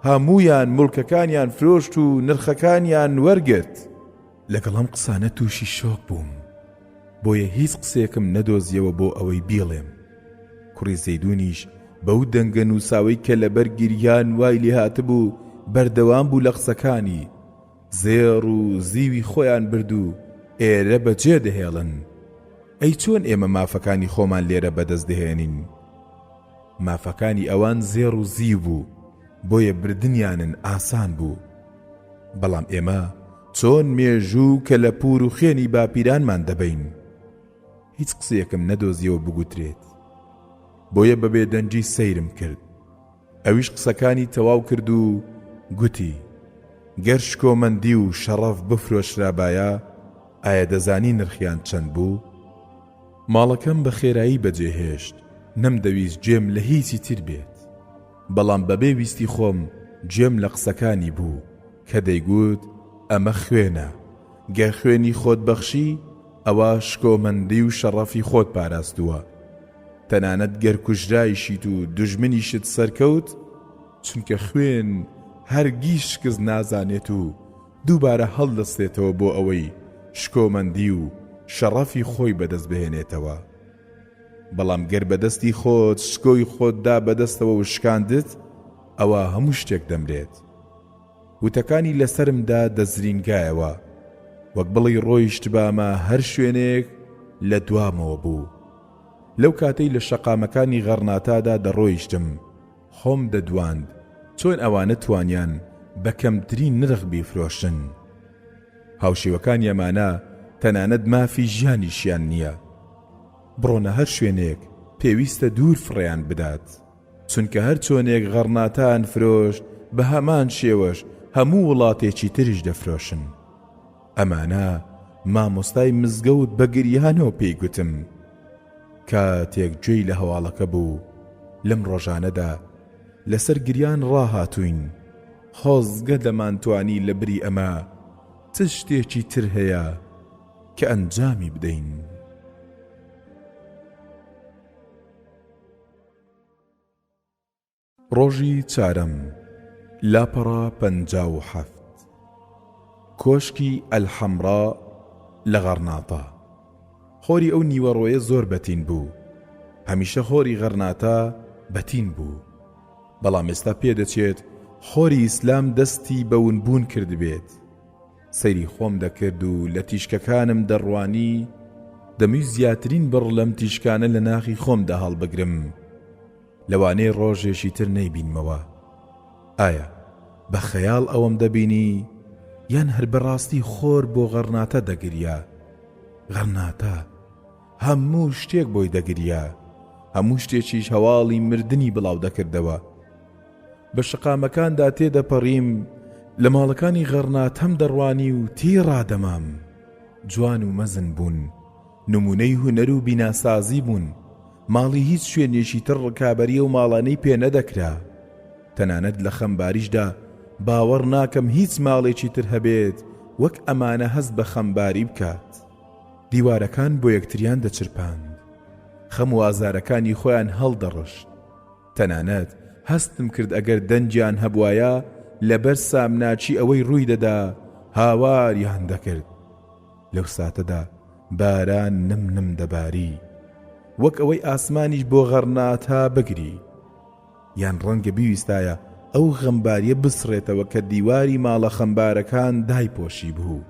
هەموویان موڵکەکانیان فرۆشت و نرخەکانیان وەرگرت. لەگەڵ ئەم قسانە تووشی شۆک بووم، بۆیە هیچ قسەیەکم نەدۆزیەوە بۆ ئەوەی بیڵێم. کوڕی زەیدونیش بەو دەنگە نووساوەی کە لەبەر گریان وای لێهاتبوو بەردەوام بوو لە قسەکانی، زێڕ و زیوی خۆیان برد و ئێرە بەجێ دەهێڵن. ئەی چۆن ئێمە مافەکانی خۆمان لێرە بەدەست دەهێنین؟ مافەکانی ئەوان زێڕ و زیو بوو، بۆیە بردنیانن ئاسان بوو. بەڵام ئێمە چۆن مێژوو و کەلەپوور و خوێنی باپیرانمان دەبەین؟ هیچ قسەیەکم نەدۆزیەوە بگوترێت. بۆیە بە بێدەنگی سەیرم کرد. ئەویش قسەکانی تەواو کرد و گوتی، گەر شکۆمەندی و شەڕەف بفرۆشرابایە، ئایا دەزانی نرخیان چەند بوو؟ ماڵەکەم بە خێرایی بەجێهێشت، نەمدەویست گوێم لە هیچی تر بێت. بەڵام بەبێ ویستی خۆم گوێم لە قسەکانی بوو کە دەیگوت، ئەمە خوێنە، گەر خوێنی خۆت بەخشی، ئەوا شکۆمەندی و شەڕەفی خۆت پاراستووە. تەنانەت گەر کوژرایشیت و دوژمنیشت سەرکەوت، چونکە خوێن هەرگیز شکست نازانێت و دووبارە هەڵدەستێتەوە بۆ ئەوەی شکۆمەندی و شەڕەفی خۆی بەدەست بهێنێتەوە. بەڵام گەر بەدەستی خۆت شکۆی خۆت دا بەدەستەوە و شکاندت، ئەوا هەموو شتێک دەمرێت. وتەکانی لەسەرمدا دەزرینگایەوە، وەک بڵێی ڕۆیشتبامە هەر شوێنێک لە دوامەوە بوو. لەو کاتەی لە شەقامەکانی غەڕناتادا دەڕۆیشتم، خۆم دەدواند چۆن ئەوانە توانیان بە کەمترین نرخ بیفرۆشن. هاوشێوەکانی ئەمانە تەنانەت مافی ژیانیشیان نییە. بڕۆنە هەر شوێنێک پێویستە دوور فڕێیان بدات. چونکە هەر چۆنێک غەڕناتایان فرۆشت بە هەمان شێوەش هەموو وڵاتێکی تریش دەفرۆشن. ئەمانە مامۆستای مزگەوت بە گریانەوە پێی گوتم. کاتێک گوێی لە هەواڵەکە بوو، لەم ڕۆژانەدا لەسەر گریان ڕاهاتووین، خۆزگە دەمانتوانی لە بری ئەمە چ شتێکی تر هەیە کە ئەنجامی بدەین. ڕۆژی چارەم، لاپەڕە 57. کۆشکی ئەلحەمڕا لە غەڕناتە. خۆری ئەو نیوەڕۆیە زۆر بەتین بوو. هەمیشە خۆری غەرناتە بەتین بوو. بەڵام ئێستا پێدەچێت خۆری ئیسلام دەستی بە ونبوون کردبێت. سەیری خۆم دەکرد و لە تیشکەکانم دەڕوانی، دەمویست زیاترین بڕ لەم تیشکانە لە ناخی خۆمدا هەڵبگرم. لەوانەیە ڕۆژێکی تر نەیبینمەوە. ئایا بە خەیاڵ ئەوەم دەبینی یان هەر بەڕاستی خۆر بۆ غەڕناتە دەگریا؟ غەڕناتە هەموو شتێک بۆی دەگریا، هەموو شتێکیش هەواڵی مردنی بڵاو دەکردەوە. بە شەقامەکاندا تێدەپەڕیم، لە ماڵەکانی غەڕناتەم دەڕوانی و تێی ڕادەمام. جوان و مەزن بوون، نموونەی هونەر و بیناسازی بوون، ماڵی هیچ شوێنێکی تر ڕکابەری ئەو ماڵانەی پێ نەدەکرا. تەنانەت لە خەمباریشدا باوەڕ ناکەم هیچ ماڵێکی تر هەبێت وەک ئەمانە هەست بە خەمباری بکات. دیوارەکان بۆ یەکتریان دەچرپاند. خەم و ئازارەکانی خۆیان هەڵدەڕشت. تەنانەت هەستم کرد ئەگەر دەنگیان هەبوایە لەبەر سامناکی ئەوەی ڕووی دەدا. هاواریان دەکرد. لەو ساتەدا باران نم نم دەباری. وەک ئەوەی ئاسمانیش بۆ غەڕناتا بگری. یان ڕەنگە بیویستایە ئەو غەمباریە بسڕێتەوە کە دیواری ماڵە خەمبارەکان دایپۆشیبوو.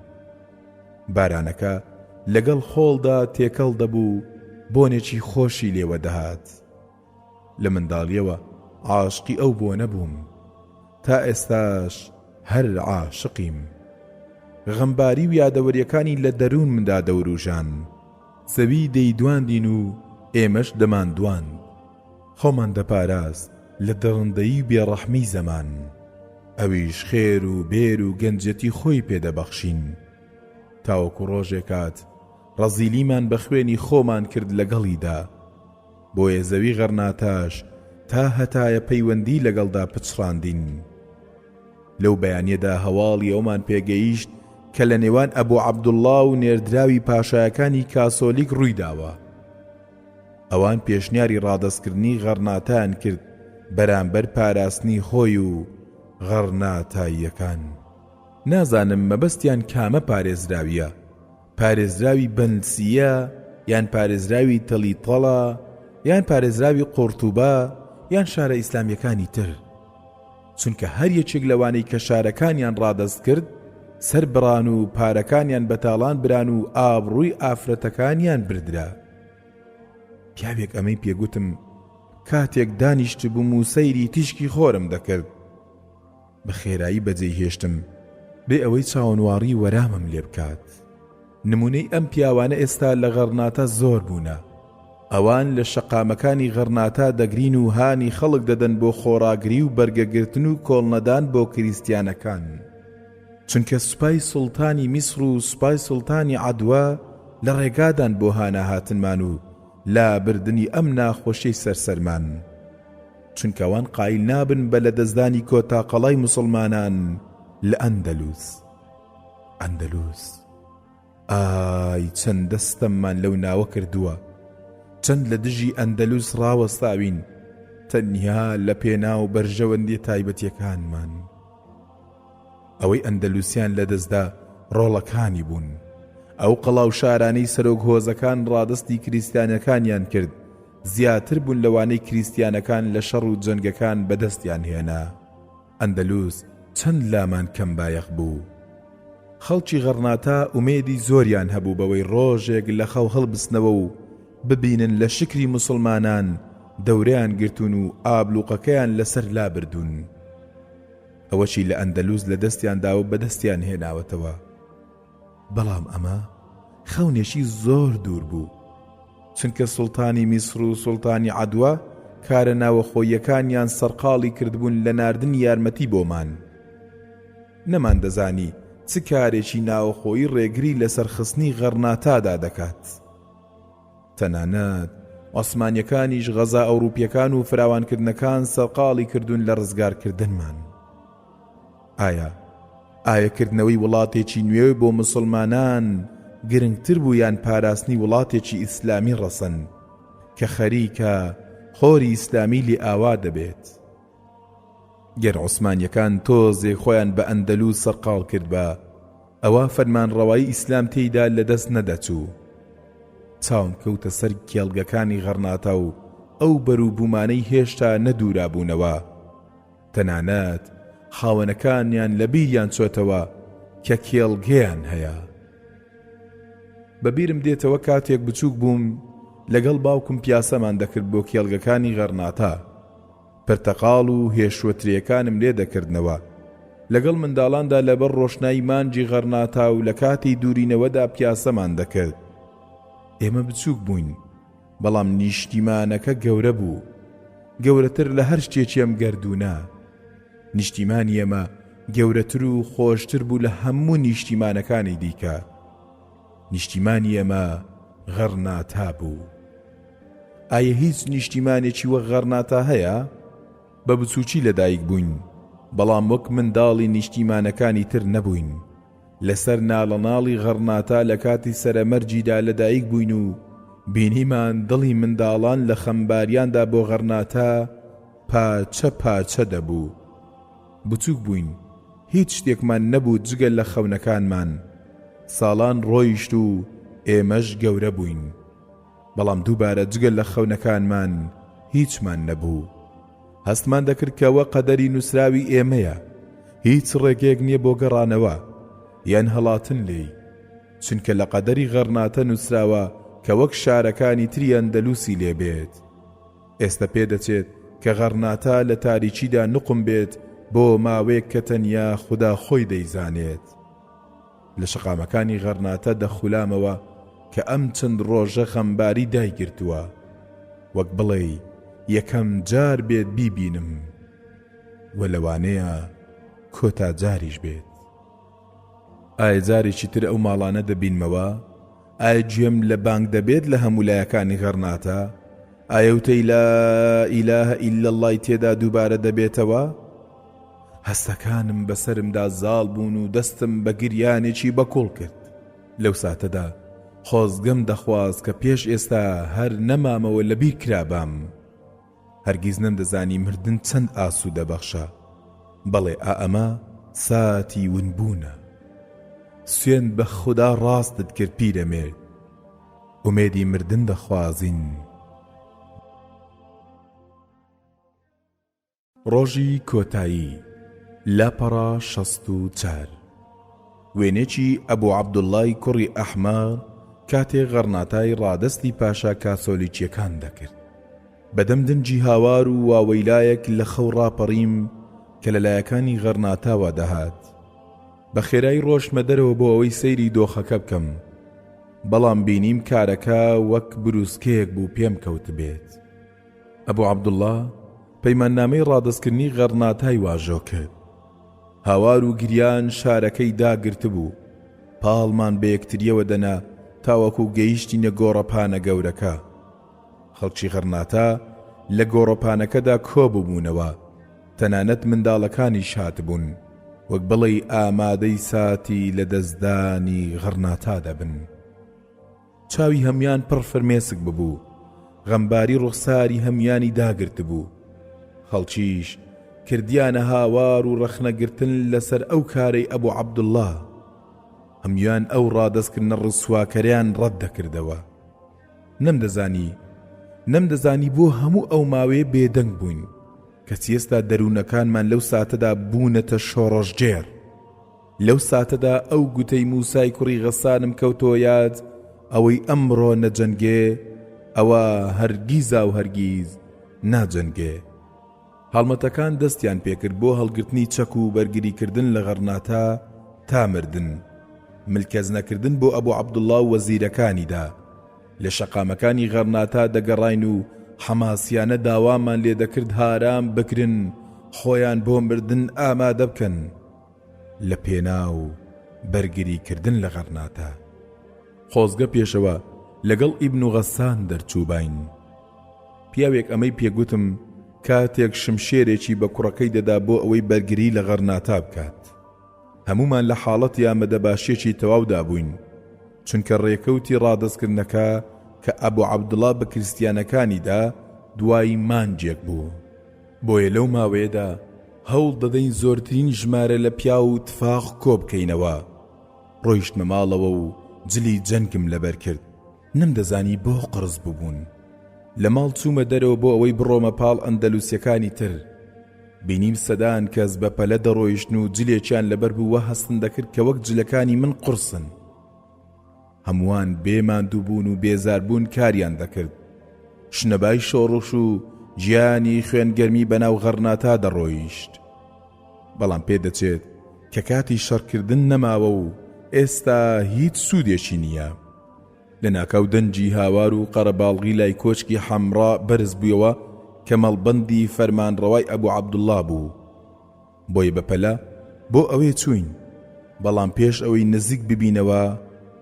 بارانەکە لەگەڵ خۆڵدا تێکەڵ دەبوو و بۆنێکی خۆشی لێوە دەهات. لە منداڵیەوە عاشقی ئەو بۆنە بووم. تا ئێستاش هەر عاشقیم. غەمباری و یادەوەریەکانی لە دەروونمدا دەوروژان. زەوی دەیدواندین و ئێمەش دەماندواند. خۆمان دەپاراست لە دڕندەیی و بێڕەحمی زەمان. ئەویش خێر و بێر و گەنجەتی خۆی پێ دەبەخشین. تاوەکو ڕۆژێک هات ڕەزیلیمان بە خوێنی خۆمان کرد لەگەڵیدا. بۆیە زەوی غەرناتاش تا هەتایە پەیوەندی لەگەڵدا پچڕاندین. لەو بەیانیەدا هەواڵی ئەومان پێگەیشت کە لە نێوان ئەبو عەبدوڵڵا و نێردراوی پاشایەکانی کاسۆلیک ڕوویداوە. ئەوان پێشنیاری ڕادەستکردنی غەڕناتایان کرد بەرامبەر پاراستنی خۆی و غەڕناتاییەکان. نازانم مەبەستیان کامە پارێزراویە، پارێزراوی بەنسیە یان پارێزراوی تەلیتەڵە یان پارێزراوی قۆرتوبا یان شارە ئیسلامیەکانی تر. چونکە هەر یەکێک لەوانەی کە شارەکانیان ڕادەست کرد سەر بڕان و پارەکانیان بەتاڵان بران و ئابڕووی ئافرەتەکانیان بردرا. پیاوێک ئەمەی پێگوتم کاتێک دانیشتبووم و سەیری تیشکی خۆرم دەکرد. بە خێرایی بەجێی هێشتم بێ ئەوەی چاوەنواڕی وەرامم لێ بکات. نمونەی ئەم پیاوانە ئێستا لە غەڕناتە زۆر بوونە. ئەوان لە شەقامەکانی غەڕناتە دەگرین و هانی خەڵک دەدەن بۆ خۆڕاگری و بەرگەگرتن و کۆڵنەدان بۆ کریستیانەکان. چونکە سوپای سوڵتانی میسڕ و سوپای سوڵتانی عەدوە لە ڕێگادان بۆ هاناهاتنمان و لابردنی ئەم ناخۆشیەی سەر سەرمان. چونکە ئەوان قایل نابن بە لەدەستدانی کۆتا قەڵای موسڵمانان لە ئەندەلوس. ئەندەلوس. ئای چەندە ستەممان لەو ناوە کردووە. چەند لە دژی ئەندەلوس ڕاوەستاوین تەنیا لە پێناو بەرژەوەندیە تایبەتیەکانمان. ئەوەی ئەندەلوسیان لەدەستدا ڕۆڵەکانی بوون. ئەو قەڵا و شارانەی سەرۆک هۆزەکان ڕادەستی کریستیانەکانیان کرد زیاتر بوون لەوانەی کریستیانەکان لە شەڕ و جەنگەکان بەدەستیان هێنا. ئەندەلوس چەند لامان کەم بایەخ بوو. خەڵکی غەڕناتە ئومێدی زۆریان هەبوو بەوەی ڕۆژێک لە خەو هەڵبسنەوە و ببینن لەشکری موسڵمانان دەورەیان گرتوون و ئابلوقەکەیان لەسەر لابردوون. ئەوەشی لە ئەندەلوس لە دەستیان داوە بەدەستیان هێناوەتەوە. بەڵام ئەمە خەونێکی زۆر دوور بوو. چونکە سوڵتانی میسر و سوڵتانی عەدوە کارە ناوەخۆییەکانیان سەرقاڵی کردبوون لە ناردنی یارمەتی بۆمان. نەماندەزانی چ کارێکی ناوەخۆیی ڕێگری لە سەرخستنی غەڕناتادا دەکات. تەنانەت عوسمانیەکانیش غەزا ئەوروپیەکان و فراوانکردنەکان سەرقاڵی کردوون لە ڕزگارکردنمان. ئایا ئایا کردنەوەی وڵاتێکی نوێ بۆ موسڵمانان گرنگتر بوو یان پاراستنی وڵاتێکی ئیسلامی ڕەسەن کە خەریکە خۆری ئیسلامی لێ ئاوا دەبێت؟ گەر عوسمانیەکان تۆزێک خۆیان بە ئەندەلوس سەرقاڵ کردبا ئەوا فەرمانڕەوایی ئیسلام تێیدا لەدەست نەدەچوو. چاوم کەوتە سەر کێڵگەکانی غەڕناتە و ئەو بەروبوومانەی هێشتا نەدوورابوونەوە. تەنانەت خاوەنەکانیان لەبیریان چۆتەوە کە کێڵگەیان هەیە. بە بیرم دێتەوە کاتێک بچووک بووم لەگەڵ باوکم پیاسەمان دەکرد بۆ کێڵگەکانی غەڕناتە. پرتەقاڵ و هێشووە ترێیەکانم لێ دەکردنەوە. لەگەڵ منداڵاندا لەبەر ڕۆشنایی مانگی غەڕناتا و لە کاتی دوورینەوەدا پیاسەمان دەکرد. ئێمە بچووک بووین، بەڵام نیشتیمانەکە گەورە بوو. گەورەتر لە هەر شتێکی ئەم گەردوونە. نیشتیمانی ئێمە گەورەتر و خۆشتر بوو لە هەموو نیشتیمانەکانی دیکە. نیشتیمانی ئێمە غەڕناتا بوو. ئایا هیچ نیشتیمانێکی وەک غەڕناتا هەیە؟ بە بچووکی لەدایک بووین، بەڵام وەک منداڵی نیشتیمانەکانی تر نەبووین. لەسەر ناڵەناڵی غەڕناتا لە کاتی سەرەمەرگیدا لەدایک بووین و بینیمان دڵی منداڵان لە خەمباریاندا بۆ غەڕناتا پارچە پارچە دەبوو. بچووک بووین. هیچ شتێکمان نەبوو جگە لە خەونەکانمان. ساڵان ڕۆیشت و ئێمەش گەورە بووین. بەڵام دووبارە جگە لە خەونەکانمان هیچمان نەبوو. هەستمان دەکرد کە ئەوە قەدەری نووسراوی ئێمەیە. هیچ ڕێگەیەک نییە بۆ گەڕانەوە یان هەڵاتن لێی. چونکە لە قەدەری غەڕناتە نووسراوە کە وەک شارەکانی تری ئەندەلوسی لێ بێت. ئێستە پێدەچێت کە غەڕناتە لە تاریکیدا نوقم بێت بۆ ماوەیەک کە تەنیا خودا خۆی دەیزانێت. لە شەقامەکانی غەڕناتە دەخولامەوە کە ئەم چەند ڕۆژە خەمباری دایگرتووە. وەک بڵێی یەکەم جار بێت بیبینم و لەوانەیە کۆتا جاریش بێت. ئایا جارێکی تر ئەو ماڵانە دەبینمەوە؟ ئایا گوێم لە بانگ دەبێت لە هەموو لایەکانی غەرناتە؟ ئایا وتەی لا ئیلاهە ئیلا اللەی تێدا دووبارە دەبێتەوە؟ هەستەکانم بەسەرمدا زاڵ بوون و دەستم بە گریانێکی بەکوڵ کرد. لەو ساتەدا خۆزگەم دەخواست کە پێش ئێستا هەر نەمامەوە لەبیر کرابام. هەرگیز نەمدەزانی مردن چەند ئاسوودە بەخشە. بەڵێ ئا ئەمە ساتی ونبوونە. سوێند بە خودا ڕاستت کرد پیرەمێرد. ئومێدی مردن دەخوازین. ڕۆژی کۆتایی، لاپەڕە 64. وێنەیەکی ئەبو عەبدوڵڵای کوڕی ئەحمەر کاتێ غەڕناتای ڕادەستی پاشا کاسۆلیکییەکان دەکرد. بەدەم دەنگی هاوار و واوەیلایەک لە خەو ڕاپەڕیم کە لە لایەکانی غەڕناتاوە دەهات. بە خێرایی ڕۆشتمە دەرەوە بۆ ئەوەی سەیری دۆخەکە بکەم، بەڵام بینیم کارەکە وەک بروسکەیەک بوو پێم کەوتبێت. ئەبو عەبدوڵڵا پەیماننامەی ڕادەستکردنی غەڕناتای واژۆ کرد. هاوار و گریان شارەکەی داگرتبوو. پاڵمان بە یەکترییەوە دەنا تاوەکو گەیشتینە گۆڕەپانە گەورەکە. خەڵکی غەڕناتە لە گۆڕەپانەکەدا کۆببوونەوە، تەنانەت منداڵەکانیش هاتبوون، وەک بڵێی ئامادەی ساتی لەدەستدانی غەڕناتا دەبن. چاوی هەموان پڕ فرمێسک ببوو، غەمباری ڕوخساری هەموانی داگرتبوو. خەڵکیش کردیانە هاوار و ڕەخنەگرتن لەسەر ئەو کارەی ئەبو عەبدوڵڵا. هەموان ئەو ڕادەستکردنە ڕسواکەرەیان ڕەت دەکردەوە. نەمدەزانی، نەمدەزانی بۆ هەموو ئەو ماوەیە بێدەنگ بووین، کەچی ئێستا دەروونەکانمان لەو ساتەدا بوونەتە شۆڕشگێڕ. لەو ساتەدا ئەو گوتەی موسای کوڕی غەسانم کەوتەوە یاد، ئەوەی ئەمڕۆ نەجەنگێ، ئەوا هەرگیزاو هەرگیز ناجەنگێ. هەڵمەتەکان دەستیان پێکرد بۆ هەڵگرتنی چەک و بەرگریکردن لە غەڕناتە تا مردن، ملکەچنەکردن بۆ ئەبو عەبدوڵڵا و وەزیرەکانیدا. لە شەقامەکانی غەڕناتە دەگەڕاین و حەماسیانە داوامان لێدەکرد هارام بگرن، خۆیان بۆ مردن ئامادە بکەن. لە پێناو بەرگری کردن لە غەرناتە. خۆزگە پێشەوە لەگەڵ ئیبن غەسان دەرچووباین. پیاوێک ئەمەی پێگوتم کاتێک شمشێرێکی بە کوڕەکەی دەدا بۆ ئەوەی بەرگری لە غەرناتا بکات. هەموومان لە حاڵەتی ئامادەباشییەکی تەواودا بووین، چونکە ڕێکەوتی ڕادەستکردنەکە کە ئەبو عەبدوڵا بە کریستیانەکانی دا دوای مانگێک بوو. بۆیە لەو ماوەیەدا هەوڵ دەدەین زۆرترین ژمارە لە پیاو و تفاق کۆبکەینەوە. ڕۆیشتمە ماڵەوە و جلی جەنگم لەبەر کرد. نەمدەزانی بۆ قەرز ببوون. لە ماڵ چوومە دەرەوە بۆ ئەوەی بڕۆمە پاڵ ئەندەلوسیەکانی تر. بینیم سەدان کەس بە پەلە دەڕۆیشتن و جلێکیان لەبەر بوو وا هەستم دەکرد کە وەک جلەکانی من قورسن. هەمووان بێ ماندووبوون و بێزاربوون کاریان دەکرد. شنەبای شۆڕش و گیانی خوێنگەرمی بەناو غەڕناتا دەڕۆیشت. بەڵام پێدەچێت کە کاتی شەڕکردن نەماوە و ئێستا هیچ سوودێکی نییە. لەناکاو دەنگی هاوار و قەرەباڵغی لای کۆشکی حەمڕا بەرز بوویەوە کە مەڵبەندی فەرمانڕەوای ئەبو عەبدوڵڵا بوو. بۆیە بەپەلە بۆ ئەوێ چووین، بەڵام پێش ئەوەی نزیک ببینەوە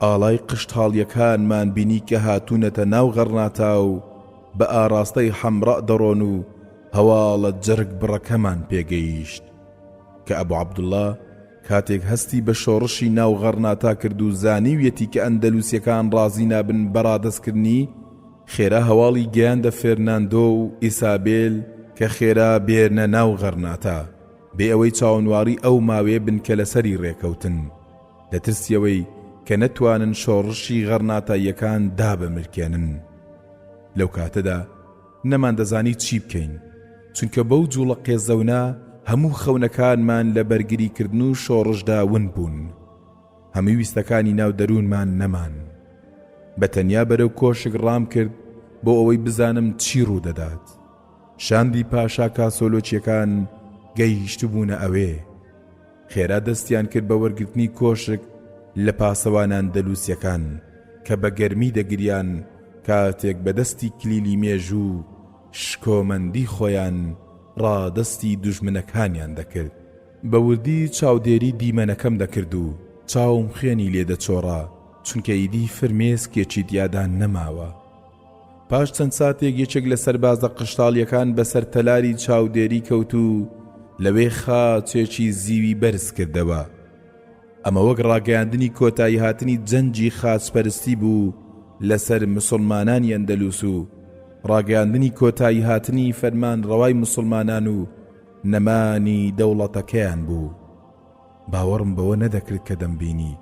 ئاڵای قشتاڵیەکانمان بینی کە هاتوونەتە ناو غەڕناتا و بە ئاڕاستەی حەمڕا دەڕۆن و هەواڵە جەرگ بڕەکەمان پێگەیشت کە ئەبو عەبدوڵا کاتێک هەستی بە شۆڕشی ناو غەڕناتا کرد و زانیویەتی کە ئەندەلوسیەکان ڕازی نابن بە ڕادەستکردنی، خێرا هەواڵی گەیاندە فێرناندۆ و ئیسابێل کە خێرا بێنە ناو غەرناتە. بێ ئەوەی چاوەنواڕی ئەو ماوەیە بن کە لەسەری ڕێکەوتن، لە ترسی ئەوەی کە نەتوانن شۆڕشی غەڕناتاییەکان دابمرکێنن. لەو کاتەدا نەماندەزانی چی بکەین، چونکە بەو جوڵە قێزەونە هەموو خەونەکانمان لە بەرگریکردن و شۆڕشدا ون بوون. هەموو ویستەکانی ناو دەروونمان نەمان. بە تەنیا بەرەو کۆشک ڕامکرد بۆ ئەوەی بزانم چی ڕوودەدات. شاندی پاشا کاسۆلۆکییەکان گەیشتبوونە ئەوێ. خێرا دەستیان کرد بە وەرگرتنی کۆشک لە پاسەوانە ئەندەلوسییەکان کە بە گەرمی دەگریان کاتێک بە دەستی کلیلی مێژوو و شکۆمەندی خۆیان ڕادەستی دوژمنەکانیان دەکرد. بە وردی چاودێری دیمەنەکەم دەکرد و چاوم خوێنی لێ دەچۆڕا، چونکە ئیدی فرمێسکێکی تیادا نەماوە. پاش چەند ساتێک یەکێک لە سەربازە قشتاڵیەکان بەسەر تەلاری چاودێری کەوت و لەوێ خاچێکی زیوی بەرز کردەوە. ئەمە وەک ڕاگەیاندنی کۆتاییهاتنی جەنگی خاچپەرستی بوو لەسەر مسوڵمانانی ئەندەلوس و ڕاگەیاندنی کۆتاییهاتنی فەرمانڕەوای مسوڵمانان و نەمانی دەوڵەتەکەیان بوو. باوەڕم بەوە نەدەکرد کە دەمبینی.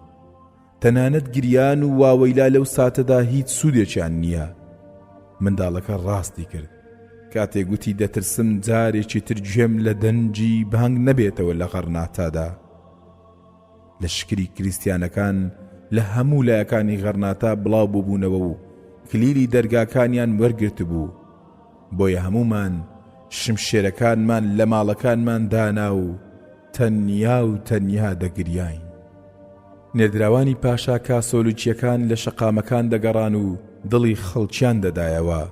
تەنانەت گریان و واوەیلا لەو ساتەدا هیچ سوودێکیان نییە. منداڵەکە ڕاستی کرد کاتێک گوتی دەترسم جارێکی تر گوێم لە دەنگی بانگ نەبێتەوە لە غەڕناتادا. لەشکری کریستیانەکان لە هەموو لایەکانی غەرناتا بڵاو بووبوونەوە و کلیلی دەرگاکانیان وەرگرتبوو. بۆیە هەموومان شمشێرەکانمان لە ماڵەکانمان دانا و تەنیا و تەنیا دەگریاین. نێردراوانی پاشا کاسۆلیکییەکان لە شەقامەکان دەگەڕان و دڵی خەڵکیان دەدایەوە،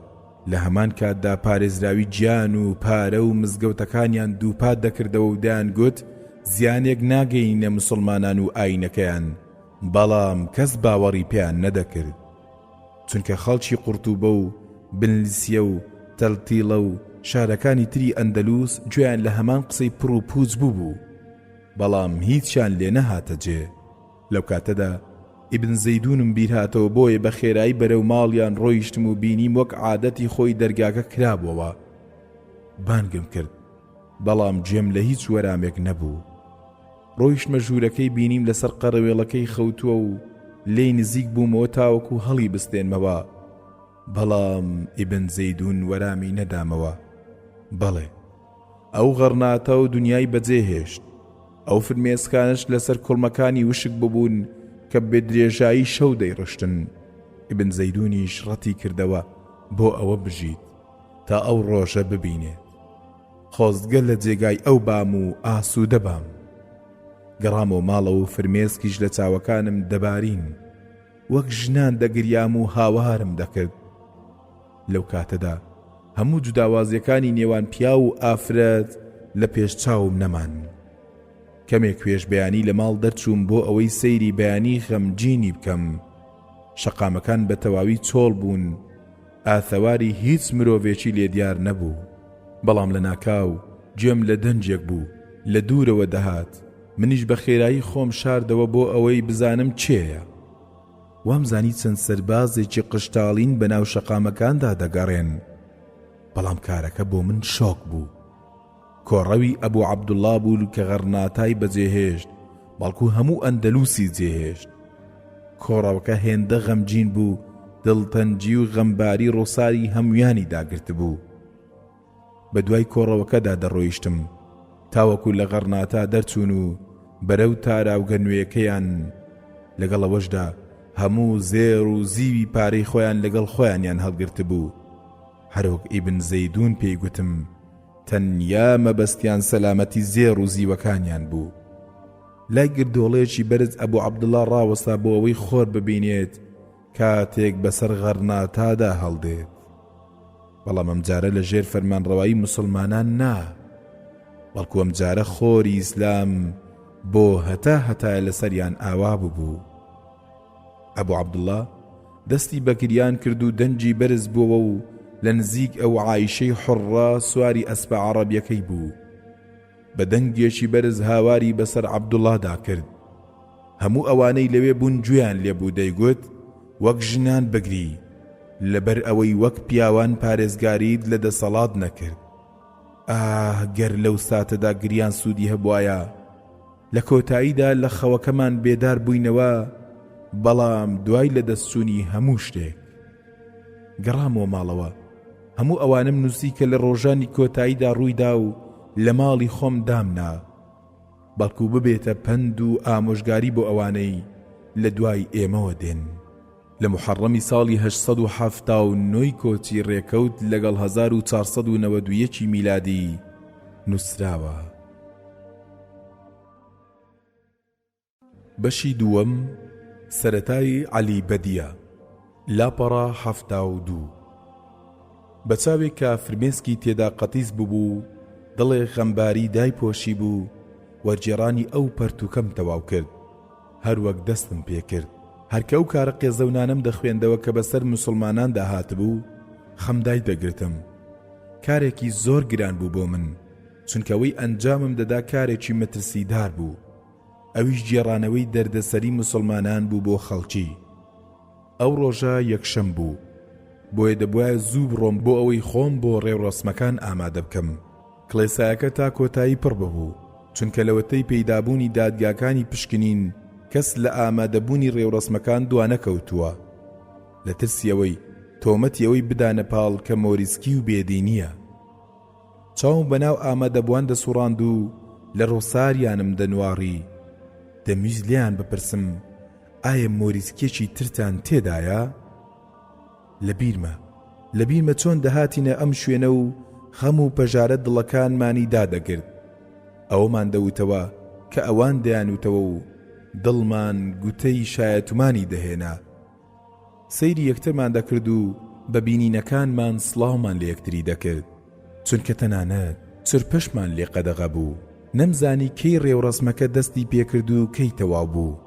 لە هەمان کاتدا پارێزراوی گیان و پارە و مزگەوتەکانیان دووپات دەکردەوە و دەیانگوت زیانێک ناگەینە مسوڵمانان و ئایینەکەیان، بەڵام کەس باوەڕی پێیان نەدەکرد. چونکە خەڵکی قورتوبە و بنلسیە و تەلتیڵە و شارەکانی تری ئەندەلوس گوێیان لە هەمان قسەی پڕ و پووچ بووبوو، بەڵام هیچیان لێ نەهاتە جێ. لەو کاتەدا ئیبن زەیدونم بیر هاتەوە بۆیە بە خێرایی بەرەو ماڵیان ڕۆیشتم و بینیم وەک عادەتی خۆی دەرگاکە کرابۆوە. بانگم کرد بەڵام گوێم لە هیچ وەرامێک نەبوو. ڕۆیشتمە ژوورەکەی بینیم لەسەر قەرەوێڵەکەی خەوتووە و لێی نزیک بوومەوە تاوەکو هەڵی بستێنمەوە بەڵام ئیبن زەیدون وەرامی نەدامەوە. بەڵێ. ئەو غەڕناتە و دنیای بەجێ هێشت. ئەو فرمێسکانەش لەسەر کوڵمەکانی وشک ببوون کە بە درێژایی شەو دەیڕشتن. ئیبن زەیدونیش ڕەتی کردەوە بۆ ئەوە بژیت تا ئەو ڕۆژە ببینێت. خۆزگە لە جێگای ئەو بام و ئاسوودە بام. گەڕامەوە ماڵەوە و فرمێسکیش لە چاوەکانم دەبارین. وەک ژنان دەگریام و هاوارم دەکرد. لەو کاتەدا هەموو جوداوازیەکانی نێوان پیاو و ئافرەت لە پێش چاوم نەمان. کەمێک پێش بەیانی لە ماڵ دەرچووم بۆ ئەوەی سەیری بەیانی غەمگینی بکەم. شەقامەکان بە تەواوی چۆڵ بوون، ئاثەواری هیچ مرۆڤێکی لێ دیار نەبوو. بەڵام لە ناکاو گوێم لە دەنگێک بوو لە دوورەوە دەهات، منیش بە خێرایی خۆم شاردەوە بۆ ئەوەی بزانم کێیە. وامزانی چەند سەربازێکی قشتاڵین بەناو شەقامەکاندا دەگەڕێن، بەڵام کارەکە بۆ من شۆک بوو. کۆڕەوی ئەبو عەبدوڵڵا بوو کە غەڕناتای بەجێهێشت، بەڵکو هەموو ئەندەلوسی جێهێشت. کۆڕەوەکە هێندە غەمگین بوو، دڵتەنگی و غەمباری ڕوخساری هەموویانی داگرتبوو. بە دوای کۆڕەوەکەدا دەڕۆیشتم تاوەکو لە غەڕناتا دەرچوون و بەرەو تاراوگە نوێیەکەیان، لەگەڵ ئەوەشدا هەموو زێڕ و زیوی پارەی خۆیان لەگەڵ خۆیانیان هەڵگرتبوو. هەروەک ئیبن زەیدون پێی گوتم تەنیا مەبەستیان سەلامەتی زێڕ و زیوەکانیان بوو. لای گردۆڵەیەکی بەرز ئەبو عەبدوڵڵا ڕاوەستا بۆ ئەوەی خۆر ببینێت کاتێک بەسەر غەرناتادا هەڵدێت. بەڵام ئەمجارە لە ژێر فەرمانڕەوایی موسڵمانان نا، بەڵکو ئەمجارە خۆری ئیسلام بۆ هەتا هەتایە لەسەریان ئاوا ببوو. ئەبو عەبدوڵڵا دەستی بە گریان کرد و دەنگی بەرز بووەوە و لە نزیک ئەو عائیشەی حوڕڕە سواری ئەسپە عەڕەبیەکەی بوو. بە دەنگێکی بەرز هاواری بەسەر عەبدوڵڵادا کرد. هەموو ئەوانەی لەوێ بوون گوێیان لێ بوو دەیگوت، وەک ژنان بگری، لەبەر ئەوەی وەک پیاوان پارێزگاریت لە دەسەڵات نەکرد. ئاه گەر لەو ساتەدا گریان سوودی هەبوایە! لە کۆتاییدا لە خەوەکەمان بێدار بووینەوە، بەڵام دوای لەدەستچوونی هەموو شتێک. گەڕامەوە ماڵەوە. هەموو ئەوانەم نووسی کە لە ڕۆژانی کۆتاییدا ڕوویدا و لە ماڵی خۆم دامنا. بەڵکو ببێتە پەند و ئامۆژگاری بۆ ئەوانەی لە دوای ئێمەوە دێن. لە موحەڕەمی ساڵی 879 ی کۆچی ڕێکەوت لەگەڵ 1491 ی میلادی نووسراوە. بەشی دووەم، سەرەتای عەلی بەدیە، لاپەڕە 72. بە چاوێک کە فرمێسکی تێدا قەتیس ببوو و دڵێ غەمباری دایپۆشیبوو، وەرگێڕانی ئەو پەرتووکەم تەواو کرد. هەر وەک دەستم پێ کرد. هەر کە ئەو کارە قێزەونانەم دەخوێندەوە کە بەسەر موسڵماناندا هاتبوو، خەم دایدەگرتم. کارێکی زۆر گران بوو بۆ من، چونکە ئەوەی ئەنجامم دەدا کارێکی مەترسیدار بوو. ئەویش گێڕانەوەی دەردەسەری موسڵمانان بوو بۆ خەڵکی. ئەو ڕۆژە یەکشەم بوو، بۆیە دەبوایە زوو بڕۆم بۆ ئەوەی خۆم بۆ ڕێوڕەسمەکان ئامادە بکەم. کڵێسایەکە تا کۆتایی پڕ ببوو، چونکە لەوەتەی پەیدابوونی دادگاکانی پشکنین کەس لە ئامادەبوونی ڕێوڕەسمەکان دوانەکەوتووە. لە ترسی ئەوەی تۆمەتی ئەوەی بدانە پاڵ کە مۆریسکی و بێدینییە. چاوم بە ناو ئامادەبووان دەسوڕاند و لە ڕوخساریانم دەنواڕی، دەمویست لێیان بپرسم ئایا مۆریسکێکی ترتان تێدایە؟ لە بیرمە، لە بیرمە چۆن دەهاتینە ئەم شوێنە و خەم و پەژارە دڵەکانمانی دادەگرت. ئەوەمان دەوتەوە کە ئەوان دەیانوتەوە و دڵمان گوتەی شایەتومانی دەهێنا. سەیری یەکترمان دەکرد و بە بینینەکانمان سڵاومان لە یەکتری دەکرد، چونکە تەنانەت چرپەشمان لێ قەدەغە بوو. نەمزانی کەی ڕێوڕەسمەکە دەستی پێکرد و کەی تەواو بوو،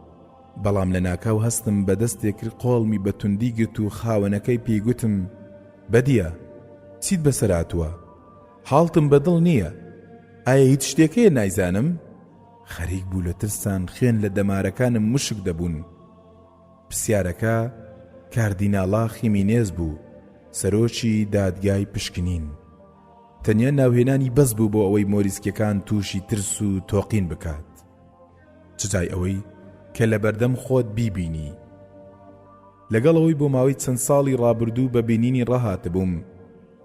بەڵام لەناکاو هەستم بە دەستێک کرد قۆڵمی بە توندی گرت و خاوەنەکەی پێی گوتم، بەدیە، چیت بەسەر هاتووە؟ حاڵتم بە دڵ نییە. ئایا هیچ شتێک هەیە نایزانم؟ خەریک بوو لە ترسان خوێن لە دەمارەکانم وشک دەبوون. پرسیارەکە کاردیناڵا خیمینێز بوو، سەرۆکی دادگای پشکنین. تەنیا ناوهێنانی بەس بوو بۆ ئەوەی مۆریسکیەکان تووشی ترس و تۆقین بکات. چ جای ئەوەی کە لەبەردەم خۆت بیبینی. لەگەڵ ئەوەی بۆ ماوەی چەند ساڵی ڕابردوو بە بینینی ڕاهاتبووم،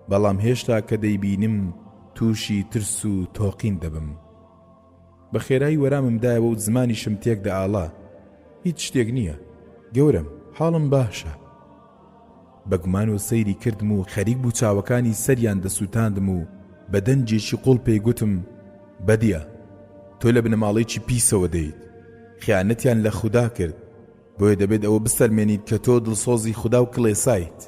بەڵام هێشتا کە دەیبینم تووشی ترس و تۆقین دەبم. بە خێرایی وەرامم دایەوە و زمانیشم تێک دەئاڵا، هیچ شتێک نییە، گەورەم، حاڵم باشە. بە گومانەوە سەیری کردم و خەریک بوو چاوەکانی سەریان دەسووتاندم و بە دەنگێکی قووڵ پێی گوتم، بەدیە، تۆ لە بنەماڵەیەکی پیسەوە دێیت. خیانەتیان لە خودا کرد، بۆیە دەبێت ئەوە بسەلمێنیت کە تۆ دڵسۆزی خودا و کڵێسایت.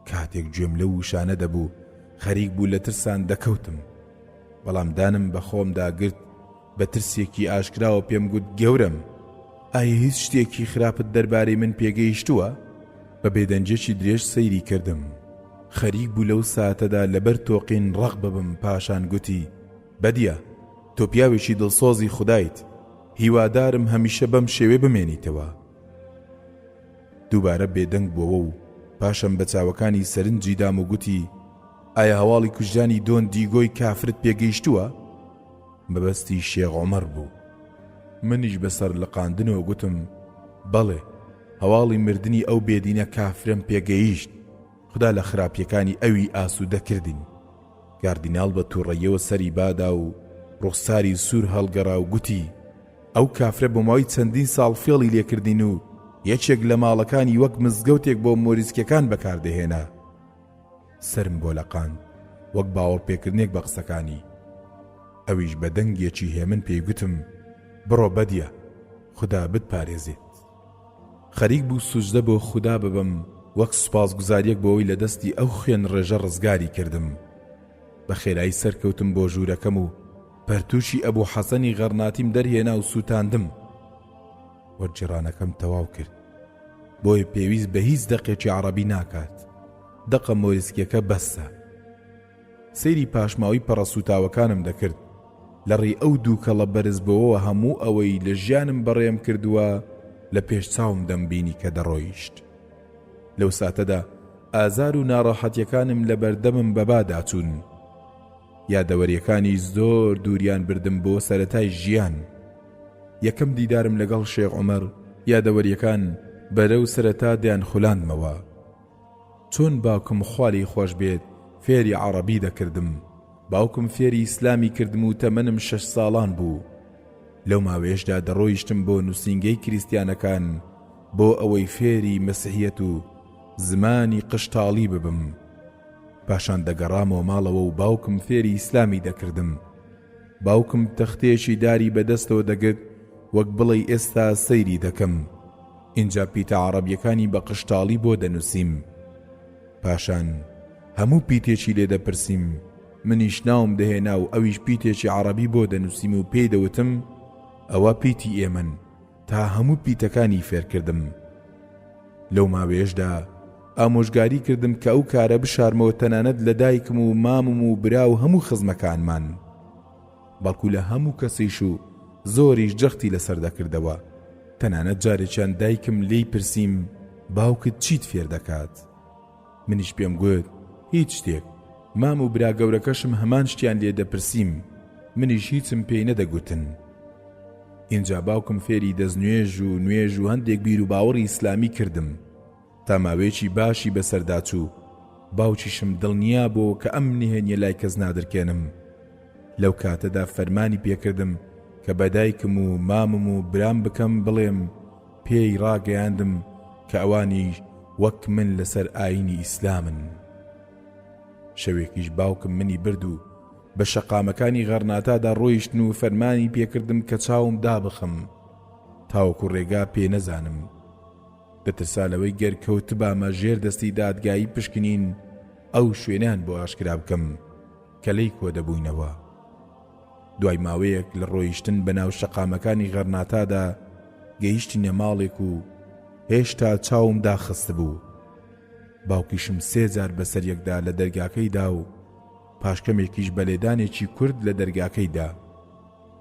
کاتێک گوێم لەو وشانە دەبوو خەریک بوو لە ترسان دەکەوتم. بەڵام دانم بە خۆمدا گرت، بە ترسێکی ئاشکراوە پێم گوت گەورەم، ئایا هیچ شتێکی خراپت دەربارەی من پێگەیشتووە؟ بە بێدەنگیەکی درێژ سەیری کردم. خەریک بوو لەو ساتەدا لەبەر تۆقین ڕەق ببم پاشان گوتی، بەدیە، تۆ پیاوێکی دڵسۆزی خودایت، هیوادارم هەمیشە بەم شێوەیە بمێنیتەوە. دووبارە بێدەنگ بووەوە و پاشان بە چاوەکانی سەرنجی دام و گوتی، ئایا هەواڵی کوژرانی دۆن دیگۆی کافرت پێگەیشتووە؟ مەبەستی شێخ عومەر بوو. منیش بە سەرلەقاندنەوە گوتم، بەڵێ، هەواڵی مردنی ئەو بێدینە کافرەم پێگەیشت. خودا لە خراپییەکانی ئەوی ئاسوودە کردین. کاردیناڵ بە تووڕەییەوە سەری بادا و ڕوخساری سوور هەڵگەڕا و گوتی، ئەو کافرە بۆ ماوەی چەندین ساڵ فێڵی لێکردین و یەکێک لە ماڵەکانی وەک مزگەوتێک بۆ مۆریسکیەکان بەکاردەهێنا. سەرم بۆ لەقاند وەک باوەڕپێکردنێک بە قسەکانی. ئەویش بە دەنگێکی هێمن پێی گوتم، بڕۆ بەدیە، خودا بتپارێزێت. خەریک بوو سوجدە بۆ خودا ببەم وەک سوپاسگوزاریەک بۆ ئەوەی لە دەستی ئەو خوێنڕێژە ڕزگاری کردم. بە خێرایی سەرکەوتم بۆ ژوورەکەم و پەرتووکی ئەبوو حەسەنی غەرناتیم دەرهێنا و سووتاندم. وەرگێڕانەکەم تەواو کرد. بۆیە پێویست بە هیچ دەقێکی عەڕەبی ناکات. دەقە مۆریسکیەکە بەسە. سەیری پاشماوەی پەڕە سووتاوەکانم دەکرد. لە ڕێی ئەو دووکەڵە بەرزبۆوەوە هەموو ئەوەی لە ژیانم بەڕێم کردووە لە پێش چاوم دەمبینی کە دەڕۆیشت. لەو ساتەدا ئازار و ناڕەحەتیەکانم لە بەردەمم بەبا داچوون. یادەوەریەکانی زۆر دووریان بردم بۆ سەرەتای ژیان. یەکەم دیدارم لەگەڵ شێخ عومەر یادەوەریەکان بەرەو سەرەتا دەیانخولاندمەوە. چۆن باوکم خوا لێی خۆش بێت فێری عەڕەبی دەکردم. باوکم فێری ئیسلامی کردم و تەمەنم شەش ساڵان بوو. لەو ماوەیەشدا دەڕۆیشتم بۆ نووسینگەی کریستیانەکان بۆ ئەوەی فێری مەسیحیەت و زمانی قشتاڵی ببم. پاشان دەگەڕامەوە ماڵەوە و باوکم فێری ئیسلامی دەکردم. باوکم تەختەیەکی داری بە دەستەوە دەگرت وەک بڵێی ئێستا سەیری دەکەم. ئینجا پیتە عەڕەبیەکانی بە قشتاڵی بۆ دەنووسیم. پاشان هەموو پیتێکی لێ دەپرسیم، منیش ناوم دەهێنا و ئەویش پیتێکی عەڕەبی بۆ دەنووسیم و پێی دەوتم ئەوە پیتی ئێمەن تا هەموو پیتەکانی فێرکردم. لەو ماوەیەشدا ئامۆژگاری کردم کە ئەو کارە بشارمەوە تەنانەت لە دایکم و مامم و برا و هەموو خزمەکانمان. بەڵکو لە هەموو کەسیش و زۆریش جەختی لەسەر دەکردەوە. تەنانەت جارێکیان دایکم لێی پرسیم باوکت چیت فێر دەکات؟ منیش پێم گوت هیچ شتێک، مام و برا گەورەکەشم هەمان شتیان لێ دەپرسیم، منیش هیچم پێی نەدەگوتن. ئینجا باوکم فێری دەستنوێژ و نوێژ و هەندێک بیروباوەڕی ئیسلامی کردم. تا ماوەیەکی باشی بەسەردا چوو، باوکیشم دڵنیا بۆوە کە ئەم نهێنیە لای کەس نادرکێنم. لەو کاتەدا فەرمانی پێکردم کە بە دایکم و مامم و برام بکەم بڵێم پێی ڕاگەیاندم کە ئەوانیش وەک من لەسەر ئایینی ئیسلامن. شەوێکیش باوکم منی برد و بە شەقامەکانی غەرناتادا ڕۆیشتن و فەرمانی پێکردم کە چاوم دابخەم تاوەکو ڕێگا پێ نەزانم. دەترسا لەوەی گەر کەوتبامە ژێر دەستی دادگایی پشکنین ئەو شوێنەیان بۆ ئاشکرا بکەم کە لێی کۆدەبووینەوە. دوای ماوەیەک لە ڕۆیشتن بە ناو شەقامەکانی غەرناتادا گەیشتینە ماڵێک و هێشتا چاوم داخستبوو. باوکیشم سێ جار بەسەر یەکدا لە دەرگاکەی دا و پاش کەمێکیش بە لێدانێکی کورت لە دەرگاکەی دا.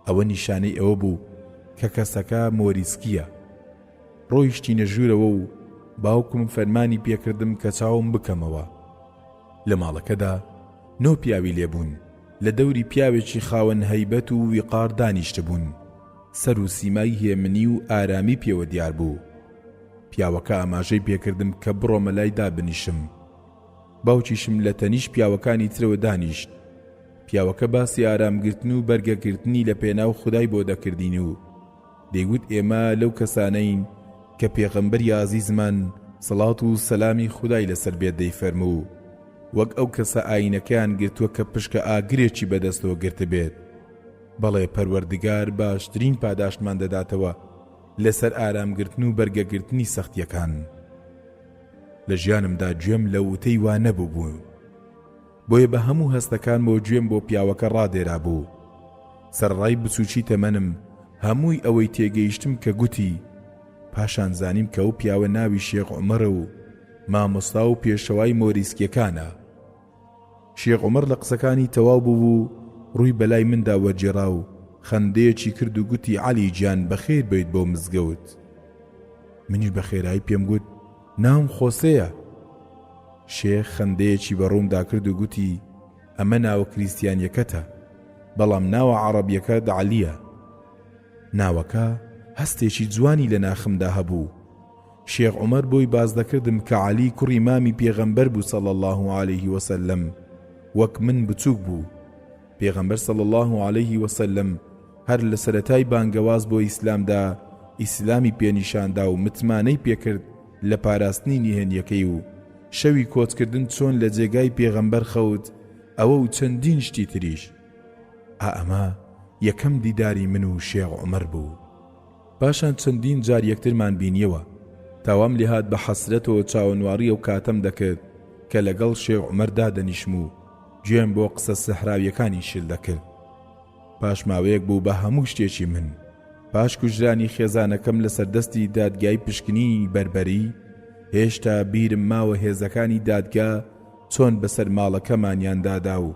ئەوە نیشانەی ئەوە بوو کە کەسەکە مۆریسکییە. ڕۆیشتینە ژوورەوە و باوکم فەرمانی پێکردم کە چاوم بکەمەوە. لە ماڵەکەدا نۆ پیاوی لێبوون، لە دەوری پیاوێکی خاوەن هەیبەت و ویقار دانیشتبوون، سەر و سیمای هێمنی و ئارامی پێوە دیار بوو. پیاوەکە ئاماژەی پێکردم کە بڕۆمە لای دابنیشم. باوکیشم لە تەنیشت پیاوەکانی ترەوە دانیشت. پیاوەکە باسی ئارامگرتن و بەرگەگرتنی لە پێناو خودای بۆ دەکردین و دەیوت ئێمە لەو کەسانەین کە پێغەمبەری ئازیزمان سەڵات و سەلامی خودای لەسەر بێت دەیفەرموو وەک ئەو کەسە ئایینەکەیان گرتووە کە پشکە ئاگرێکی بەدەستەوە گرتبێت بەڵێ پەروەردگار باشترین پاداشتمان دەداتەوە لەسەر ئارامگرتن و بەرگەگرتنی سەختیەکان لە ژیانمدا گوێم لە وتەی وا نەبووبوو بۆیە بە هەموو هەستەکانمەوە گوێم بۆ پیاوەکە ڕادێرابوو. سەرەڕای بچووکی تەمەنم، هەمووی ئەوەی تێگەیشتم کە گوتی. پاشان زانیم کە ئەو پیاوە ناوی شێخ عومەرە و مامۆستا و پێشەوای مۆریسکییەکانە. شێخ عومەر لە قسەکانی تەواو بوو و ڕووی بە لای مندا وەرگێڕا و خەندەیەکی کرد و گوتی عەلی گیان بەخێر بێیت بۆ مزگەوت. منیش بە خێرایی پێم گوت ناوم خۆسێیە. شێخ خەندەیەکی بە ڕوومدا کرد و گوتی، ئەمە ناوە کریستیانییەکەتە، بەڵام ناوە عەڕەبییەکەت عەلییە. ناوەکە هەستێکی جوانی لە ناخمدا هەبوو. شێخ عومەر بۆی باس دەکردم کە عەلی کوڕی مامی پێغەمبەر بوو صلی اللە علیه و سلم، وەک من بچووک بوو. پێغەمبەر صلی اللە علیه و سلم هەر لە سەرەتای بانگەواز بۆ ئیسلامدا ئیسلامی پێ نیشاندا و متمانەی پێکرد لە پاراستنی نهێنیەکەی و شەوی کۆچکردن چۆن لە جێگای پێغەمبەر خەوت ئەوە و چەندین شتی تریش. ئا ئەمە یەکەم دیداری من و شێخ عومەر بوو. پاشان چەندین جار یەکترمان بینیەوە. تا وام لێهات بە حەسرەتەوە چاوەنواڕی ئەو کاتەم دەکرد کە لەگەڵ شێخ عومەر دادەنیشم و گوێم بۆ قسە سەحراویەکانی شل دەکرد. پاش ماوەیەک بوو بە هەموو شتێکی من. پاش کوژرانی خێزانەکەم لەسەر دەستی دادگای پشکنینی بەربەری، هێشتا بیرم ماوە هێزەکانی دادگا چۆن بەسەر ماڵەکەمانیان دادا و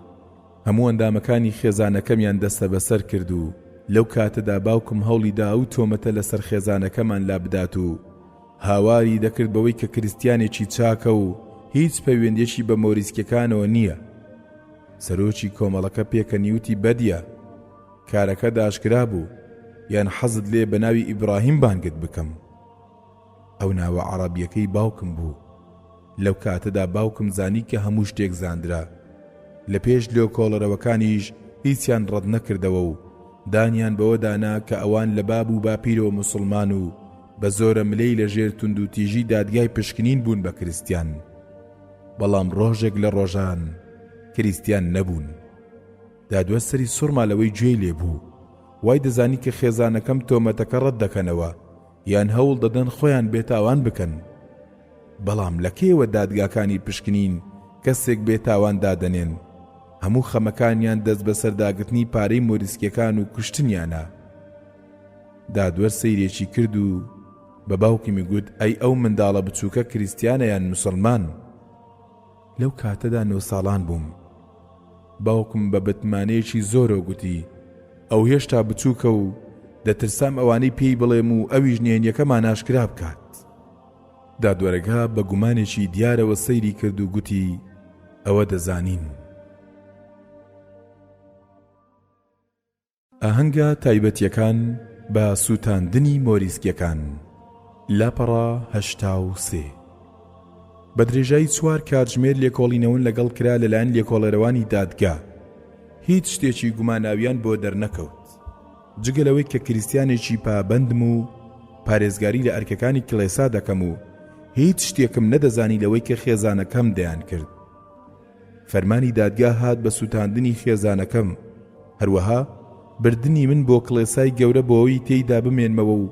هەموو ئەندامەکانی خێزانەکەمیان دەستەبەسەر کرد و لەو کاتەدا باوکم هەوڵی دا ئەو تۆمەتە لەسەر خێزانەکەمان لابدات و هاواری دەکرد بەوەی کە کریستیانێکی چاکە و هیچ پەیوەندیەکی بە مۆریسکیەکانەوە نییە. سەرۆکی کۆمەڵەکە پێکەنی وتی بەدیە کارەکە داشکرا بوو یان حەزت لێ بە ناوی ئیبراهیم بانگت بکەم. ئەو ناوە عەڕەبیەکەی باوکم بوو. لەو کاتەدا باوکم زانی کە هەموو شتێک زاندرا. لە پێش لێکۆڵەرەوەکانیش هیچیان ڕەت نەکردەوە و دانیان بەوەدا نا کە ئەوان لە باب و باپیرەوە موسڵمان و بە زۆرە ملێی لە ژێر توندوتیژی دادگای پشکنین بوون بە کریستیان. بەڵام ڕۆژێک لە ڕۆژان کریستیان نەبوون. دادوەر سەری سوڕما لەوەی گوێی لێ بوو. وای دەزانی کە خێزانەکەم تۆمەتەکە ڕەت دەکەنەوە یان هەوڵ دەدەن خۆیان بێتاوان بکەن. بەڵام لە کەیەوە دادگاکانی پشکنین کەسێک بێتاوان دادەنێن؟ هەموو خەمەکانیان دەستبەسەرداگرتنی پارەی مۆریسکیەکان و کوشتنیانە. دادوەر سەیرێکی کرد و بە باوکمی گوت ئەی ئەو منداڵە بچووکە کریستیانە یان موسڵمان؟ لەو کاتەدا نۆ ساڵان بووم. باوکم بە بتمانەیەکی زۆرەوە گوتی، ئەو هێشتا بچووکە و دەترسام ئەوانەی پێی بڵێم و ئەویش نهێنیەکەمان ئاشکرا بکات. دادوەرەکە بە گومانێکی دیارەوە سەیری کرد و گوتی، ئەوە دەزانین. ئاهەنگە تایبەتیەکان بە سووتاندنی مۆریسکیەکان، لاپەڕە 83. بە درێژایی چوار کاتژمێر لێکۆڵینەوەن لەگەڵ کرا لەلایەن لێکۆڵەرەوانی دادگا، هیچ شتێکی گوماناویان بۆ دەرنەکەوت، جگە لەوەی کە کریستیانێکی پابەندم و پارێزگاری لە ئەرکەکانی کڵێسا دەکەم و هیچ شتێکم نەدەزانی لەوەی کە خێزانەکەم دەیانکرد. فەرمانی دادگا هات بە سوتاندنی خێزانەکەم، هەروەها بردنی من بۆ کڵێسای گەورە بۆ ئەوەی تێیدا بمێنمەوە و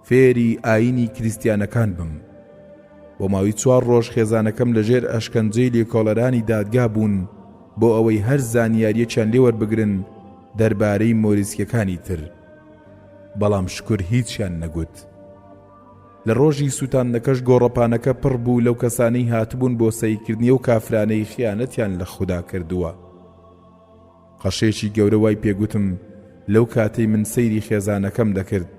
فێری ئایینی کریستیانەکان بم. بۆ ماوەی چوار ڕۆژ خێزانەکەم لەژێر ئەشکەنجەی لێکۆڵەرانی دادگا بوون بۆ ئەوەی هەر زانیارییەکیان لێ وەربگرن دەربارەی مۆریسکیەکانی تر، بەڵام شوکر هیچیان نەگوت. لە ڕۆژی سوتاندنەکەش گۆڕەپانەکە پڕ بوو لەو کەسانەی هاتبوون بۆ سەیرکردنی ئەو کافرانەی خیانەتیان لە خودا کردووە. قەشەیەکی گەورە وای پێگوتم لەو کاتەی من سەیری خێزانەکەم دەکرد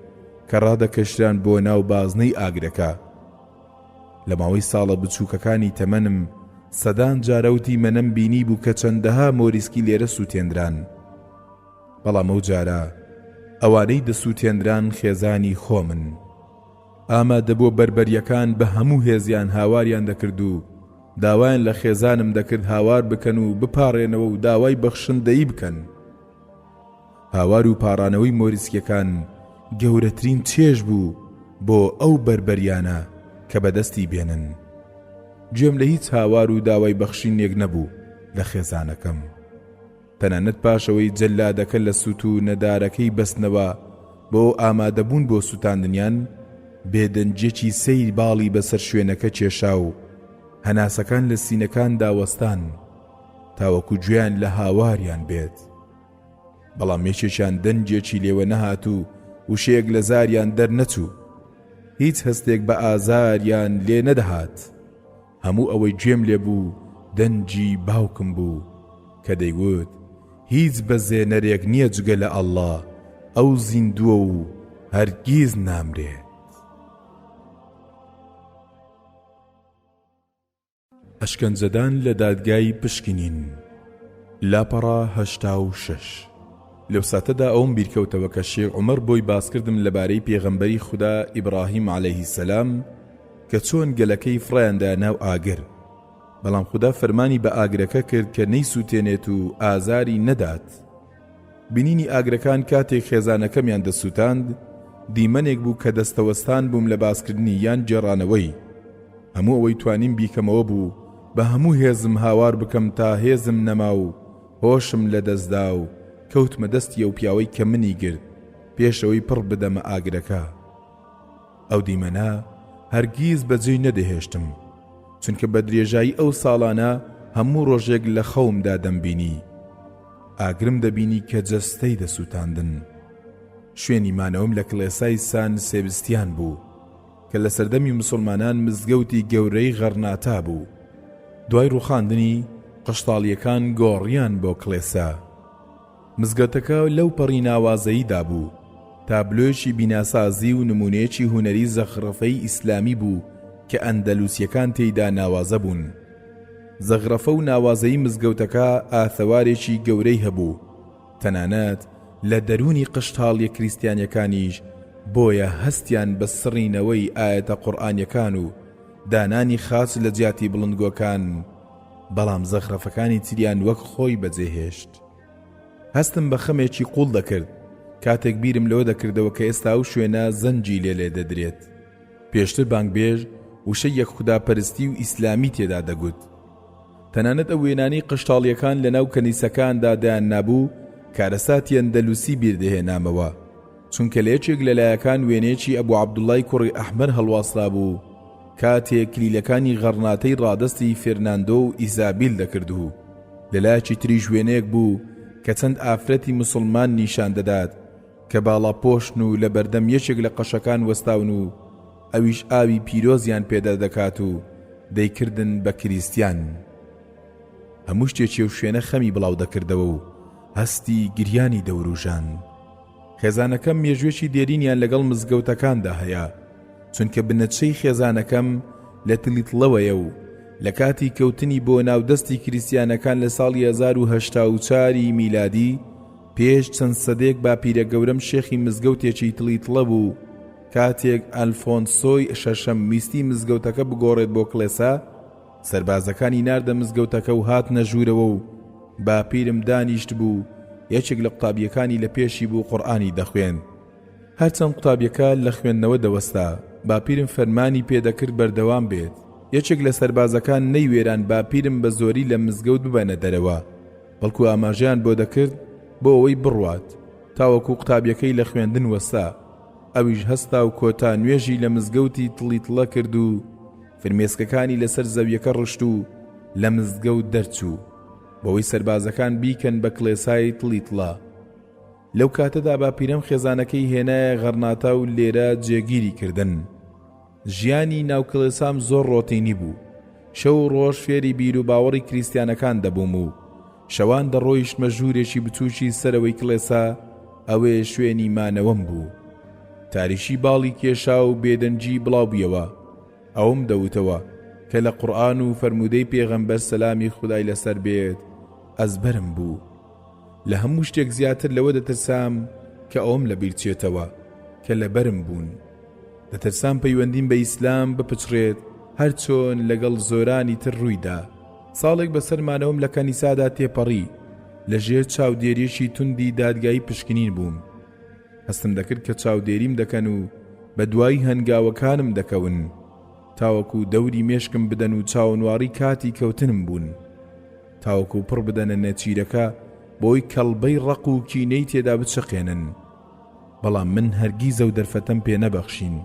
کە ڕادەکێشران بۆ ناو بازنەی ئاگرەکە. لە ماوەی ساڵە بچووکەکانی تەمەنم سەدان جار ئەو دیمەنەم بینیبوو کە چەندەها مۆریسکی لێرە سووتێنران. بەڵام ئەو جارە ئەوانەی دەسووتێنران خێزانی خۆمن. ئامادەبووە بەربەرییەکان بە هەموو هێزیان هاواریان دەکرد و داوایان لە خێزانم دەکرد هاوار بکەن و بپاڕێنەوە و داوای بەخشندەیی بکەن. هاوار و پاڕانەوەی مۆریسکیەکان گەورەترین چێژ بوو بۆ ئەو بەربەریانە کە بەدەستی بێنن. گوێم لە هیچ هاوار و داوای بەخشینێک نەبوو لە خێزانەکەم. تەنانەت پاش ئەوەی جەلادەکە لە سوتوونە دارەکەی بەستنەوە بۆ ئامادەبوون بۆ سوتاندنیان، بێدەنگیەکی سەیر باڵی بەسەر شوێنەکە کێشا و هەناسەکان لە سینەکاندا وەستان تاوەکو گوێیان لە هاواریان بێت. بەڵام یەکێکیان دەنگێکی لێوە نەهات و وشەیەک لە زاریان دەرنەچوو. هیچ هەستێک بە ئازاریان لێ نەدەهات. هەموو ئەوەی گوێم لێ بوو دەنگی باوکم بوو کە دەیوت، هیچ بەزێنەرێک نییە جگە لە اللە، ئەو زیندووە و هەرگیز نامرێت. ئەشکەنجەدان لە دادگای پشکنین، لاپەڕە 86. لەو ساتەدا ئەوەم بیرکەوتەوە کە شێخ عومەر بۆی باسکردم لەبارەی پێغەمبەری خودا ئیبڕاهیم علیە السلام کە چۆن گەلەکەی فڕێیاندایە ناو ئاگر بەڵام خودا فەرمانی بە ئاگرەکە کرد کە نەیسووتێنێت و ئازاری نەدات بینینی ئاگرەکان کاتێک خێزانەکەمیان دەسووتاند دیمەنێک بوو کە دەستەوەستان بووم لە باسکردنی یان گێڕانەوەی هەموو ئەوەی توانیم بیکەمەوە بوو بە هەموو هێزم هاوار بکەم تا هێزم نەما و هۆشم لەدەستدا و کەوتمە دەستی ئەو پیاوەی کە منی گرت پێش ئەوەی پڕ بدەمە ئاگرەکە. ئەو دیمەنە هەرگیز بەجێی نەدەهێشتم، چونکە بە درێژایی ئەو ساڵانە هەموو ڕۆژێک لە خەومدا دەمبینی. ئاگرم دەبینی کە جەستەی دەسووتاندن. شوێنی مانەوەم لە کڵێسای سان سێبستیان بوو، کە لە سەردەمی مسوڵمانان مزگەوتی گەورەی غەڕناتا بوو. دوای ڕووخاندنی، قشتاڵییەکان گۆڕیان بۆ کڵێسا. مزگەوتەکە لەو پەڕی ناوازەییدا بوو، تابلۆیەکی بیناسازی و نموونەیەکی هونەری زەخرەفەی ئیسلامی بوو کە ئەندەلوسییەکان تێیدا ناوازە بوون. زەغرەفە و ناوازەیی مزگەوتەکە ئاثەوارێکی گەورەی هەبوو، تەنانەت لە دەروونی قشتاڵیە کریستیانیەکانیش، بۆیە هەستیان بە سڕینەوەی ئایەتە قورئانیەکان و دانانی خاچ لە جیاتی بڵندگۆکان، بەڵام زەخرەفەکانی تریان وەک خۆی بەجێهێشت. هەستم بە خەمێکی قووڵ دەکرد کاتێک بیرم لەوە دەکردەوە کە ئێستا ئەو شوێنە زەنگی لێ لێدەدرێت. پێشتر بانگبێژ وشەی یەکخوداپەرستی و ئیسلامی تێدا دەگوت. تەنانەت ئەو وێنانەی قشتاڵییەکان لەناو کەنیسەکاندا دایاننابوو کارەساتی ئەندەلوسی بیردەهێنامەوە، چونکە لە یەکێک لە لایەکان وێنەیەکی ئەبو عەبدوڵای کوڕی ئەحمەر هەڵواسرابوو کاتێک کلیلەکانی غەڕناتەی ڕادەستی فێرناندۆ و ئیزابیل دەکرد و لە لایەکی تریش وێنەیەک بوو کە چەند ئافرەتی موسڵمان نیشان دەدات کە باڵاپۆشن و لە بەردەم یەکێک لە قەشەکان وەستاون و ئەویش ئاوی پیرۆزیان پێ دەردەکات و دەیکردن بە کریستیان. هەموو شتێکی ئەو شوێنە خەمی بڵاو دەکردەوە و هەستی گریانی دەوروژاند. خێزانەکەم مێژووێکی دێرینیان لەگەڵ مزگەوتەکاندا هەیە، چونکە بنەچەی خێزانەکەم لە تلیتڵەوەیە و لە کاتی کەوتنی بۆ ناو دەستی کریستیانەکان لە ساڵی 1084 ی میلادی پێش چەند سەدەیەک باپیرە گەورەم شێخی مزگەوتێکی تڵیتڵە بوو، کاتێک ئەلفۆنسۆی شەشەم ویستی مزگەوتەکە بگۆڕێت بۆ کڵێسا، سەربازەکانی ناردە مزگەوتەکە و هاتنە ژوورەوە و باپیرم دانیشتبوو، یەکێک لە قوتابییەکانی لە پێشی بوو قورئانی دەخوێند. هەرچەند قوتابییەکە لە خوێندنەوە دەوەستا، باپیرم فەرمانی پێ دەکرد بەردەوام بێت. یەکێک لە سەربازەکان نەیوێران باپیرم بە زۆری لە مزگەوت ببەنە دەرەوە، بەڵکو ئاماژەیان بۆ دەکرد بۆ ئەوەی بڕوات، تاوەکو قوتابییەکەی لە خوێندن وەستا. ئەویش هەستا و کۆتا نوێژی لە مزگەوتی تڵیتڵە کرد و فرمێسکەکانی لەسەر زەویەکە ڕشت و لە مزگەوت دەرچوو، بەوەی سەربازەکان بیکەن بە کڵێسای تڵیتڵە. لەو کاتەدا باپیرەم خێزانەکەی هێنایە غەڕناتا و لێرە جێگیری کردن. ژیانی ناو کڵێسام زۆر ڕۆتینی بوو. شەو و ڕۆژ فێری بیروباوەڕی کریستیانەکان دەبووم و شەوان دەڕۆیشتمە ژوورێکی بچووکی سەرەوەی کڵێسا، ئەوێ شوێنی مانەوەم بوو. تاریکی باڵی کێشا و بێدەنگی بڵاو بوویەوە. ئەوەم دەوتەوە کە لە قورئان و فەرموودەی پێغەمبەر سەلامی خودای لەسەر بێت ئەزبەرم بوو. لە هەموو شتێک زیاتر لەوە دەترسام کە ئەوەم لەبیر چێتەوە کە لەبەرم بوون. دەترسام پەیوەندیم بە ئیسلام بپچڕێت هەرچۆن لەگەڵ زۆرانی تر ڕوویدا. ساڵێک بەسەر مانەوەم لە کەنیسادا تێپەڕی، لە ژێر چاودێرییەکی توندی دادگایی پشکنین بووم. هەستم دەکرد کە چاودێریم دەکەن و بەدوای هەنگاوەکانم دەکەون تاوەکو دەوری مێشکم بدەن و چاوەنواڕی کاتی کەوتنم بوون. تاوەکو پڕ بدەنە نێچیرەکە بۆی کەڵبەی ڕق و کینەی تێدا بچەقێنن. بەڵام من هەرگیز ئەو دەرفەتەم پێ نەبەخشین.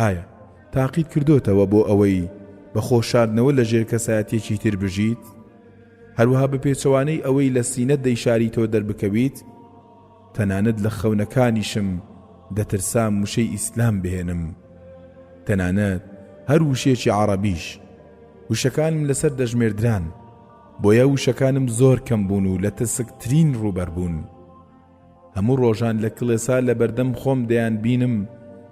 ئایا تاقیت کردۆتەوە بۆ ئەوەی بە خۆ شاردنەوە لە ژێر کەسایەتیەکی تر بژیت؟ هەروەها بە پێچەوانەی ئەوەی لە سینەت دەیشاریتەوە دەربکەویت؟ تەنانەت لە خەونەکانیشم دەترسام وشەی ئیسلام بهێنم. تەنانەت هەر وشەیەکی عەڕەبیش. وشەکانم لەسەر دەژمێردران. بۆیە وشەکانم زۆر کەم بوون و لە تەسکترین ڕووبەر بوون. هەموو ڕۆژان لە کڵێسا لە بەردەم خۆم دەیان بینم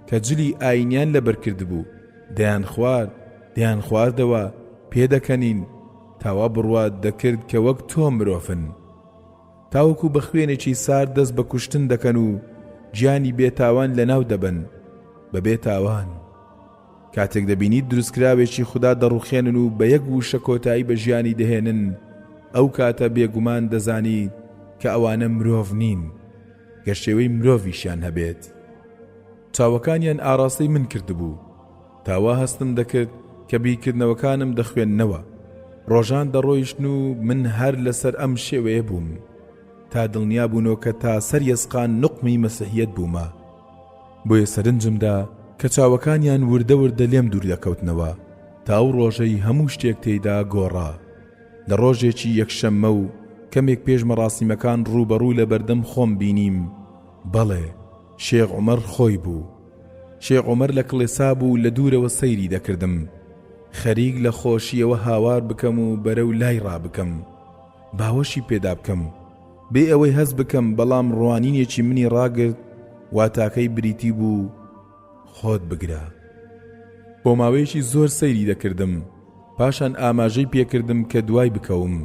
کە جلی ئاینیان لەبەر کردبوو، دەیان خوارد، دەیان خواردەوە، پێدەکەنین، تا وا بڕوات دەکرد کە وەک تۆ مرۆڤن. تاوەکو بە خوێنێکی سارد دەست بە کوشتن دەکەن و گیانی بێتاوان لەناو دەبەن، بە بێ تاوان. کاتێک دەبینیت دروستکراوێکی خودا دەڕوخێنن و بە یەک وشە کۆتایی بە ژیانی دەهێنن، ئەو کاتە بێگومان دەزانیت کە ئەوانە مرۆڤ نین، گەر شێوەی مرۆڤیشیان هەبێت. چاوەکانیان ئاڕاستەی من کردبوو، تا وا هەستم دەکرد کە بیرکردنەوەکانم دەخوێننەوە. ڕۆژان دەڕۆیشتن و من هەر لەسەر ئەم شێوەیە بووم، تا دڵنیا بوونەوە کە تا سەر یەسقان نوقمی مەسیحیەت بوومە. بۆیە سەرنجم دا کە چاوەکانیان وردە وردە لێم دوور دەکەوتنەوە تا ئەو ڕۆژەی هەموو شتێک تێیدا گۆڕا. لە ڕۆژێکی یەکشەممە و کەمێک پێش مەڕاسیمەکان ڕووبەڕوو لە بەردەم خۆم بینیم، بەڵێ، شێخ عومەر خۆی بوو. شێخ عومەر لە کڵێسا بوو و لە دوورەوە سەیری دەکردم. خەریک لە خۆشییەوە هاوار بکەم و بەرەو لای ڕابکەم. باوەشی پێدا بکەم. بێ ئەوەی هەست بکەم بەڵام ڕوانینێکی منی ڕاگرت واتاکەی بریتی بوو خۆت بگرە. بۆ ماوەیەکی زۆر سەیری دەکردم. پاشان ئاماژەی پێکردم کە دوای بکەوم.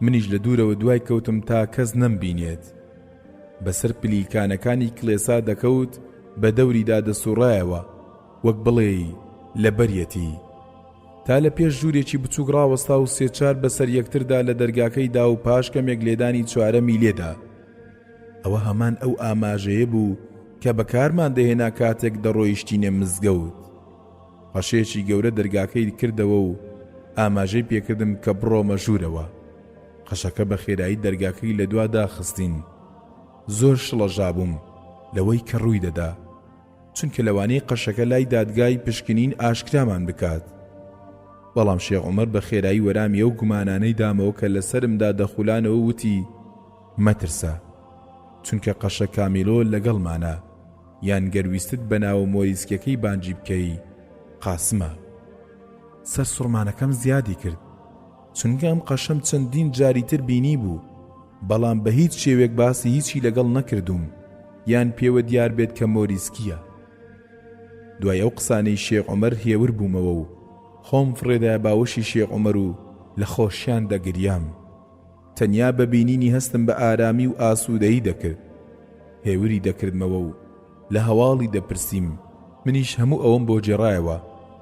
منیش لە دوورەوە دوای کەوتم تا کەس نەمبینێت. بەسەر پلیکانەکانی کڵێسا دەکەوت بە دەوریدا دەسوڕایەوە وەک بڵێی لەبەریەتی. تا لە پێش ژوورێکی بچووک ڕاوەستا و سێچار بەسەر یەکتردا لە دەرگاکەی دا و پاش کەمێک لێدانی چوارەمی لێدا. ئەوە هەمان ئەو ئاماژەیە بوو کە بەکارمان دەهێنا کاتێک دەڕۆیشتینە مزگەوت. قەشەیەکی گەورە دەرگاکەی کردەوە و ئاماژەی پێکردم کە بڕۆمە ژوورەوە. قەشەکە بە خێرایی دەرگاکەی لە دوا داخستین. زۆر شڵەژابووم لەوەی کە ڕووی دەدا. چونکە لەوانەیە قەشەکە لای دادگای پشکنین ئاشکرامان بکات. بەڵام شێخ عومەر بە خێرایی وەرامی ئەو گومانانەی دامەوە کە لە سەرمدا دەخولانەوە وتی، مەترسە، چونکە قەشە کامیلۆ لەگەڵمانە، یان گەر ویستت بە ناوە مۆریسکیەکەی بانگی بکەی، قاسمە. سەرسوڕمانەکەم زیادی کرد، چونکە ئەم قەشەم چەندین جاری تر بینیبوو، بەڵام بە هیچ شێوێک باسی هیچی لەگەڵ نەکردووم یان پێوە دیار بێت کە مۆریسکییە. دوای ئەو قسانەی شێخ عومەر هێور بوومەوە و خۆم فڕێدایە باوەشی شێخ عومەر و لە خۆشیان دەگریام. تەنیا بە بینینی هەستم بە ئارامی و ئاسوودەیی دەکرد. هێوری دەکردمەوە و لە هەواڵی دەپرسیم، منیش هەموو ئەوەم بۆ گێڕایەوە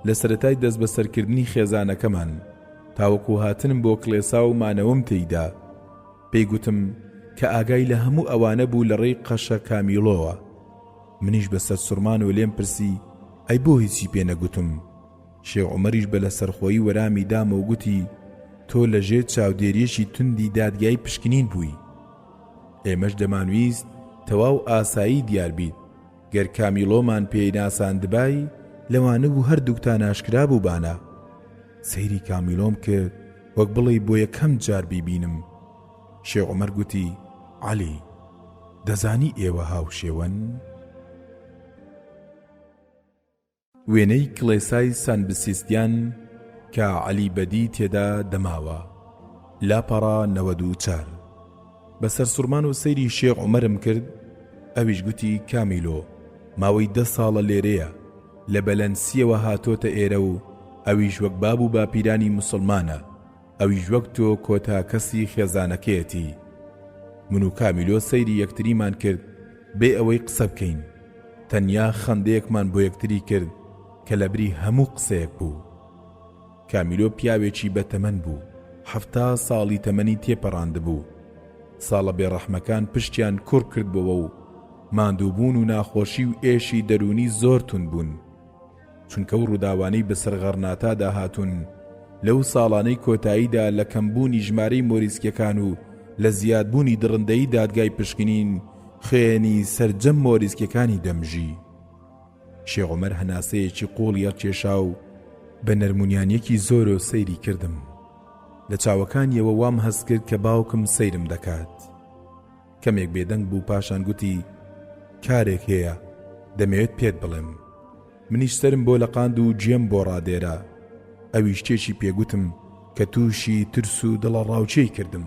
لە سەرەتای دەستبەسەرکردنی خێزانەکەمان تاوەکو هاتنم بۆ کڵێسا و مانەوەم تێیدا. پێی گوتم کە ئاگای لە هەموو ئەوانە بوو لە ڕێی قەشە کامیڵۆوە. منیش بە سەرسوڕمانەوە لێم پرسی ئەی بۆ هیچی پێ نەگوتم؟ شێخ عومەریش بە لەسەرخۆیی وەرامی دامەوە و گوتی تۆ لە ژێر چاودێرییەکی توندی دادگای پشکنین بووی. ئێمەش دەمانویست تەواو ئاسایی دیار بیت، گەر کامیڵۆمان پێی ناساندبای لەوانەبوو هەردووکتان ئاشکرا بووبانە. سەیری کامیلۆم کرد وەک بڵێی بۆ یەکەم جار بیبینم. شێخ عومەر گوتی، عەلی، دەزانی ئێوە هاوشێوەن؟ وێنەی کڵێسای سان بسیستیان کە عەلی بەدی تێدا دەماوە. لاپەڕە 94. بە سەرسوڕمان و سەیری شێخ عومەرم کرد، ئەویش گوتی کامیلۆ ماوەی دە ساڵە لێرەیە، لە بەلەنسییەوە هاتۆتە ئێرە و ئەویش وەک باب و باپیرانی موسڵمانە، ئەویش وەک تۆ کۆتا کەسی خێزانەکەیەتی. من و کامیلۆ سەیری یەکتریمان کرد بێ ئەوەی قسە بکەین. تەنیا خەندەیەکمان بۆ یەکتری کرد کە لەبری هەموو قسەیەک بوو. کامیلۆ پیاوێکی بەتەمەن بوو، 70 ساڵی تەمەنی تێپەڕاندبوو. ساڵە بێڕەحمەکان پشتیان کوڕ کردبۆوە و ماندووبوون و ناخۆشی و ئێشی دەروونی زۆر توند بوون. چونکە ئەو ڕووداوانەی بەسەر غەڕناتادا هاتوون لەو ساڵانەی کۆتاییدا لە کەمبوونی ژمارەی مۆریسکیەکان و لە زیادبوونی دڕندەیی دادگای پشکنین خوێنی سەرجەم مۆریسکیەکانی دەمژی. شێخ عومەر هەناسەیەکی قووڵی هەڵکێشا و بە نەرمونیانیەکی زۆرۆ سەیری کردم. لە چاوەکانیەوە وام هەست کرد کە باوکم سەیرم دەکات. کەمێک بێدەنگ بوو پاشان گوتی، کارێک هەیە دەمەوێت پێت بڵێم. منیش سەرم بۆ لەقاند و گوێم بۆ ڕادێرا. ئەویش شتێکی پێ گوتم کە تووشی ترس و دڵەڕاوکێی کردم.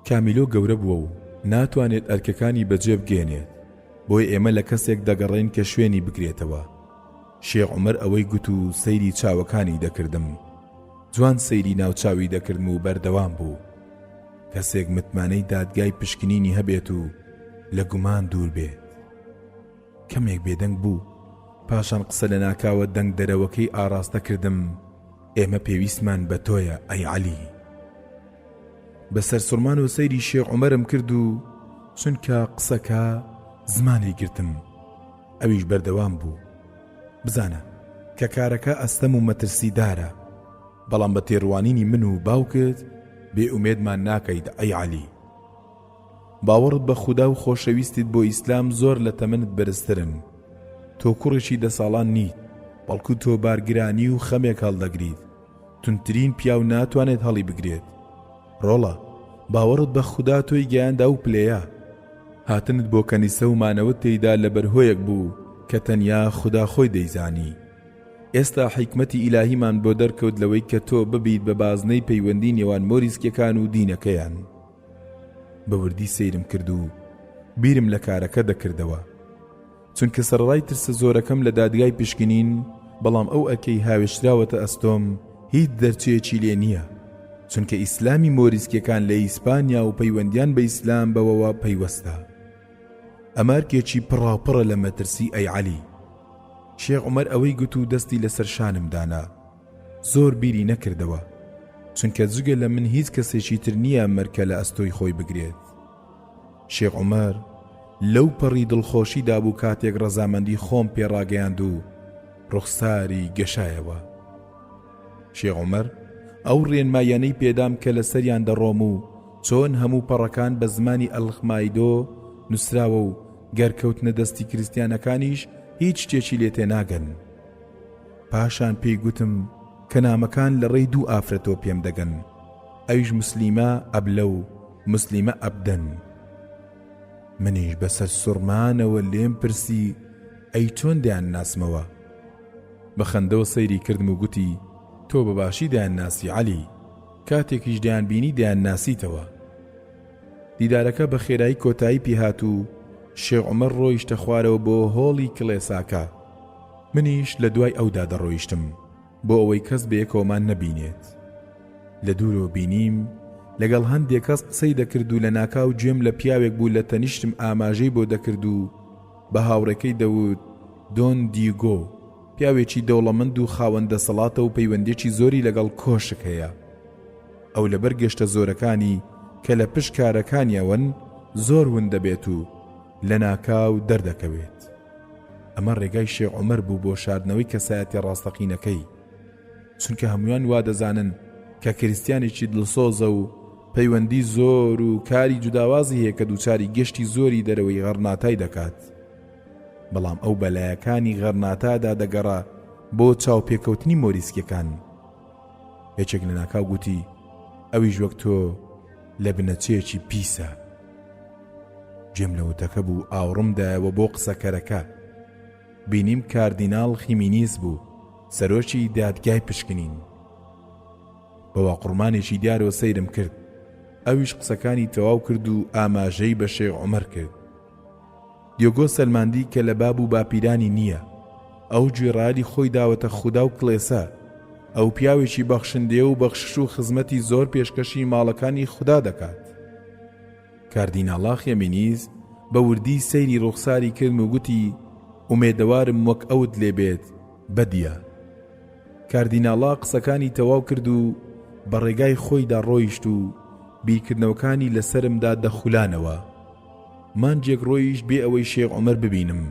کامیلۆ گەورە بووە و ناتوانێت ئەرکەکانی بەجێ بگەیەنێت، بۆیە ئێمە لە کەسێک دەگەڕێین کە شوێنی بگرێتەوە. شێخ عومەر ئەوەی گوت و سەیری چاوەکانی دەکردم. جوان سەیری ناوچاوی دەکردم و بەردەوام بوو. کەسێک متمانەی دادگای پشکنینی هەبێت و لە گومان دوور بێت. کەمێک بێدەنگ بوو، پاشان قسە لەناکاوە دەنگدەرەوەکەی ئاڕاستە کردم، ئێمە پێویستمان بە تۆیە ئەی عەلی. بە سەرسوڕمانەوە سەیری شێخ عومەرم کرد و چونکە قسەکە زمانی گرتم، ئەویش بەردەوام بوو، بزانە کە کارەکە ئەستەم و مەترسیدارە، بەڵام بە تێڕوانینی من و باوکت بێ ئومێدمان ناکەیت ئەی عەلی. باوەڕت بە خودا و خۆشەویستیت بۆ ئیسلام زۆر لە تەمەنت بەرزترن. تۆ کوڕێکی دە ساڵان نیت، بەڵکو تۆ بارگرانی و خەمێک هەڵدەگریت، توندترین پیاو ناتوانێت هەڵیبگرێت. ڕۆڵە، باوەڕت بە خودا تۆی گەیاندە ئەو پلەیە. هاتنت بۆ کەنیسە و مانەوەت تێیدا لەبەر هۆیەک بوو کە تەنیا خودا خۆی دەیزانی. ئێستا حیکمەتی ئیلاهیمان بۆ دەرکەوت لەوەی کە تۆ ببیت بە بازنەی پەیوەندی نێوان مۆریسکیەکان و دینەکەیان. بە وردی سەیرم کرد و بیرم لە کارەکە دەکردەوە. چونکە سەرەڕای ترسە زۆرەکەم لە دادگای پشکنین، بەڵام ئەو ئەرکەی هاوێشتراوەتە ئەستۆم. هیچ دەرچەیەکی لێ نییە، چونکە ئیسلامی مۆریسکیەکان لە ئیسپانیا و پەیوەندیان بە ئیسلام بەوەوە پەیوەستە. ئەمە ئەرکێکی پڕاوپڕە لە مەترسی ئەی عەلی. شێخ عومەر ئەوەی گوت و دەستی لەسەر شانم دانا. زۆر بیری نەکردەوە، چونکە جگە لە من هیچ کەسێکی تر نییە ئەم ئەرکە لە ئەستۆی خۆی بگرێت. شێخ عومەر لەو پەڕی دڵخۆشیدا بوو کاتێک ڕەزامەندی خۆم پێ ڕاگەیاند و ڕوخساری گەشایەوە. شێخ عومەر ئەو ڕێنماییانەی پێدام کە لەسەریان دەڕۆم و چۆن هەموو پەڕەکان بە زمانی ئەلخمایدۆ نووسراوە و گەر کەوتنە دەستی کریستیانەکانیش هیچ شتێکی لێ تێناگەن. پاشان پێی گوتم کە نامەکان لە ڕێی دوو ئافرەتەوە پێم دەگەن، ئەویش موسلیمە ئەبلە و موسلیمە ئەبدەن. منیش بە سەرسوڕمانەوە لێم پرسی ئەی چۆن دەیانناسمەوە؟ بە خەندەوە سەیری کردم و گوتی تۆ بە باشی دەیانناسی عەلی، کاتێکیش دەیانبینی دەیانناسیتەوە. دیدارەکە بە خێرایی کۆتایی پێهات و شێخ عومەر ڕۆیشتە خوارەوە بۆ هۆڵی کڵێساکە. منیش لە دوای ئەودا دەڕۆیشتم بۆ ئەوەی کەس بەیەکەوەمان نەبینێت. لە دوورەوە بینیم لەگەڵ هەندێک کەس قسەی دەکرد و لەناکاو گوێم لە پیاوێک بوو لە تەنیشتم ئاماژەی بۆ دەکرد و بە هاوڕێکەی دەوت دۆن دیگۆ پیاوێکی دەوڵەمەند و خاوەن دەسەڵاتە و پەیوەندیەکی زۆری لەگەڵ کۆشک هەیە. ئەو لەبەر گەشتە زۆرەکانی کە لە پشت کارەکانیەوەن زۆر ون دەبێت و لەناکاو دەردەکەوێت. ئەمە ڕێگای شێخ عومەر بوو بۆ شاردنەوەی کەسایەتیە ڕاستەقینەکەی، چونکە هەموان وا دەزانن کە کریستیانێکی دڵسۆزە و پەیوەندی زۆر و کاری جوداوازی هەیە کە دووچاری گەشتی زۆری دەرەوەی غەڕناتای دەکات. بەڵام ئەو بەلایەکانی غەرناتادا دەگەڕا بۆ چاوپێکەوتنی مۆریسکیەکان. یەکێک لەناکاو گوتی ئەویش وەک تۆ لە بنەچەیەکی پیسە. گوێم لە وتەکە بوو ئاوڕم دایەوە بۆ قسەکەرەکە. بینیم کاردیناڵ خیمینیس بوو، سەرۆکی دادگای پشکنین. بە واقوڕمانێکی دیارەوە سەیرم کرد. ئەویش قسەکانی تەواو کرد و ئاماژەی بە شێخ عومەر کرد. دیۆگۆ سەلماندی کە لە باب و باپیرانی نییە. ئەو گوێڕایەلی خۆی داوەتە خودا و کڵێسا. ئەو پیاوێکی بەخشندەیە و بەخشش و خزمەتی زۆر پێشکەشی ماڵەکانی خودا دەکات. کاردیناڵا خێمینیز بە وردی سەیری ڕوخساری کردم و گوتی، ئومێدەوارم وەک ئەوت لێ بێت، بەدیە. کاردیناڵا قسەکانی تەواو کرد و بە ڕێگای خۆیدا ڕۆیشت و بیرکردنەوەکانی لە سەرمدا دەخولانەوە. مانگێک ڕۆیشت بێ ئەوەی شێخ عومەر ببینم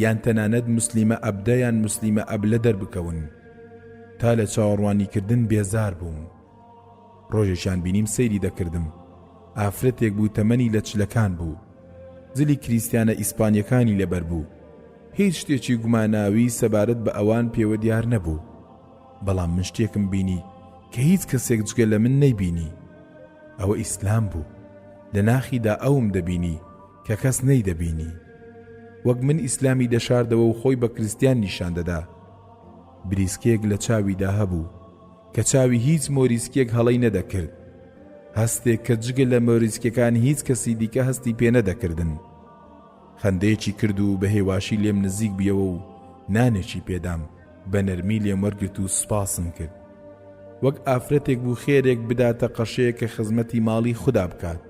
یان تەنانەت موسلیمە ئەبدە یان موسلیمە ئەبلە دەربکەون. تا لە چاوەڕوانیکردن بێزار بووم. ڕۆژێکیان بینیم سەیری دەکردم. ئافرەتێک بوو تەمەنی لە چلەکان بوو. جلی کریستیانە ئیسپانیەکانی لەبەر بوو. هیچ شتێکی گوماناوی سەبارەت بە ئەوان پێوە دیار نەبوو. بەڵام من شتێکم بینی کە هیچ کەسێک جگە لە من نەیبینی. ئەوە ئیسلام بوو. لە ناخیدا ئەوم دەبینی کە کەس نەیدەبینی. وەک من ئیسلامی دەشاردەوە و خۆی بە کریستیان نیشان دەدا. بریسکەیەک لە چاویدا هەبوو کە چاوی هیچ مۆریسکێک هەڵەی نەدەکرد. هەستێک کە جگە لە مۆریسکەکان هیچ کەسی دیکە هەستی پێ نەدەکردن. خەندەیەکی کرد و بە هێواشی لێم نزیک بوویەوە و نانێکی پێدام. بە نەرمی لێم وەرگرت و سوپاسم کرد. وەک ئافرەتێک بوو خێرێک بداتە قەشەیەک کە خزمەتی ماڵی خودا بکات.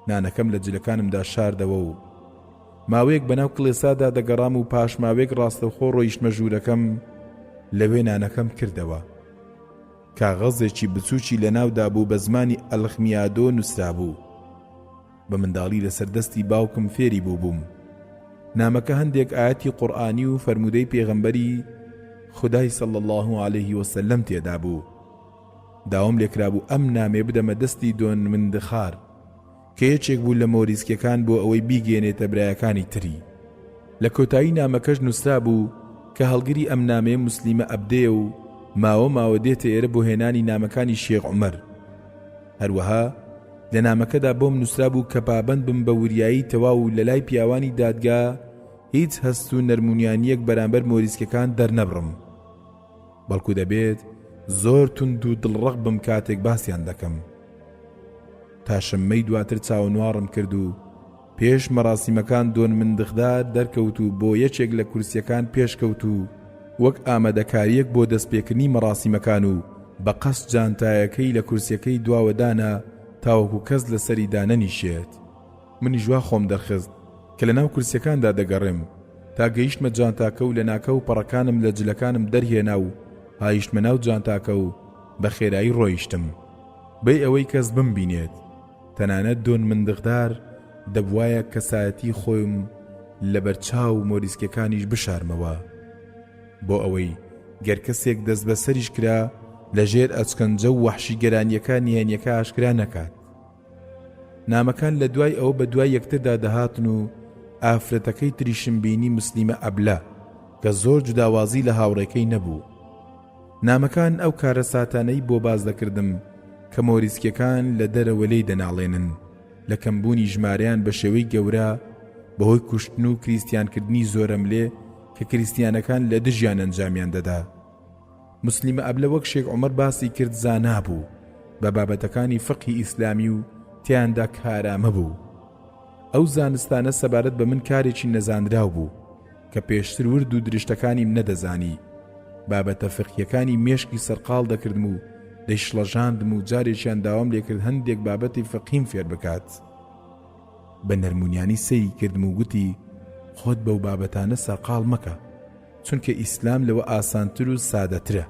نانەکەم لە جلەکانمدا شاردەوە و ماوەیەک بەناو کڵێسادا دەگەڕام و پاش ماوەیەک ڕاستەوخۆ ڕۆیشتمە ژوورەکەم لەوێ نانەکەم کردەوە. کاغەزێکی بچووکی لەناودا بوو بە زمانی ئەلخمیادۆ نووسرابوو. بە منداڵی لەسەر دەستی باوکم فێری بووبووم. نامەکە هەندێک ئایەتی قورئانی و فەرموودەی پێغەمبەری خودای صلی اللە علیه وسلم تێدا بوو. داوام لێکرابوو ئەم نامەیە بدەمە دەستی دۆن مندخار کە یەکێک بوو لە مۆریسکیەکان بۆ ئەوەی بیگەیەنێتە برایەکانی تری. لە کۆتایی نامەکەش نووسرابوو کە هەڵگری ئەم نامەیە موسلیمە ئەبدەیە و ماوە ماوە دێتە ئێرە بۆ هێنانی نامەکانی شێخ عومەر. هەروەها لە نامەکەدا بۆم نووسرابوو کە پابەند بم بە وریایی تەواو و لەلای پیاوانی دادگا هیچ هەست و نەرمونیانییەک بەرامبەر مۆریسکەکان دەرنەبڕم. بەڵکو دەبێت زۆر توند و دڵڕەق بم کاتێک باسیان دەکەم. تا شەممەی دواتر چاوەنواڕم کرد و پێش مەراسیمەکان دۆن مندخدار دەرکەوت و بۆ یەکێک لە کورسیەکان پێشکەوت و. وەک ئامادەکارییەک بۆ دەستپێکردنی مەڕاسیمەکان و بە قەست جانتایەکەی لە کورسیەکەی دواوە دانا تاوەکو کەس لەسەری دانەنیشێت. منیش وا خۆم دەرخست کە لەناو کورسیەکاندا دەگەڕێم تا گەیشتمە جانتاکە و لەناکاو پەڕەکانم لە جلەکانم دەرهێنا و هایشتمە ناو جانتاکە و بە خێرایی ڕۆیشتم بێ ئەوەی کەس بمبینێت. تەنانەت دۆن مندغدار دەبوایە کەسایەتی خۆیم لەبەرچاو مۆریسکەکانیش بشارمەوە بۆ ئەوەی گەر کەسێک دەستبەسەریش کرا لەژێر ئەچکەنجە و وەحشیگەرانیەکە نهێنیەکە ئاشکرا نەکات. نامەکان لە دوای ئەوە بە دوای یەکتردا دەهاتن و ئافرەتەکەی تریشم بینی مسلیمە ئەبلە کە زۆر جوداوازی لە هاوڕێکەی نەبوو. نامەکان ئەو کارەساتانەی بۆ باس دەکردم کە مۆریسکیەکان لە دەرەوە لێی دەناڵێنن لە کەمبوونی ژمارەیان بە شێوەی گەورە بەهۆی کوشتن و کریستیانکردنی زۆرەملێ کە کریستیانەکان لە دژیان ئەنجامیان دەدا. موسلیمە ئەبلە وەک شێخ عومەر باسی کرد زانا بوو بە بابەتەکانی فقهی ئیسلامی و تیایاندا کارامە بوو. ئەو زانستانە سەبارەت بە من کارێکی نەزانراو بوو کە پێشتر ورد و درشتەکانیم نەدەزانی. بابەتە فقهیەکانی مێشکی سەرقاڵ دەکردم و دەیشڵەژاندم و جارێکیان داوام لێکرد هەندێک بابەتی فقهیم فێر بکات. بە نەرمونیانی سەیری کردم و گوتی خۆت بەو بابەتانە سەرقاڵ مەکە. چونکە ئیسلام لەوە ئاسانتر و سادەترە.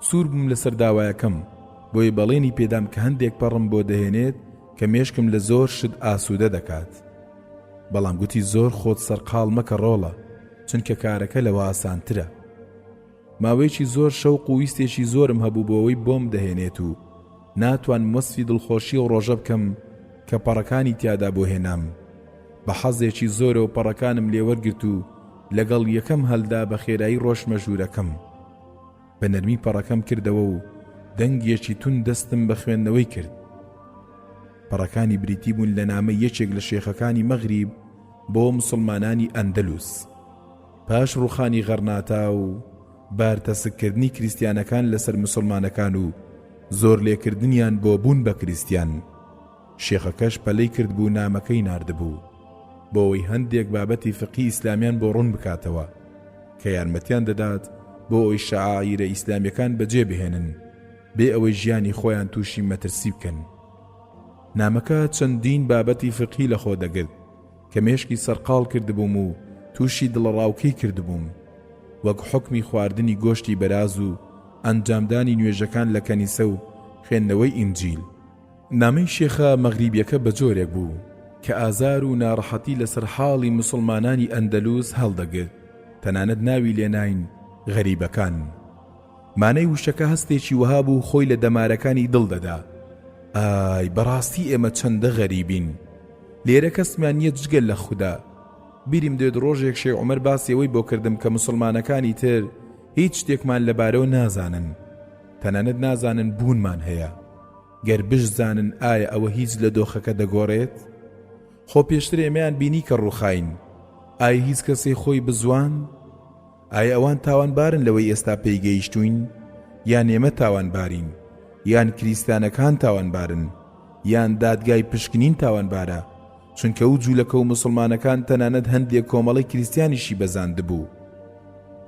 سوور بووم لەسەر داوایەکەم، بۆیە بەڵێنی پێدام کە هەندێک پەڕم بۆ دەهێنێت کە مێشکم لە زۆر شت ئاسوودە دەکات. بەڵام گوتی زۆر خۆت سەرقاڵ مەکە ڕۆڵە، چونکە کارەکە لەوە ئاسانترە. ماوەیەکی زۆر شەوق و ویستێکی زۆرم هەبوو بۆ ئەوەی بۆم دەهێنێت و ناتوانم وەسفی دڵخۆشی ئەو ڕۆژە بکەم کە پەڕەکانی تیادا بۆ هێنام. بە حەزێکی زۆرەوە پەڕەکانم لێ وەرگرت و لەگەڵ یەکەم هەلدا بە خێرایی ڕۆشتمە ژوورەکەم. بە نەرمی پەڕەکەم کردەوە و دەنگێکی توند دەستم بە خوێندنەوەی کرد. پەڕەکانی بریتی بوون لە نامەی یەکێک لە شێخەکانی مەغریب بۆ مسوڵمانانی ئەندەلوس. پاش ڕووخانی غەرناتا و بارتەسککردنی کریستیانەکان لەسەر مسوڵمانەکان و زۆرلێکردنیان بۆ بوون بە کریستیان، شێخەکەش پەلەی کردبوو نامەکەی ناردبوو بۆ ئەوەی هەندێک بابەتی فقهی ئیسلامیان بۆ ڕوون بکاتەوە کە یارمەتیان دەدات بۆ ئەوەی شەعائیرە ئیسلامیەکان بەجێ بهێنن بێ ئەوەی ژیانی خۆیان تووشی مەترسی بکەن. نامەکە چەندین بابەتی فقهی لەخۆ دەگرت کە مێشکی سەرقاڵ کردبووم و تووشی دڵەڕاوکێی کردبووم وەک حوکمی خواردنی گۆشتی بەراز و ئەنجامدانی نوێژەکان لە کەنیسە و خوێندنەوەی ئینجیل. نامەی شێخە مەغریبیەکە بە جۆرێک بوو کە ئازار و ناڕەحەتی لەسەر حاڵی موسڵمانانی ئەندەلوس هەڵدەگرت، تەنانەت ناوی لێناین غەریبەکان. مانای وشەکە هەستێکی وەها بوو خۆی لە دەمارەکانی دڵ دەدا. ئای بەڕاستی ئێمە چەندە غەریبین! لێرە کەسمان نییە جگە لە خودا. بیرم دێت ڕۆژێک شێخ عومەر باسی ئەوەی بۆ کردم کە موسڵمانەکانی تر هیچ شتێکمان لەبارەوە نازانن. تەنانەت نازانن بوونمان هەیە. گەر بشزانن ئایا ئەوە هیچ لە دۆخەکە دەگۆڕێت؟ خۆ پێشتر ئێمەیان بینی کە ڕووخاین، ئایا هیچ کەسێ خۆی بزواند؟ ئایا ئەوان تاوانبارن لەوەی ئێستا پێی گەیشتووین؟ یان ئێمە تاوانبارین؟ یان کریستانەکان تاوانبارن؟ یان دادگای پشکنین تاوانبارە؟ چونکە ئەو جوولەکە و موسڵمانەکان تەنانەت هەندێک کۆمەڵەی کریستیانیشی بەزاندبوو.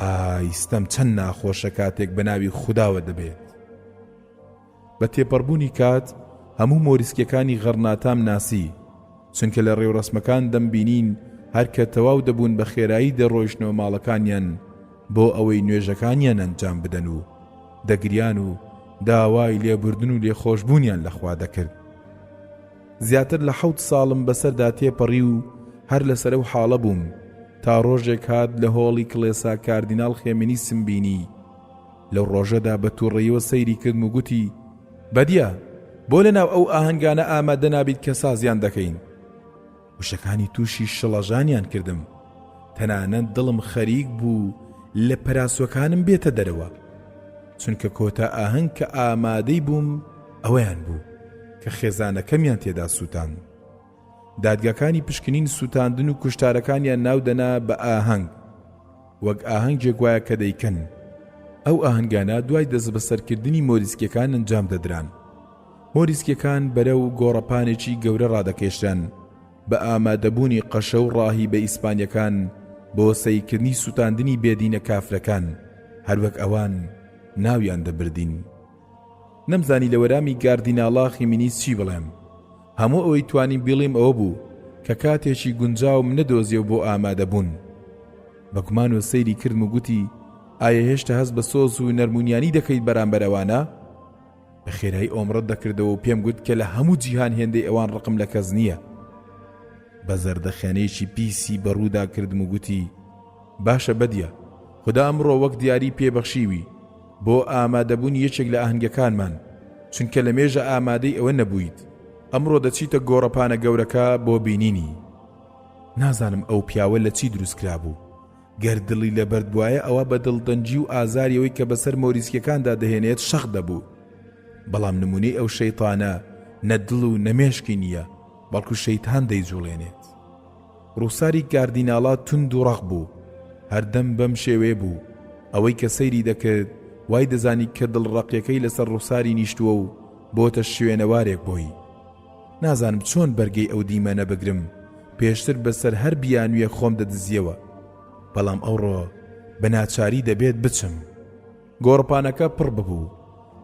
ئای ستەم چەند ناخۆشە کاتێک بە ناوی خوداوە دەبێت. بە تێپەڕبوونی کات هەموو مۆریسکیەکانی غەڕناتام ناسی، چونکە لە ڕێوڕەسمەکان دەمبینین هەر کە تەواو دەبوون بە خێرایی دەڕۆیشتنەوە ماڵەکانیان بۆ ئەوەی نوێژەکانیان ئەنجام بدەن و دەگریان و داوای لێبوردن و لێخۆشبوونیان لە خوا دەکرد. زیاتر لە حەوت ساڵم بەسەردا تێپەڕی و هەر لەسەر ئەو حاڵە بووم تا ڕۆژێک هات لە هۆڵی کڵێسا کاردیناڵ خێمینیسم بینی. لەو ڕۆژەدا بە تووڕەیەوە سەیری کردم و گوتی، بەدیا، بۆ لەناو ئەو ئاهەنگانە ئامادە نابیت کە سازیان دەکەین؟ وشەکانی تووشی شڵەژانیان کردم، تەنانەت دڵم خەریک بوو لە پەراسوەکانم بێتە دەرەوە، چونکە کۆتا ئاهەنگ کە ئامادەی بووم ئەوەیان بوو کە خێزانەکەمیان تێدا سووتاند. دادگاکانی پشکنین سووتاندن و کوشتارەکانیان ناو دەنا بە ئاهەنگ. وەک ئاهەنگێک وایە کە دەیکەن. ئەو ئاهەنگانە دوای دەستبەسەرکردنی مۆریسکیەکان ئەنجام دەدران. مۆریسکیەکان بەرەو گۆڕەپانێکی گەورە ڕادەکێشران بە ئامادەبوونی قەشە و ڕاهیبە ئیسپانیەکان بۆ سەیرکردنی سوتاندنی بێدینە کافرەکان. هەروەک ئەوان ناویان دەبردین. نەمزانی لە وەرامی گاردیناڵا خیمینیز چی بڵێم. هەموو ئەوەی توانیم بیڵیم ئەوە بوو کە کاتێکی گونجاوم نەدۆزیەوە بۆ ئامادەبوون. بە گومانەوە سەیری کردم و گوتی، ئایا هێشتا هەست بە سۆز و نەرمونیانی دەکەیت بەرامبەر ئەوانە؟ بە خێرایی ئەوم ڕەت دەکردەوە و پێم گوت کە لە هەموو جیهان هێندەی ئەوان ڕقم لە کەس نییە. بە زەردەخەنەیەکی پیسی بە ڕوودا کردم و گوتی، باشە بەدیە، خودا ئەمڕۆ وەک دیاری پێ بەخشیوی بۆ ئامادەبوونی یەکێک لە ئاهەنگەکانمان، چونکە لە مێژە ئامادەی ئەوە نەبوویت. ئەمڕۆ دەچیتە گۆڕەپانە گەورەکە بۆ بینینی. نازانم ئەو پیاوە لە چی دروست کرابوو. گەر دڵی لە بەرد بوایە ئەوا بە دڵتەنگی و ئازاری ئەوەی کە بەسەر مۆریسکیەکاندا دەهێنێت شەق دەبوو. بەڵام نمونەی ئەو شەیتانە نە دڵ و نە مێشکی نییە، بەڵکو شەیتان دەیجوڵێنێت. ڕووخساری گاردیناڵا توند و ڕەق بوو. هەردەم بەم شێوەیە بوو. ئەوەی کە سەیری دەکرد وای دەزانی کە دڵڕەقیەکەی لەسەر ڕووخساری نیشتووە و بۆتە شوێنەوارێک بۆی. نازانم چۆن بەرگەی ئەو دیمەنە بگرم، پێشتر بەسەر هەر بیانوویەک خۆم دەدزیەوە، بەڵام ئەوڕۆ بە ناچاری دەبێت بچم. گۆڕپانەکە پڕ ببوو،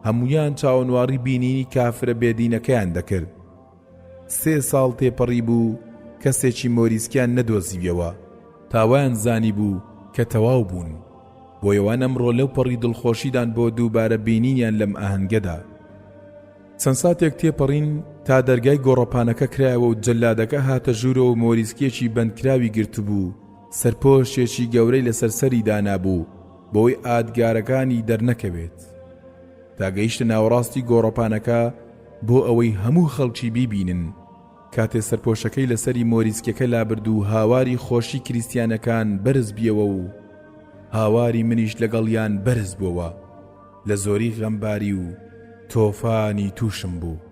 هەموویان چاوەنواڕی بینینی کافرە بێدینەکەیان دەکرد. سێ ساڵ تێپەڕیبوو کەسێکی مۆریسکیان نەدۆزیویەوە، تا وایان زانیبوو کە تەواو بوون، بۆیە وان ئەمڕۆ لەو پەڕی دڵخۆشیدان بۆ دووبارە بینینیان لەم ئاهەنگەدا. چەند ساتێک تێپەڕین تا دەرگای گۆڕەپانەکە کرایەوە و جەلادەکە هاتە ژوورەوە و مۆریسکییەکی بەندکراوی گرتبوو، سەرپۆشێکی گەورەی لەسەر سەری دانابوو بۆی ئادگارەکانی دەرنەکەوێت. تا گەیشتە ناوەڕاستی گۆڕەپانەکە بۆ ئەوەی هەموو خەڵکی بیبینن، کاتێ سەرپۆشەکەی لەسەری مۆریسکیەکە لابرد و هاواری خۆشی کریستیانەکان بەرز بیەوە و هاواری منیش لەگەڵیان بەرز بۆوە. لە زۆری غەمباری و تۆفانی تووشم بوو.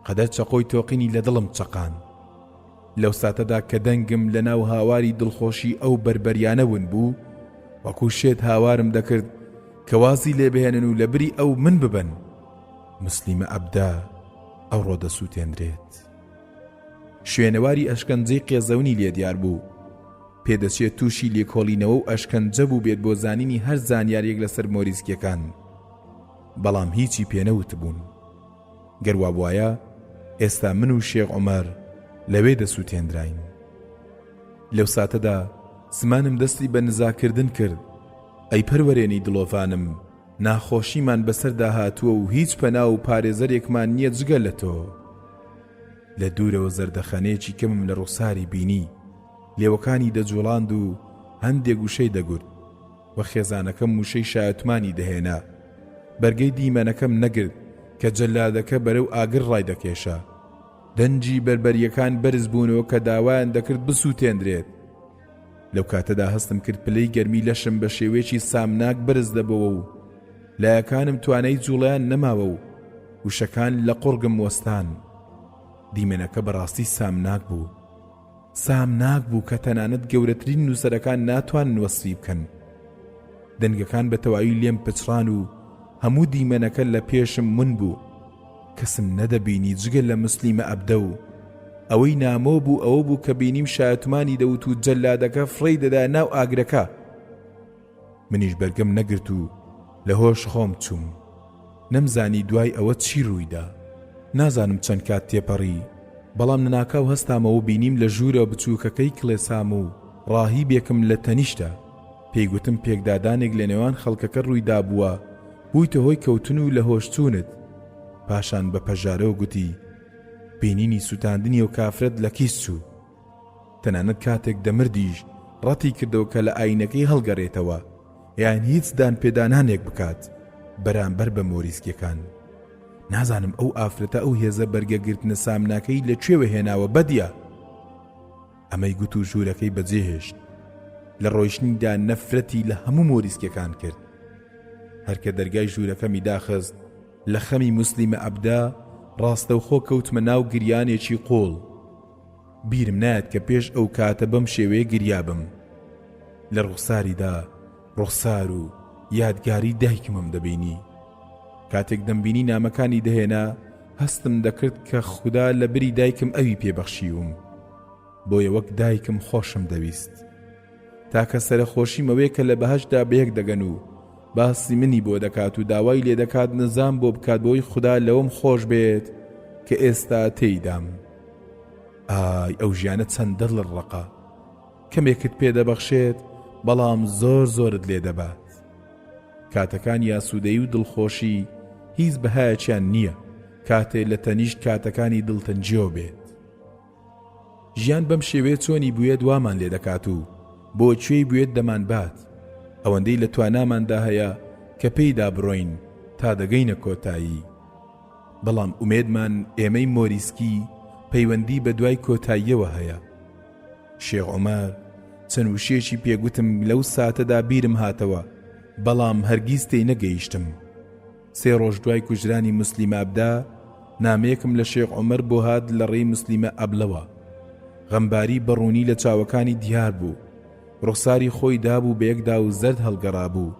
قەدەر چەقۆی تۆقینی لە دڵم چەقاند. لەو ساتەدا کە دەنگم لە ناو هاواری دڵخۆشی ئەو بەربەریانە ون بوو، وەکوو شێت هاوارم دەکرد کە وازی لێ بهێنن و لە بری ئەو من ببەن. موسلیمە ئەبدە ئەوڕۆ دەسووتێندرێت. شوێنەواری ئەشکەنجەی قێزەونی لێ دیار بوو. پێدەچێت تووشی لێکۆڵینەوە و ئەشکەنجە بووبێت بۆ زانینی هەر زانیاریەک لەسەر مۆریسکیەکان بەڵام هیچی پێنەوتبوون گەر وابوایە ئێستا من و شێخ عومەر لەوێ دەسووتێنراین لەو ساتەدا زمانم دەستی بە نزاکردن کرد ئەی پەروەرێنی دڵۆڤانم ناخۆشیمان بەسەردا هاتووە و هیچ پەنا و پارێزەرێکمان نییە جگە لە تۆ لە دوورەوە زەردەخەنەیەکی کەمم لە ڕوخساری بینی لێوەکانی دەجوڵاند و هەندێک وشەی دەگوت و خێزانەکەم وشەی شایەتمانی دەهێنا. بەرگەی دیمەنەکەم نەگرت کە جەلادەکە بەرەو ئاگر ڕایدەکێشا. دەنگی بەربەرییەکان بەرز بوونەوە کە داوایان دەکرد بسووتێندرێت. لەو کاتەدا هەستم کرد پلەی گەرمی لەشم بە شێوەیەکی سامناک بەرز دەبۆوە و لایەکانم توانای جووڵەیان نەماوە و وشەکان لە قوڕگم وەستان. دیمەنەکە بەڕاستی سامناک بوو. سامناک بوو کە تەنانەت گەورەترین نووسەرەکان ناتوانن وەسفی بکەن. دەنگەکان بە تەواوی لێم پچڕان و هەموو دیمەنەکە لە پێشم ون بوو. کەسم نەدەبینی جگە لە موسلیمە ئەبدە و ئەوەی نامۆ بوو ئەوە بوو کە بینیم شایەتمانی دەوت و جەلادەکە فڕێی دەدا ناو ئاگرەکە. منیش بەرگەم نەگرت و لە هۆش خۆم چووم. نەمزانی دوای ئەوە چی ڕوویدا. نازانم چەند کات تێپەڕی، بەڵام لەناکاو هەستامەوە و بینیم لە ژوورە بچووکەکەی کڵێسام و ڕاهیبێکم لە تەنیشتە. پێی گوتم پێکدادانێک لە نێوان خەڵکەکە ڕوویدابووە، بوویتە هۆی کەوتن و لەهۆشچوونت. پاشان بە پەژارەوە گوتی، بینینی سووتاندنی ئەو کافرەت لە کیس چوو. تەنانەت کاتێک دەمردیش ڕەتی کردەوە کە لە ئایینەکەی هەڵگەرێتەوە یان هیچ دانپێدانانێک بکات بەرامبەر بە مۆریسکیەکان. نازانم ئەو ئافرەتە ئەو هێزە بەرگەگرتنە سامناکەی لە کوێوە هێناوە بەدیە. ئەمەی گوت و ژوورەکەی بەجێهێشت. لە ڕۆیشتنیدا نەفرەتی لە هەموو مۆریسکیەکان کرد. هەرکە دەرگای ژوورەکەمی داخست لە خەمی موسلیمە ئەبدە ڕاستەوخۆ کەوتمە ناو گریانێکی قوڵ. بیرم نایەت کە پێش ئەو کاتە بەم شێوەیە گریابم. لە ڕوخساریدا ڕوخسار و یادگاری دایکمم دەبینی. کاتێک دەمبینی نامەکانی دەهێنا، هەستم دەکرد کە خودا لە بری دایکم ئەوی پێ بەخشیوم. بۆیە وەک دایکم خۆشم دەویست. تاکە سەرەخۆشیم ئەوەیە کە لە بەهەشتدا بەیەک دەگەن و. باسی منی بۆ دەکات و داوای لێ دەکات نزام بۆ بکات بۆی خودا لەوەم خۆش بێت کە ئێستا تێیدام. ئای ئەو ژیانە چەندە دڵڕەقە. کەمێکت پێ دەبەخشێت بەڵام زۆر زۆرت لێ دەبات. کاتەکانی ئاسوودەیی و دڵخۆشی هیچ بەهایەکیان نییە کاتێ لە تەنیشت کاتەکانی دڵتەنگیەوە بێت. ژیان بەم شێوەیە چۆنی بوێت وامان لێ دەکات و بۆ کوێی بوێت دەمانبات، ئەوەندەی لە تواناماندا هەیە کە پێیدا بڕۆین تا دەگەینە کۆتایی. بەڵام ئومێدمان ئێمەی مۆریسکی پەیوەندی بە دوای کۆتاییەوە هەیە. شێخ عومەر چەند وشەیەکی پێگوتم لەو ساتەدا بیرم هاتەوە، بەڵام هەرگیز تێی نەگەیشتم. سێ ڕۆژ دوای کوژرانی موسلیمە ئەبدە، نامەیەکم لە شێخ عومەر بۆ هات لە ڕێی موسلیمە ئەبلەوە. غەمباری بە ڕوونی لە چاوەکانی دیار بوو. ڕوخساری خۆی دابوو بە یەکدا و زەرد هەڵگەڕابوو.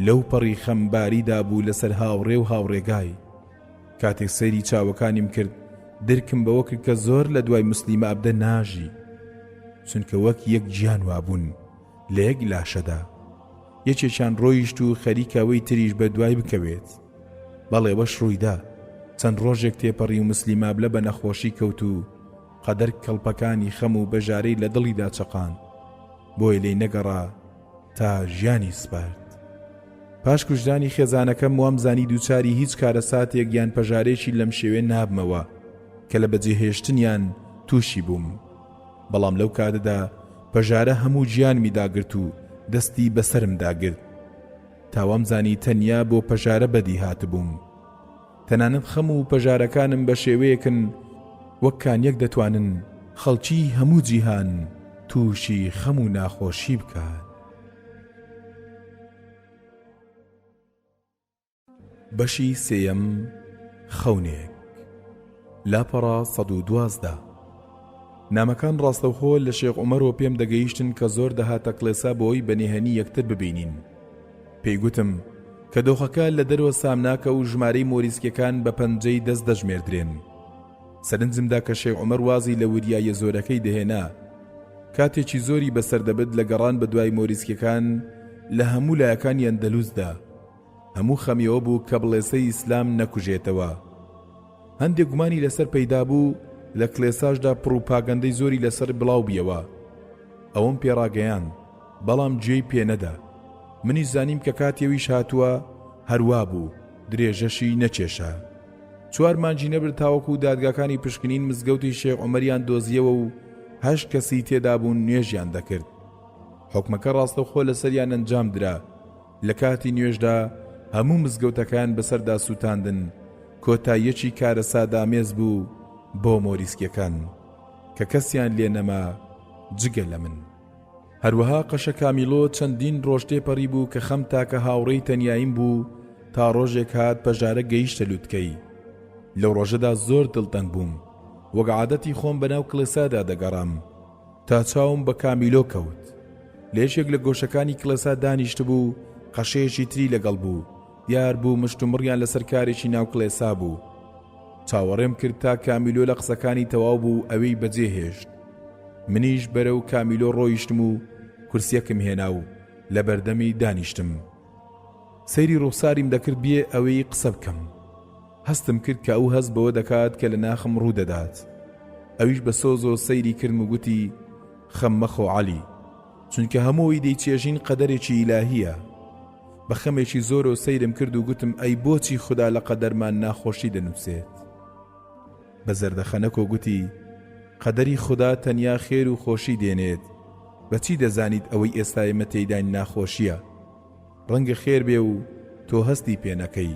لەو پەڕی خەمباریدا بوو لەسەر هاوڕێ و هاوڕێگای. کاتێک سەیری چاوەکانیم کرد، درکم بەوە کرد کە زۆر لە دوای موسلیمە ئەبدە ناژی. چونکە وەک یەک گیان وابوون لە یەک لاشەدا. یەکێکیان ڕۆیشت و خەریکە ئەوەی تریش بە دوای بکەوێت. بەڵێ وەش ڕوویدا. چەند ڕۆژێک تێپەڕی و مسلیمابلە بە نەخۆشی کەوت و قەدەر کەڵپەکانی خەم و بەژارەی لە دڵیدا چەقاند. بۆیە لێی نەگەڕا تا ژیانی سپارد. پاش کوژرانی خێزانەکەم وامزانی دووچاری هیچ کارەساتێک یان پەژارەیەکی لەم شێوەیە نابمەوە کە لە بەجێهێشتنیان تووشی بووم. بەڵام لەو کاتەدا پەژارە هەموو گیانمی داگرت و دەستی بەسەرمدا گرت. تا وامزانی تەنیا بۆ پەژارە بەدی هاتبووم. تەنانەت خەم و پەژارەکانم بە شێوەیەکن وەک کانیەک دەتوانن خەڵکی هەموو جیهان تووشی خەم و ناخۆشی بکات. بەشی سێیەم خەونێک لاپەڕە 112 نامەکان ڕاستەوخۆ لە شێخ عومەرەوە پێم دەگەیشتن کە زۆر دەهاتە کڵێسا بۆی بە نهێنی یەکتر ببینین پێی گوتم کە دۆخەکە لە دەرەوە سامناکە و ژمارەی مۆریسکیەکان بە پەنجەی دەست دەژمێردرێن سەرنجمدا کە شێخ عومەر وازی لە وریاییە زۆرەکەی دەهێنا کاتێکی زۆری بەسەر دەبرد لە گەڕان بە دوای مۆریسکیەکان لە هەموو لایەکانی ئەندەلوسدا هەموو خەمی ئەوە بوو کە بڵێسەی ئیسلام نەکوژێتەوە. هەندێک گومانی لەسەر پەیدا بوو، لە کڵێساشدا پڕوپاگەندەی زۆری لەسەر بڵاو بیەوە. ئەوەم پێ ڕاگەیاند، بەڵام گوێی پێ نەدا. منیش زانیم کە کاتی ئەویش هاتووە، هەر وا بوو، درێژەشی نەکێشا. چوار مانگی نەبرد تاوەکوو دادگاکانی پشکنین مزگەوتی شێخ عومەریان دۆزییەوە و هەشت کەسی تێدا بوون نوێژیان دەکرد. حوکمەکە ڕاستەوخۆ لەسەریان ئەنجام درا. لە کاتی نوێژدا هەموو مزگەوتەکەیان بەسەردا سووتاندن، کۆتاییەکی کارەساتئامێز بوو بۆ مۆریسکیەکان، کە کەسیان لێ نەما جگە لە من. هەروەها قەشە کامیلۆ چەندین ڕۆژ تێپەڕیبوو کە خەم تاکە هاوڕێی تەنیاییم بوو تا ڕۆژێک هات پەژارە گەیشتە لوتکەی. لەو ڕۆژەدا زۆر دڵتەنگ بووم، وەک عادەتی خۆم بەناو کڵێسادا دەگەڕام، تا چاوم بە کامیلۆ کەوت. لە یەکێک لە گۆشەکانی کڵێسا دانیشتبوو و قەشەیەکی تری لەگەڵ بوو، دیار بوو مشتومڕیان لەسەر کارێکی ناو کڵێسا بوو. چاوەڕێم کرد تا کامیلۆ لە قسەکانی تەواو بوو و ئەوێی بەجێ هێشت. منیش بەرەو کامیلۆ ڕۆیشتم و کورسییەکم هێنا و لە بەردەمی دانیشتم. سەیری ڕوخساریم دەکرد بێ ئەوەی قسە بکەم. هەستم کرد کە ئەو هەست بەوە دەکات کە لە ناخم ڕوو دەدات. ئەویش بە سۆزەوە سەیری کردم و گوتی، خەم مەخۆ عەلی. چونکە هەموو ئەوەی دەیچێژین قەدەرێکی ئیلاهییە. بە خەمێکی زۆرەوە سەیرم کرد و گوتم ئەی بۆچی خودا لە قەدەرمان ناخۆشی دەنووسێت؟ بە زەردەخەنەکۆ گوتی، قەدەری خودا تەنیا خێر و خۆشی دێنێت، بە چی دەزانیت ئەوەی ئێستا ئێمە تێیداین ناخۆشییە؟ ڕەنگە خێر بێ و تۆ هەستی پێ نەکەی.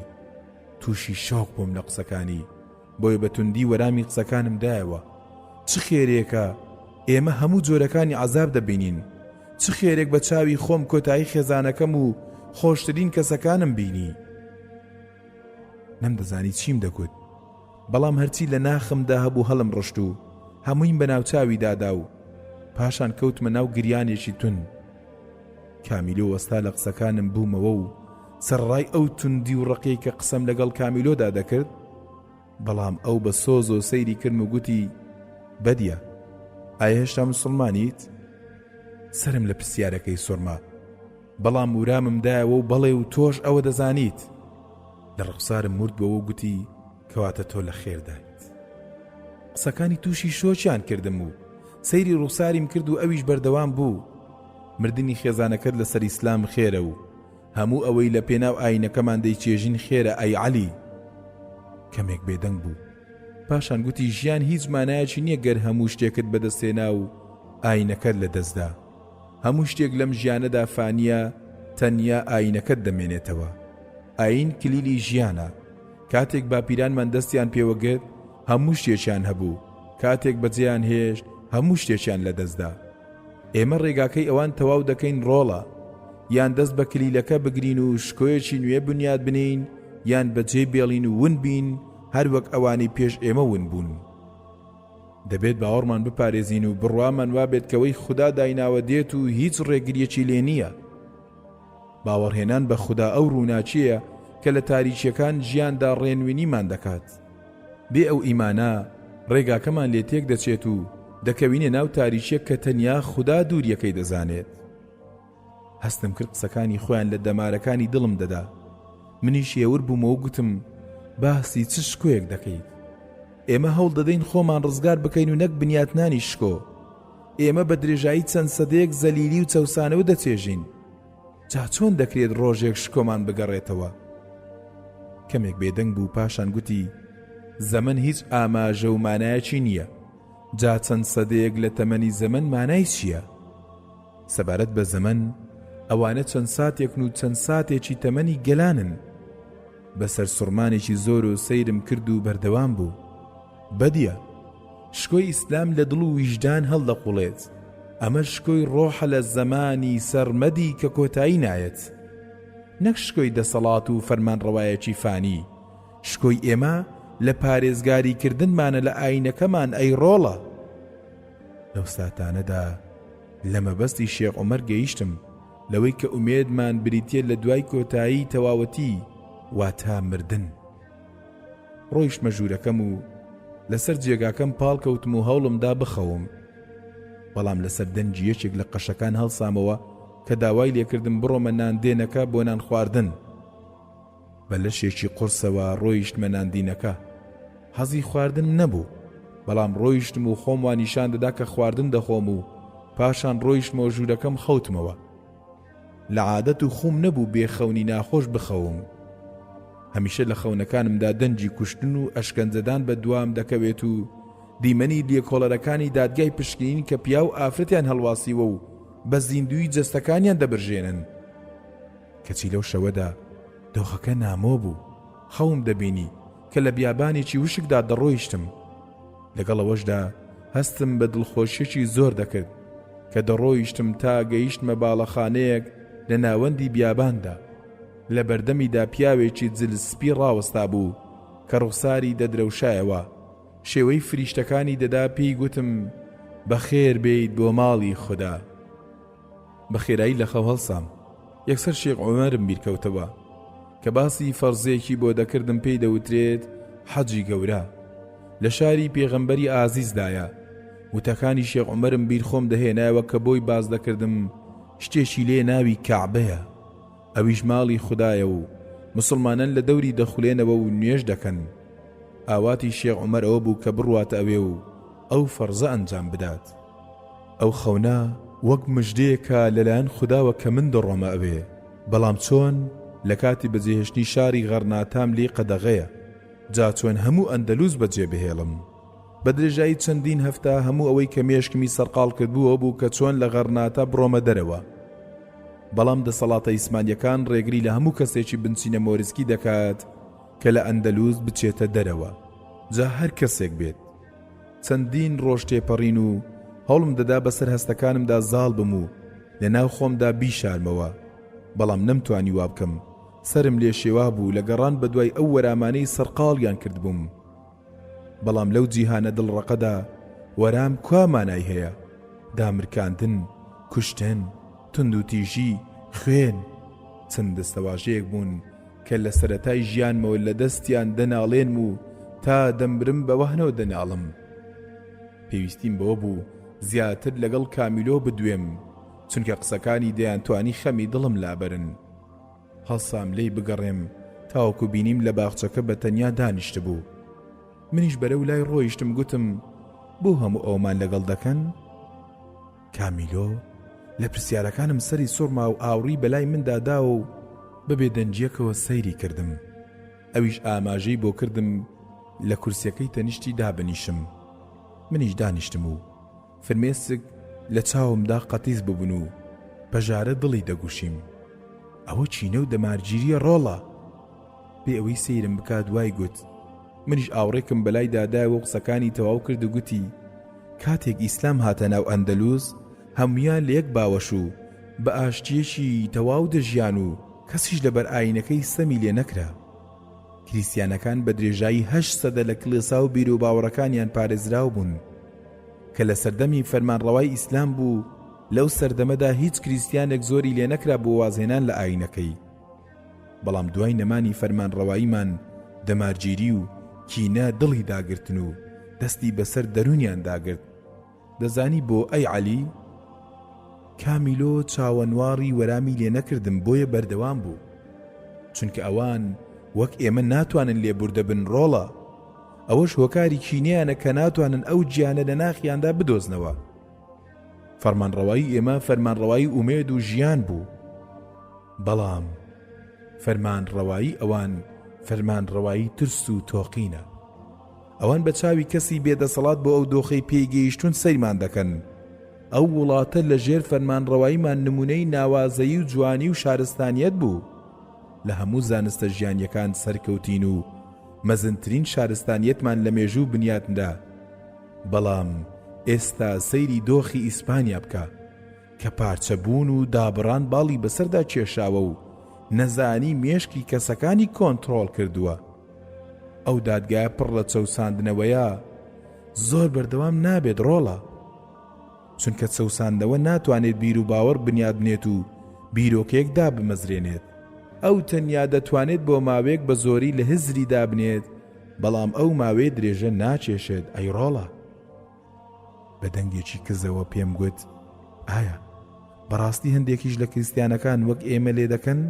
تووشی شۆک بووم لە قسەکانی، بۆیە بە توندی وەرامی قسەکانم دایەوە. چ خێرێکە ئێمە هەموو جۆرەکانی عەزاب دەبینین؟ چ خێرێک بە چاوی خۆم کۆتایی خێزانەکەم و خۆشترین کەسەکانم بینی؟ نەمدەزانی چیم دەگوت، بەڵام هەرچی لە ناخمدا هەبوو هەڵم ڕشت و هەموویم بە ناوچاوی دادا و پاشان کەوتمە ناو گریانێکی توند. کامیلۆ وەستا لە قسەکانم بوومەوە و سەرەڕای ئەو توندی و ڕقیەی کە قسەم لەگەڵ کامیلۆدا دەکرد، بەڵام ئەو بە سۆزەوە سەیری کردم و گوتی، بەدیە، ئایا هێشتا موسڵمانیت؟ سەرم لە پرسیارەکەی سوڕما. بەڵام ورامم دایەوە و بەڵێ و تۆش ئەوە دەزانیت. لە ڕوخسارم ورد بۆوە و گوتی کەواتە تۆ لە خێردایت. قسەکانی تووشی شۆکیان کردم و سەیری ڕوخساریم کرد و ئەویش بەردەوام بوو. مردنی خێزانەکەت لەسەر ئیسلام خێرە و هەموو ئەوەی لە پێناو ئایینەکەمان دەیچێژین خێرە ئەی عەلی. کەمێک بێدەنگ بوو. پاشان گوتی ژیان هیچ مانایەکی نییە گەر هەموو شتێکت بەدەستهێنا و ئایینەکەت لەدەستدا. هەموو شتێک لەم ژیانەدا فانییە تەنیا ئایینەکەت دەمێنێتەوە. ئایین کلیلی ژیانە. کاتێک باپیرانمان دەستیان پێوە گرت هەموو شتێکیان هەبوو، کاتێک بەجێیان هێشت هەموو شتێکیان لەدەستدا. ئێمە ڕێگاکەی ئەوان تەواو دەکەین ڕۆڵە. یان دەست بە کلیلەکە بگرین و شکۆیەکی نوێ بنیات بنێین یان بەجێی بێڵین و ون بین هەر وەک ئەوانەی پێش ئێمە ون بوون. دەبێت باوەڕمان بپارێزین و بڕوامان وابێت کەوەی خودا دایناوە دێت و هیچ ڕێگریەکی لێ نییە. باوەڕهێنان بە خودا ئەو ڕووناکیەیە کە لە تاریکیەکان ژیاندا ڕێنوینیمان دەکات. بێ ئەو ئیمانە ڕێگاکەمان لێ تێک دەچێت و دەکەوینە ناو تاریکیەک کە تەنیا خودا دووریەکەی دەزانێت. هەستم کرد قسەکانی خۆیان لە دەمارەکانی دڵم دەدا. منیش هێور بوومەوە و گوتم باسی چ شکۆیەک دەکەیت؟ ئێمە هەوڵ دەدەین خۆمان ڕزگار بکەین و نەک بنیاتنانی شکۆ. ئێمە بە درێژایی چەند سەدەیەک زەلیلی و چەوسانەوە دەچێژین. جا چۆن دەکرێت ڕۆژێک شکۆمان بگەڕێتەوە؟ کەمێک بێدەنگ بوو پاشان گوتی زەمەن هیچ ئاماژە و مانایەکی نییە. جا چەند سەدەیەک لە تەمەنی زەمەن مانای چییە؟ سەبارەت بە زەمەن، ئەوانە چەند ساتێکن و چەند ساتێکی تەمەنی گەلانن. بە سەرسوڕمانێکی زۆر و سەیرم کرد و بەردەوام بوو. بەدیە! شکۆی ئیسلام لە دڵ و ویژدان هەڵدەقوڵێت. ئەمە شکۆی ڕۆحە لە زەمانی سەرمەدی کە کۆتایی نایەت. نەک شکۆی دەسەڵات و فەرمانڕەوایەکی فانی. شکۆی ئێمە لە پارێزگاری کردنمانە لە ئایینەکەمان ئەی ڕۆڵە! لەو ساتانەدا لە مەبەستی شێخ عومەر گەیشتم لەوەی کە ئومێدمان بریتیە لە دوای کۆتایی تەواوەتی واتا مردن. ڕۆیشتمە ژوورەکەم و لەسەر جێگاکەم پاڵکەوتم و هەوڵمدا بخەوم. بەڵام لەسەر دەنگی یەکێک لە قەشەکان هەڵسامەوە کە داوای لێکردم بڕۆمە ناندێنەکە بۆ نانخواردن. بە لەشێکی قورسەوە ڕۆیشتمە ناندینەکە. حەزی خواردنم نەبوو، بەڵام ڕۆیشتم و خۆم وا نیشان دەدا کە خواردن دەخۆم و پاشان ڕۆیشتمەوە ژوورەکەم خەوتمەوە. لە عادەت و خووم نەبوو بێ خەونی ناخۆش بخەوم. هەمیشە لە خەونەکانمدا دەنگی کوشتن و ئەشکەنجەدان بە دوام دەکەوێت و دیمەنی لێکۆڵەرەکانی دادگای پشکنین کە پیاو و ئافرەتیان هەڵواسیوە و بە زیندوویی جەستەکانیان دەبرژێنن. کەچی لەو شەوەدا دۆخەکە نامۆ بوو، خەوم دەبینی کە لە بیابانێکی وشکدا دەڕۆیشتم. لەگەڵ ئەوەشدا هەستم بە دڵخۆشیەکی زۆر دەکرد کە دەڕۆیشتم تا گەیشتمە باڵەخانەیەک لە ناوەندی بیاباندا. لە بەردەمیدا پیاوێکی جل سپی ڕاوەستابوو کە ڕوخساری دەدرەوشایەوە، شێوەی فریشتەکانی دەدا پێی گوتم بەخێر بێیت بۆ ماڵی خودا. بە خێرایی لە خەو هەڵسام یەکسەر شێخ عومەرم بیرکەوتەوە کە باسی فەرزێکی بۆ دەکردم پێی دەوترێت حەجی گەورە لە شاری پێغەمبەری ئازیزدایە وتەکانی شێخ عومەرم بیر خۆم دەهێنایەوە کە بۆی باس دەکردم شتێکی لێ ناوی کەعبەیە ئەویش ماڵی خودایە و مسوڵمانان لە دەوری دەخولێنەوە و نوێژ دەکەن ئاواتی شێخ عومەر ئەوە بوو کە بڕواتە ئەوێ و ئەو فەرزە ئەنجام بدات. ئەو خەونە وەک مژدەیەکە لەلایەن خوداوە کە من دەڕۆمە ئەوێ، بەڵام چۆن؟ لە کاتی بەجێهێشتنی شاری غەرناتام لێی قەدەغەیە، جا چۆن هەموو ئەندەلوس بەجێ بهێڵم؟ بە درێژایی چەندین هەفتە هەموو ئەوەی کە مێشکمی سەرقاڵ کردبوو ئەوە بوو کە چۆن لە غەرناتە بڕۆمە دەرەوە. بەڵام دەسەڵاتە ئیسمانییەکان ڕێگری لە هەموو کەسێکی بنچینە مۆریسکی دەکات کە لە ئەندەلوس بچێتە دەرەوە، جا هەر کەسێک بێت. چەندین ڕۆژ تێپەڕین و هەوڵم دەدا بەسەر هەستەکانمدا زاڵ بم و لە ناو خۆمدا بیشارمەوە، بەڵام نەمتوانی وا بکەم، سەرم لێ شێوا بوو لە گەڕان بەدوای ئەو وەرامانەی سەرقاڵیان کردبووم. بەڵام لەو جیهانە دڵڕەقەدا وەرام کوا مانای هەیە؟ دامرکاندن، کوشتن، توندوتیژی، خوێن، چەند دەستەواژەیەک بوون کە لە سەرەتای ژیانمەوە لە دەستیان دەناڵێنم و تا دەمرم بە وەهنەوە دەناڵم. پێویستیم بەوە بوو زیاتر لەگەڵ کامیلۆ بدوێم. چونکە قسەکانی دەیانتوانی خەمی دڵم لابەرن. هەڵسام لێی بگەڕێم تاوەکو بینیم لە باخچەکە بە تەنیا دانیشتبوو. منیش بەرەو لای ڕۆیشتم گوتم بۆ هەموو ئەوەمان لەگەڵ دەکەن؟ کامیلۆ لە پرسیارەکانم سەری سوڕما و ئاوڕی بەلای مندا داوە و بە بێدەنگییەکەوە سەیری کردم. ئەویش ئاماژەی بۆ کردم لە کورسیەکەی تەنیشتی دابنیشم. منیش دانیشتم و فرمێسک لە چاومدا قەتیس ببوون و پەژارە دڵی دەگوشیم. ئەوە کینە و دەمارگیرییە ڕۆڵە؟ بێ ئەوەی سەیرم بکات وای گوت. منیش ئاوڕێکم بەلایدا دایەوە و قسەکانی تەواو کرد و گوتی، کاتێک ئیسلام هاتە ناو ئەندەلوس، هەموویان لە یەک باوەش و بە ئاشتییەکی تەواو دەژیان و کەسیش لەبەر ئایینەکەی ستەمی لێ نەکرا. کریستیانەکان بە درێژایی هەشت سەدە لە کڵێسا و بیروباوەڕەکانیان پارێزراو بوون. کە لە سەردەمی فەرمانڕەوای ئیسلام بوو، لەو سەردەمەدا هیچ کریستیانێک زۆری لێ نەکرا بۆ وازهێنان لە ئایینەکەی. بەڵام دوای نەمانی فەرمانڕەواییمان دەمارگیری و کینە دڵی داگرتن و دەستی بەسەر دەروونیان داگرت. دەزانی بۆ ئەی عەلی؟ کامیلۆ چاوەنواڕی وەرامی لێ نەکردم بۆیە بەردەوام بوو. چونکە ئەوان وەک ئێمە ناتوانن لێبوردە بن ڕۆڵە. ئەوەش هۆکاری کینەیانە کە ناتوانن ئەو گیانە لە ناخیاندا بدۆزنەوە. فەرمانڕەوایی ئێمە فەرمانڕەوایی ئومێد و ژیان بوو. بەڵام فەرمانڕەوایی ئەوان فەرمانڕەوایی ترس و تۆقینە. ئەوان بە چاوی کەسی بێدەسەڵات بۆ ئەو دۆخەی پێی گەیشتوون سەیرمان دەکەن. ئەو وڵاتە لە ژێر فەرمانڕەواییمان نموونەی ناوازەیی و جوانی و شارستانیەت بوو. لە هەموو زانستە ژیانییەکان سەرکەوتین و مەزنترین شارستانیەتمان لە مێژوو بنیاتنرا. بەڵام ئێستا سەیری دۆخی ئیسپانیا بکە. کە پارچەبوون و دابڕان باڵی بەسەردا کێشاوە و نەزانی مێشکی کەسەکانی کۆنتڕۆڵ کردووە. ئەو دادگایە پڕ لە چەوساندنەوەیە زۆر بەردەوام نابێت ڕۆڵە. چونکە چەوساندنەوە ناتوانێت بیروباوەڕ بنیات بنێت و بیرۆکەیەک دابمەزرێنێت. ئەو تەنیا دەتوانێت بۆ ماوەیەک بە زۆری لە هزری دابنێت، بەڵام ئەو ماوەیە درێژە ناکێشێت ئەی ڕۆڵە. بە دەنگێکی کزەوە پێم گوت، ئایا بەڕاستی هەندێکیش لە کریستیانەکان وەک ئێمە لێ دەکەن؟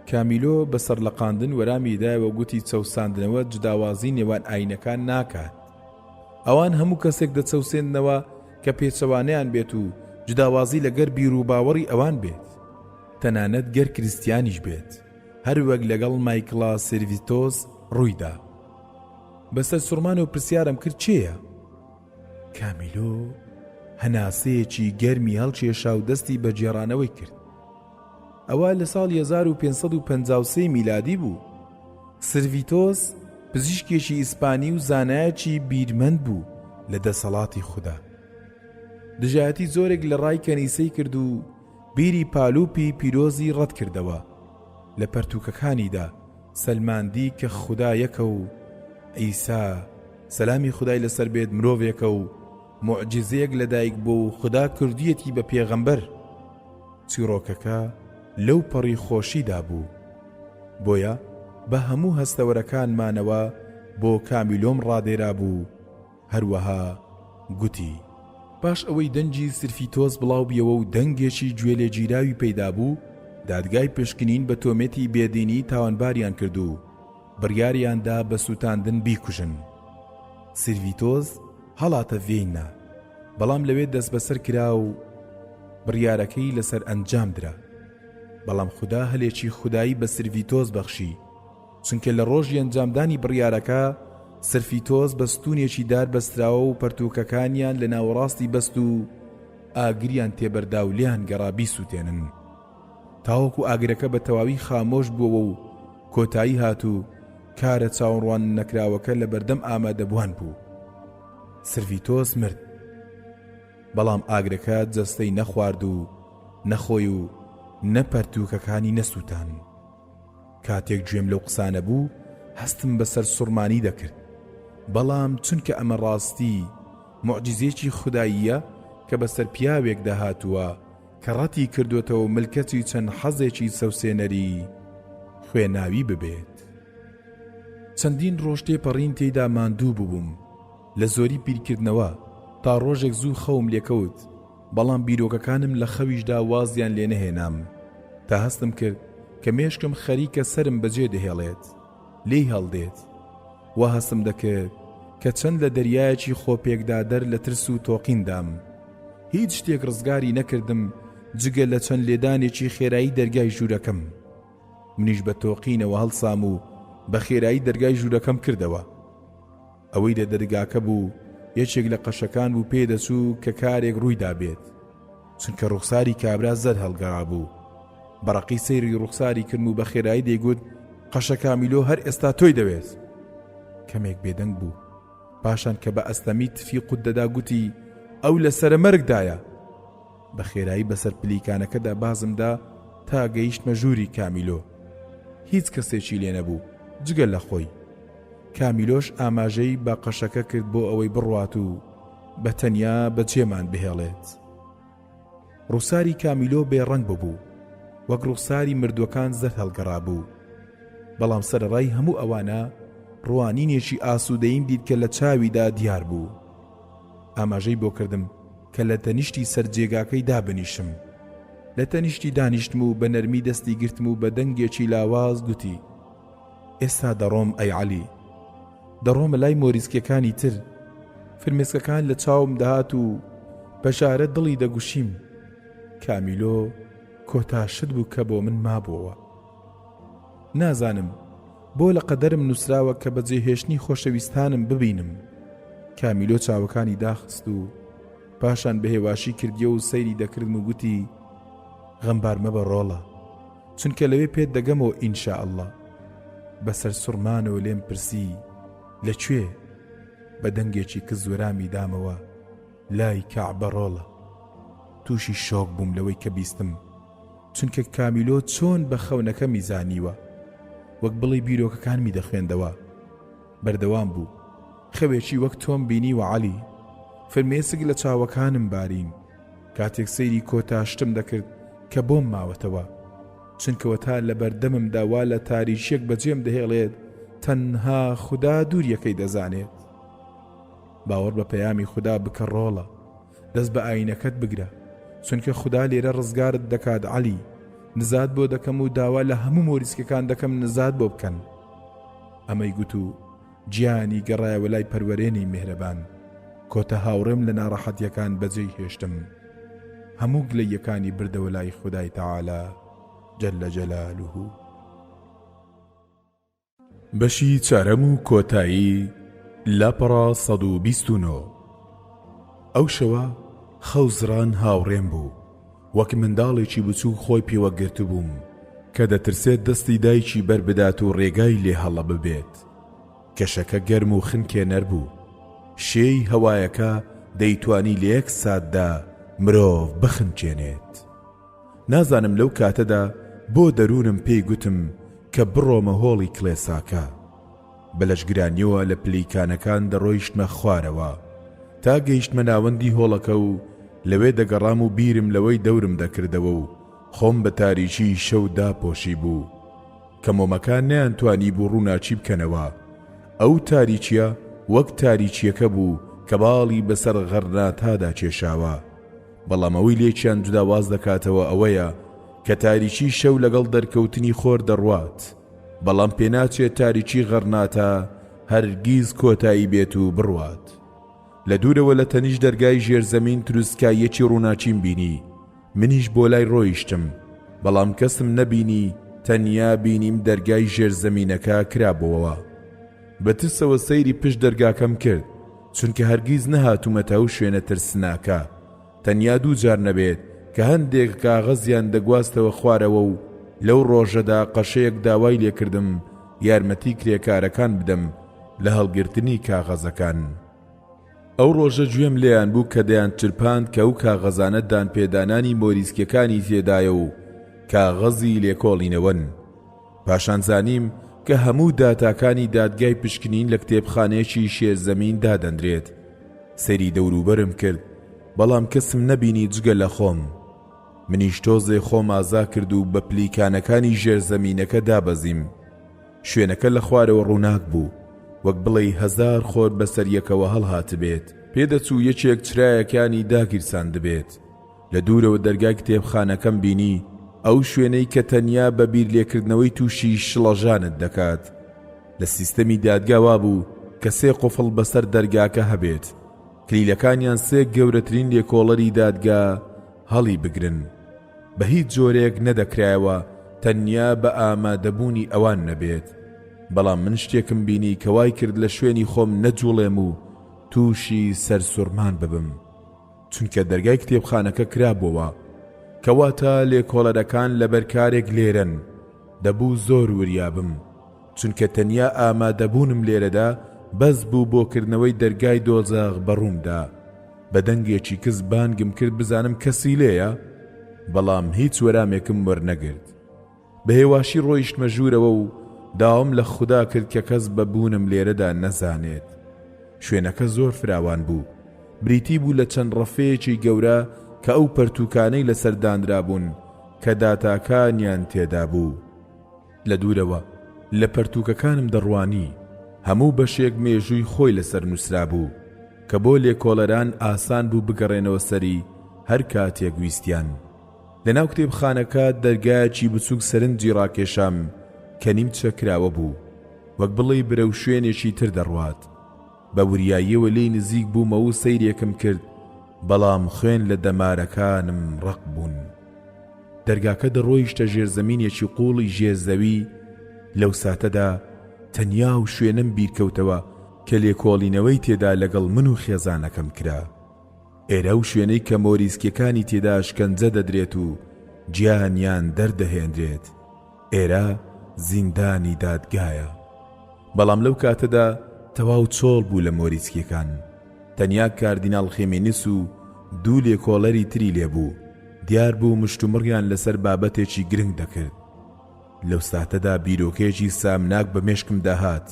کامیلۆ بە سەرلەقاندن وەرامی دایەوە گوتی چەوساندنەوە جوداوازی نێوان ئایینەکان ناکات. ئەوان هەموو کەسێک دەچەوسێننەوە کە پێچەوانەیان بێت و جوداوازی لەگەر بیروباوەڕی ئەوان بێت. تەنانەت گەر کریستیانیش بێت، هەروەک لەگەڵ مایکڵا سێرڤیتۆس ڕوویدا. بە سەرسوڕمانەوە پرسیارم کرد کێیە؟ کامیلۆ هەناسەیەکی گەرمی هەڵکێشا و دەستی بە گێڕانەوەی کرد. ئەوە لە ساڵی 1553 میلادی بوو. سرڤیتۆس پزیشکێکی ئیسپانی و زانایەکی بیرمەند بوو لە دەسەڵاتی خودا. دژایەتی زۆرێک لە ڕای کەنیسەی کرد و بیری پالوپی پیرۆزی ڕەت کردەوە. لە پەرتووکەکانیدا سەلماندی کە خودا یەکە و عیسا، سەلامی خودای لەسەر بێت، مرۆڤێکە و موعجیزەیەک لەدایک بووە و خودا کردوویەتی بە پێغەمبەر. چیڕۆکەکە لەو پەڕی خۆشیدا بوو. بۆیە بە هەموو هەستەوەرەکانمانەوە بۆ کامیلۆم ڕادێرابوو. هەروەها گوتی. پاش ئەوەی دەنگی سرفیتۆس بڵاوبیەوە و دەنگێکی گوێلێگیراوی پەیدا بوو، دادگای پشکنین بە تۆمەتی بێدینی تاوانباریان کرد و بڕیاریان دا بە سووتاندن بیکوژن. سیرڤیتۆس هەڵاتە ڤێیننا، بەڵام لەوێ دەستبەسەر کرا و بڕیارەکەی لەسەر ئەنجام درا. بەڵام خودا هەلێکی خودایی بە سرڤیتۆس بەخشی، چونکە لە ڕۆژی ئەنجامدانی بڕیارەکە، سرفیتۆس بە ستوونێکی دار بەستراوە و پەرتووکەکانیان لە ناوەڕاستی بەست و ئاگریان تێبەردا و لێیان گەڕا بیسووتێنن. تاوەکو ئاگرەکە بە تەواوی خامۆش بووەوە و کۆتایی هات و کارە چاوەڕوان نەکراوەکە لە بەردەم ئامادەبووان بوو. سرڤیتۆس مرد. بەڵام ئاگرەکە جەستەی نەخوارد و نە خۆی و نە پەرتووکەکانی نەسووتان. کاتێک گوێم لەو قسانە بوو هەستم بە سەرسوڕمانی دەکرد، بەڵام چونکە ئەمە ڕاستی موعجیزەیەکی خوداییە کە بەسەر پیاوێکدا هاتووە کە ڕەتی کردۆتەوە ملکەچی چەند حەزێکی چەوسێنەری خوێناوی ببێت. چەندین ڕۆژ تێپەڕین تێیدا ماندوو ببووم لە زۆری بیرکردنەوە تا ڕۆژێک زوو خەوم لێکەوت. بەڵام بیرۆکەکانم لە خەویشدا وازیان لێ نەهێنام تا هەستم کرد کە مێشکم خەریکە سەرم بەجێ دەهێڵێت، لێی هەڵدێت. وا هەستم دەکرد کە چەند لە دەریایەکی خۆپێکدادەر لە ترس و تۆقیندام. هیچ شتێک ڕزگاری نەکردم جگە لە چەند لێدانێکی خێرایی دەرگای ژوورەکەم. منیش بە تۆقینەوە هەڵسام و بە خێرایی دەرگای ژوورەکەم کردەوە. ئەوەی لە دەرگاکە بوو یەکێک لە قەشەکان بوو پێ دەچوو کە کارێک ڕووی دابێت چونکە ڕوخساری کابرا زەرد هەڵگەڕابوو بەڕقی سەیری ڕوخساری کردم و بە خێرایی دەیگوت قەشە کامیلۆ هەر ئێستا تۆی دەوێت کەمێک بێدەنگ بوو پاشان کە بە ئەستەمی تفی قوت دەدا گوتی ئەو لە سەرە مەرگدایە بە خێرایی بەسەر پلیکانەکەدا بازمدا تا گەیشتمە ژووری کامیلۆ هیچ کەسێکی لێ نەبوو جگە لە خۆی کامیلۆش ئاماژەی بە قەشەکە کرد بۆ ئەوەی بڕوات و بە تەنیا بەجێمان بهێڵێت. ڕووخساری کامیلۆ بێ ڕەنگ ببوو، وەک ڕووخساری مردووەکان زەرد هەڵگەڕابوو. بەڵام سەرەڕای هەموو ئەوانە، ڕوانینێکی ئاسوودەییم دیت کە لە چاویدا دیار بوو. ئاماژەی بۆ کردم کە لە تەنیشتی سەر جێگاکەی دابنیشم. لە تەنیشتی دانیشتم و بە نەرمی دەستی گرتم و بە دەنگێکی لاواز گوتی. ئێستا دەڕۆم ئەی عەلی دەڕۆمە لای مۆریسکیەکانی تر فرمێسکەکان لە چاوم دەهات و بەژارە دڵی دەگوشیم کامیلۆ کۆتا شت بوو کە بۆ من مابووەوە نازانم بۆ لە قەدەرم نووسراوە کە بەجێهێشتنی خۆشەویستانم ببینم کامیلۆ چاوەکانی داخست و پاشان بەهێواشی کردیە و سەیری دەکردم و گوتی غەمبار مەبە ڕۆڵە چونکە لەوێ پێت دەگەمەوە ان شاء اللە بە سەرسوڕمانەوە لێم پرسی لە کوێ؟ بە دەنگێکی کز وەرامی دامەوە لای کەعبە ڕۆڵە تووشی شۆک بووم لەوەی کە بیستم چونکە کامیلۆ چۆن بە خەونەکەمی زانیوە وەک بڵێی بیرۆکەکانمی دەخوێندەوە بەردەوام بوو خەوێکی وەک تۆم بینیوە عەلی فرمێسک لە چاوەکانم بارین کاتێک سەیری کۆتا شتم دەکرد کە بۆم ماوەتەوە، چونکە وەتا لەبەردەممدا وا لە تاریکیەک بەجێم دەهێڵێت تەنها خودا دووریەکەی دەزانێت. باوەڕ بە پەیامی خودا بکە ڕۆڵە، دەست بە ئاینەکەت بگرە، چونکە خودا لێرە ڕزگارت دەکات عەلی، نزات بۆ دەکەم و داوا لە هەموو مۆریسکەکان دەکەم نزات بۆ بکەن. ئەمەی گوت و گیانی گەڕایەوە لای پەروەرێنی میهرەبان. کۆتا هاوڕێم لە ناڕەحەتیەکان بەجێی هێشتم. هەموو گلەییەکانی بردەوە لای خودای تەعالا جل جلالە. بەشی چارەم و کۆتایی لاپەڕە 129 ئەو شەوە خەو زڕان هاوڕێم بوو وەک منداڵێکی بچووک خۆی پێوە گرتبووم کە دەترسێت دەستی دایکی بەر بدات و ڕێگای لێ هەڵە ببێت. کەشەکە گەرم و خنکێنەر بوو. شێی هەوایەکە دەیتوانی لە یەک ساتدا مرۆڤ بخنکێنێت. نازانم لەو کاتەدا بۆ دەروونم پێی گوتم کە بڕۆمە هۆڵی کڵێساکە. بە لەشگرانییەوە لە پلیکانەکان دەڕۆیشتمە خوارەوە. تا گەیشتمە ناوەندی هۆڵەکە و لەوێ دەگەڕام و بیرم لەوەی دەورم دەکردەوە و خۆم بە تاریکیی شەو داپۆشیبوو. کە مۆمەکان نەیانتوانیبوو ڕووناکی بکەنەوە. ئەو تاریکییە وەک تاریکییەکە بوو کە باڵی بەسەر غەرناتادا کێشاوە. بەڵام ئەوەی لێکیان جوداواز دەکاتەوە ئەوەیە کە تاریکی شەو لەگەڵ دەرکەوتنی خۆر دەڕوات. بەڵام پێناچێت تاریکی غەرناتە هەرگیز کۆتایی بێت و بڕوات. لە دوورەوە لە تەنیشت دەرگای ژێرزەمین تروسکاییەکی ڕووناکیم بینی. منیش بۆ لای ڕۆیشتم، بەڵام کەسم نەبینی، تەنیا بینیم دەرگای ژێرزەمینەکە کرابۆوە. بە ترسەوە سەیری پشت دەرگاکەم کرد، چونکە هەرگیز نەهاتوومەتە ئەو شوێنە ترسناکە، تەنیا دوو جار نەبێت کە هەندێک کاغەزیان دەگواستەوە خوارەوە و لەو ڕۆژەدا قەشەیەک داوای لێکردم یارمەتی کرێکارەکان بدەم لە هەڵگرتنی کاغەزەکان. ئەو ڕۆژە گوێم لێیان بوو کە دەیانچرپاند کە ئەو کاغەزانە دانپێدانانی مۆریسکیەکانی تێدایە و کاغەزی لێکۆڵینەوەن. پاشان زانیم کە هەموو داتاکانی دادگای پشکنین لە کتێبخانەیەکی شێرزەمین دادەنرێت. سەیری دەوروبەرم کرد، بەڵام کەسم نەبینی جگە لە خۆم. منیش تۆزێ خۆم ئازا کرد و بە پلیکانەکانی ژێرزەمینەکە دابەزیم. شوێنەکە لە خوارەوە ڕووناک بوو، وەک بڵێی هەزار خۆر بەسەر یەکەوە هەڵهاتبێت. پێدەچوو یەکێک چرایەکانی داگیرساندبێت. لە دوورەوە دەرگای کتێبخانەکەم بینی، ئەو شوێنەی کە تەنیا بە بیر لێکردنەوەی تووشی شڵەژانت دەکات. لە سیستەمی دادگا وابوو کە سێ قوفڵ بەسەر دەرگاکە هەبێت، کلیلەکانیان سێ گەورەترین لێکۆڵەری دادگا هەڵی بگرن. بە هیچ جۆرێک نەدەکرایەوە تەنیا بە ئامادەبوونی ئەوان نەبێت. بەڵام من شتێکم بینی کە وای کرد لە شوێنی خۆم نەجوڵێم و تووشی سەرسوڕمان ببم. چونکە دەرگای کتێبخانەکە کرابۆوە. کەواتە لێکۆڵەرەکان لەبەر کارێک لێرەن. دەبوو زۆر وریا بم. چونکە تەنیا ئامادەبوونم لێرەدا بەس بوو بۆ کردنەوەی دەرگای دۆزەخ بە ڕوومدا. بە دەنگێکی کز بانگم کرد بزانم کەسی لێیە؟ بەڵام هیچ وەرامێکم وەرنەگرت. بە هێواشی ڕۆیشتمە ژوورەوە و داوام لە خودا کرد کە کەس بە بوونم لێرەدا نەزانێت. شوێنەکە زۆر فراوان بوو. بریتی بوو لە چەند ڕەفەیەکی گەورە کە ئەو پەرتووکانەی لەسەر دانرابوون کە داتاکانیان تێدا بوو. لە دوورەوە لە پەرتووکەکانم دەڕوانی، هەموو بەشێک مێژووی خۆی لەسەر نووسرابوو، کە بۆ لێکۆڵەران ئاسان بوو بگەڕێنەوە سەری هەر کاتێک ویستیان. لەناو کتێبخانەکە دەرگایەکی بچووک سەرنجی ڕاکێشام کە نیمچە کراوە بوو، وەک بڵێی بەرەو شوێنێکی تر دەڕوات. بە وریاییەوە لێی نزیک بوومەوە و سەیرێکم کرد، بەڵام خوێن لە دەمارەکانم ڕەق بوون. دەرگاکە دەڕۆیشتە ژێرزەمینێکی قووڵی ژێر زەوی، لەو ساتەدا تەنیا ئەو شوێنەم بیرکەوتەوە کە لێکۆڵینەوەی تێدا لەگەڵ من و خێزانەکەم کرا. ئێرە ئەو شوێنەی کە مۆریسکیەکانی تێدا ئەشکەنجە دەدرێت و گیانیان دەردەهێنرێت. ئێرە زیندانی دادگایە. بەڵام لەو کاتەدا تەواو چۆڵ بوو لە مۆریسکیەکان. تەنیا کاردیناڵ خیمینس و دوو لێکۆڵەری تری لێ بوو. دیار بوو مشتومڕیان لەسەر بابەتێکی گرنگ دەکرد. لەو ساتەدا بیرۆکەیەکی سامناک بە مێشکمدا هات.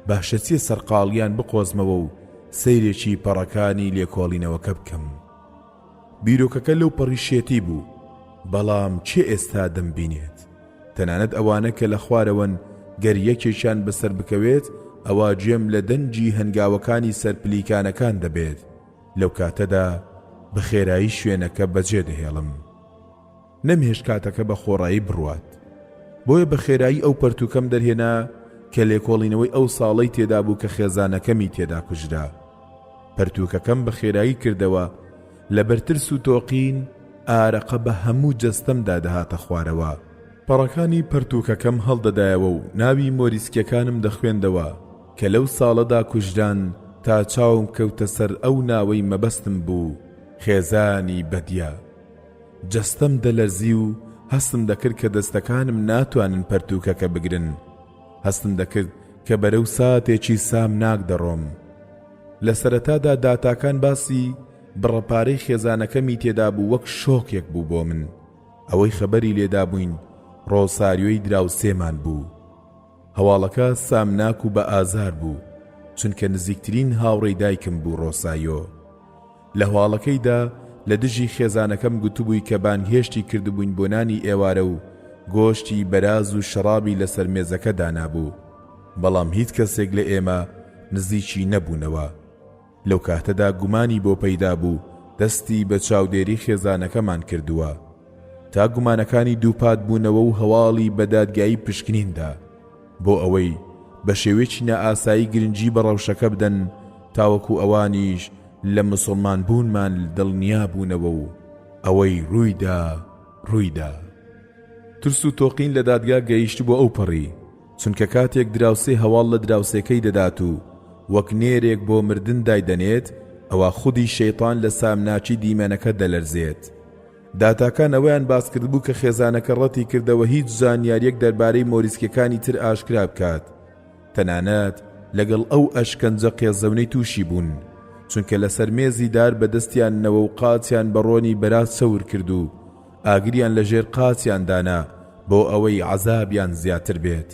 باشە چیە سەرقاڵیان بقۆزمەوە و سەیرێکی پەڕەکانی لێکۆڵینەوەکە بکەم. بیرۆکەکە لەو پەڕی شێتی بوو، بەڵام کێ ئێستا دەمبینێت؟ تەنانەت ئەوانە کە لە خوارەوەن گەر یەکێکیان بەسەر بکەوێت ئەوا گوێم لە دەنگی هەنگاوەکانی سەر پلیکانەکان دەبێت، لەو کاتەدا بە خێرایی شوێنەکە بەجێ دەهێڵم. نەمهێشت کاتەکە بە خۆڕایی بڕوات. بۆیە بە خێرایی ئەو پەرتووکەم دەرهێنا کە لێکۆڵینەوەی ئەو ساڵەی تێدا بوو کە خێزانەکەمی تێدا کوژرا. پەرتووکەکەم بە خێرایی کردەوە، لەبەر ترس و تۆقین ئارەقە بە هەموو جەستەمدا دەهاتە خوارەوە. پەڕەکانی پەرتووکەکەم هەڵدەدایەوە و ناوی مۆریسکیەکانم دەخوێندەوە کە لەو ساڵەدا کوژران تا چاوم کەوتە سەر ئەو ناوەی مەبەستم بوو، خێزانی بەدیا. جەستەم دەلەرزی و هەستم دەکرد کە دەستەکانم ناتوانن پەرتووکەکە بگرن. هەستم دەکرد کە بەرەو ساتێکی سامناک دەڕۆم. لە سەرەتادا داتاکان باسی بڕە پارەی خێزانەکەمی تێدابوو وەک شۆکێک بوو بۆ من. ئەوەی خەبەری لێدابووین ڕۆساریۆی دراوسێمان بوو. هەواڵەکە سامناک و بە ئازار بوو، چونکە نزیکترین هاوڕێی دایکم بوو ڕۆسایۆ. لە هەواڵەکەیدا لە دژی خێزانەکەم گوتبووی کە بانگهێشتی کردبووین بۆ نانی ئێوارە و گۆشتی بەراز و شەڕابی لەسەر مێزەکە دانابوو، بەڵام هیچ کەسێک لە ئێمە نزیکی نەبوونەوە. لەو کاتەدا گومانی بۆ پەیدا بوو دەستی بە چاودێری خێزانەکەمان کردووە. تا گومانەکانی دووپات بوونەوە و هەواڵی بە دادگایی پشکنین دا. بۆ ئەوەی بە شێوەیەکی نائاسایی گرنگی بە ڕەوشەکە بدەن تاوەکو ئەوانیش لە مسوڵمان بوونمان دڵنیا بوونەوە و ئەوەی ڕوویدا ڕوویدا. ترس و تۆقین لە دادگا گەیشتبووە ئەوپەڕی، چونکە کاتێک دراوسێ هەواڵ لە دراوسێکەی دەدات و وەک نێرێک بۆ مردن دایدەنێت، ئەوا خودی شەیتان لە سامناکی دیمەنەکە دەلەرزێت. داتاکان ئەوەیان باسکردبوو کە خێزانەکە ڕەتیکردەوە هیچ زانیارییەک دەربارەی مۆریسکیەکانی تر ئاشکرا بکات، تەنانەت لەگەڵ ئەو ئەشکەنجە قێزەونەی تووشی بوون، چونکە لەسەر مێزی دار بە دەستیاننەوە و قاچیان بە ڕۆنی بەراز چەور کرد و ئاگریان لە ژێر قاچیان دانا بۆ ئەوەی عەزابیان زیاتر بێت.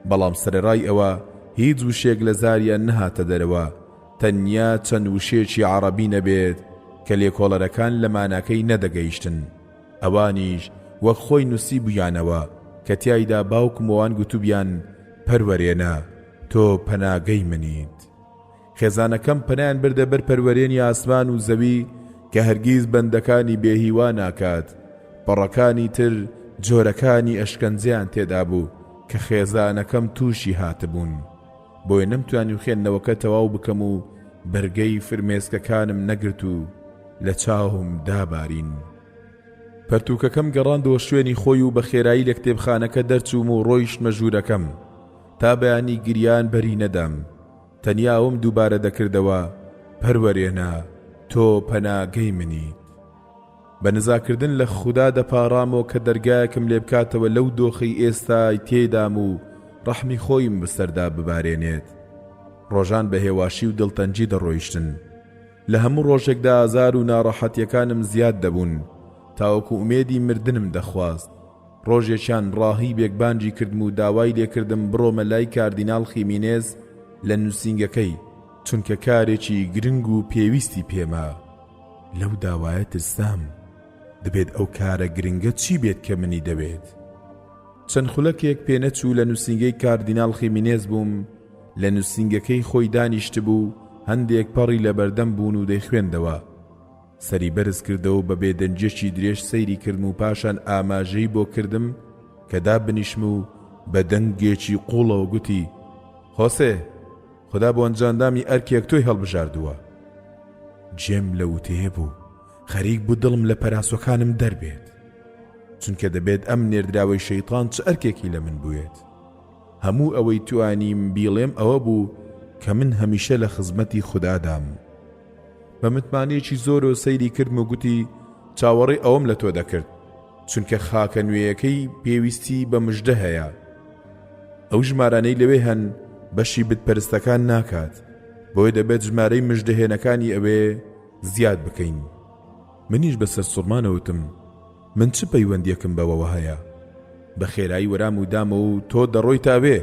بەڵام سەرەڕای ئەوە هیچ وشێک لە زاریان نەهاتە دەرەوە، تەنیا چەند وشەیەکی عەڕەبی نەبێت کە لێکۆڵەرەکان لە ماناکەی نەدەگەیشتن. ئەوانیش وەک خۆی نووسیبوویانەوە کە تیایدا باوکم وەوان گوتبوویان پەروەرێنە، تۆ پەناگەی منیت. خێزانەکەم پەنایان بردە بەر پەروەرێنی ئاسمان و زەوی. کە هەرگیز بەندەکانی بێ هیوا ناکات. پەڕەکانی تر جۆرەکانی ئەشکەنجەیان تێدا بوو کە خێزانەکەم تووشی هاتبوون. بۆیە نەمتوانی خوێندنەوەکە تەواو بکەم و بەرگەی فرمێسکەکانم نەگرت و لە چاوم دابارین. پەرتووکەکەم گەڕاندەوە شوێنی خۆی و بە خێرایی لە کتێبخانەکە دەرچووم و ڕۆیشتمە ژوورەکەم. تا بەیانی گریان بەری نەدام. تەنیا ئەوەم دووبارە دەکردەوە، پەروەرێنە، تۆ پەناگەی منیت. بە نزاکردن لە خودا دەپاڕامەوە کە دەرگایەکم لێ بکاتەوە لەو دۆخەی ئێستای تێیدام و ڕەحمی خۆیم بەسەردا ببارێنێت. ڕۆژان بە هێواشی و دڵتەنگی دەڕۆیشتن. لە هەموو ڕۆژێکدا ئازار و ناڕەحەتییەکانم زیاد دەبوون، تاوەکو ئومێدی مردنم دەخواست. ڕۆژێکیان ڕاهیبێک بانگی کردم و داوای لێکردم بڕۆمە لای کاردیناڵ خیمینێز لە نووسینگەکەی، چونکە کارێکی گرنگ و پێویستی پێمە. لەو داوایە ترسام. دەبێت ئەو کارە گرنگە چی بێت کە منی دەوێت؟ چەند خولەکێک پێنەچوو لە نووسینگەی کاردیناڵ خیمینێز بووم، لە نووسینگەکەی خۆی دانیشتبوو، هەندێک پەڕی لەبەردەم بوون و دەیخوێندەوە. سەری بەرز کردەوە و بە بێدەنگیەکی درێژ سەیری کردم و پاشان ئاماژەی بۆ کردم کە دابنیشم و بە دەنگێکی قوڵەوە گوتی، خۆسێ! خودا بۆ ئەنجاندامی ئەرکێک تۆی هەڵبژاردووە. گوێم لە وتەیە بوو، خەریک بوو دڵم لە پەراسۆکانم دەربێت. چونکە دەبێت ئەم نێردراوەی شەیتان چ ئەرکێکی لە من بوێت؟ هەموو ئەوەی توانیم بیڵێم ئەوە بوو کە من هەمیشە لە خزمەتی خودادام. بە متمانەیەکی زۆرەوە سەیری کردم و گوتی، چاوەڕێی ئەوەم لە تۆ دەکرد، چونکە خاکە نوێیەکەی پێویستی بە مژدە هەیە. ئەو ژمارانەی لەوێ هەن بەشی بتپەرستەکان ناکات، بۆیە دەبێت ژمارەی مژدەهێنەکانی ئەوێ زیاد بکەین. منیش بە سەرسوڕمانەوە وتم، من چ پەیوەندییەکم بەوەوە هەیە؟ بە خێرایی وەرام و دامەوە و تۆ دەڕۆیتە ئەوێ!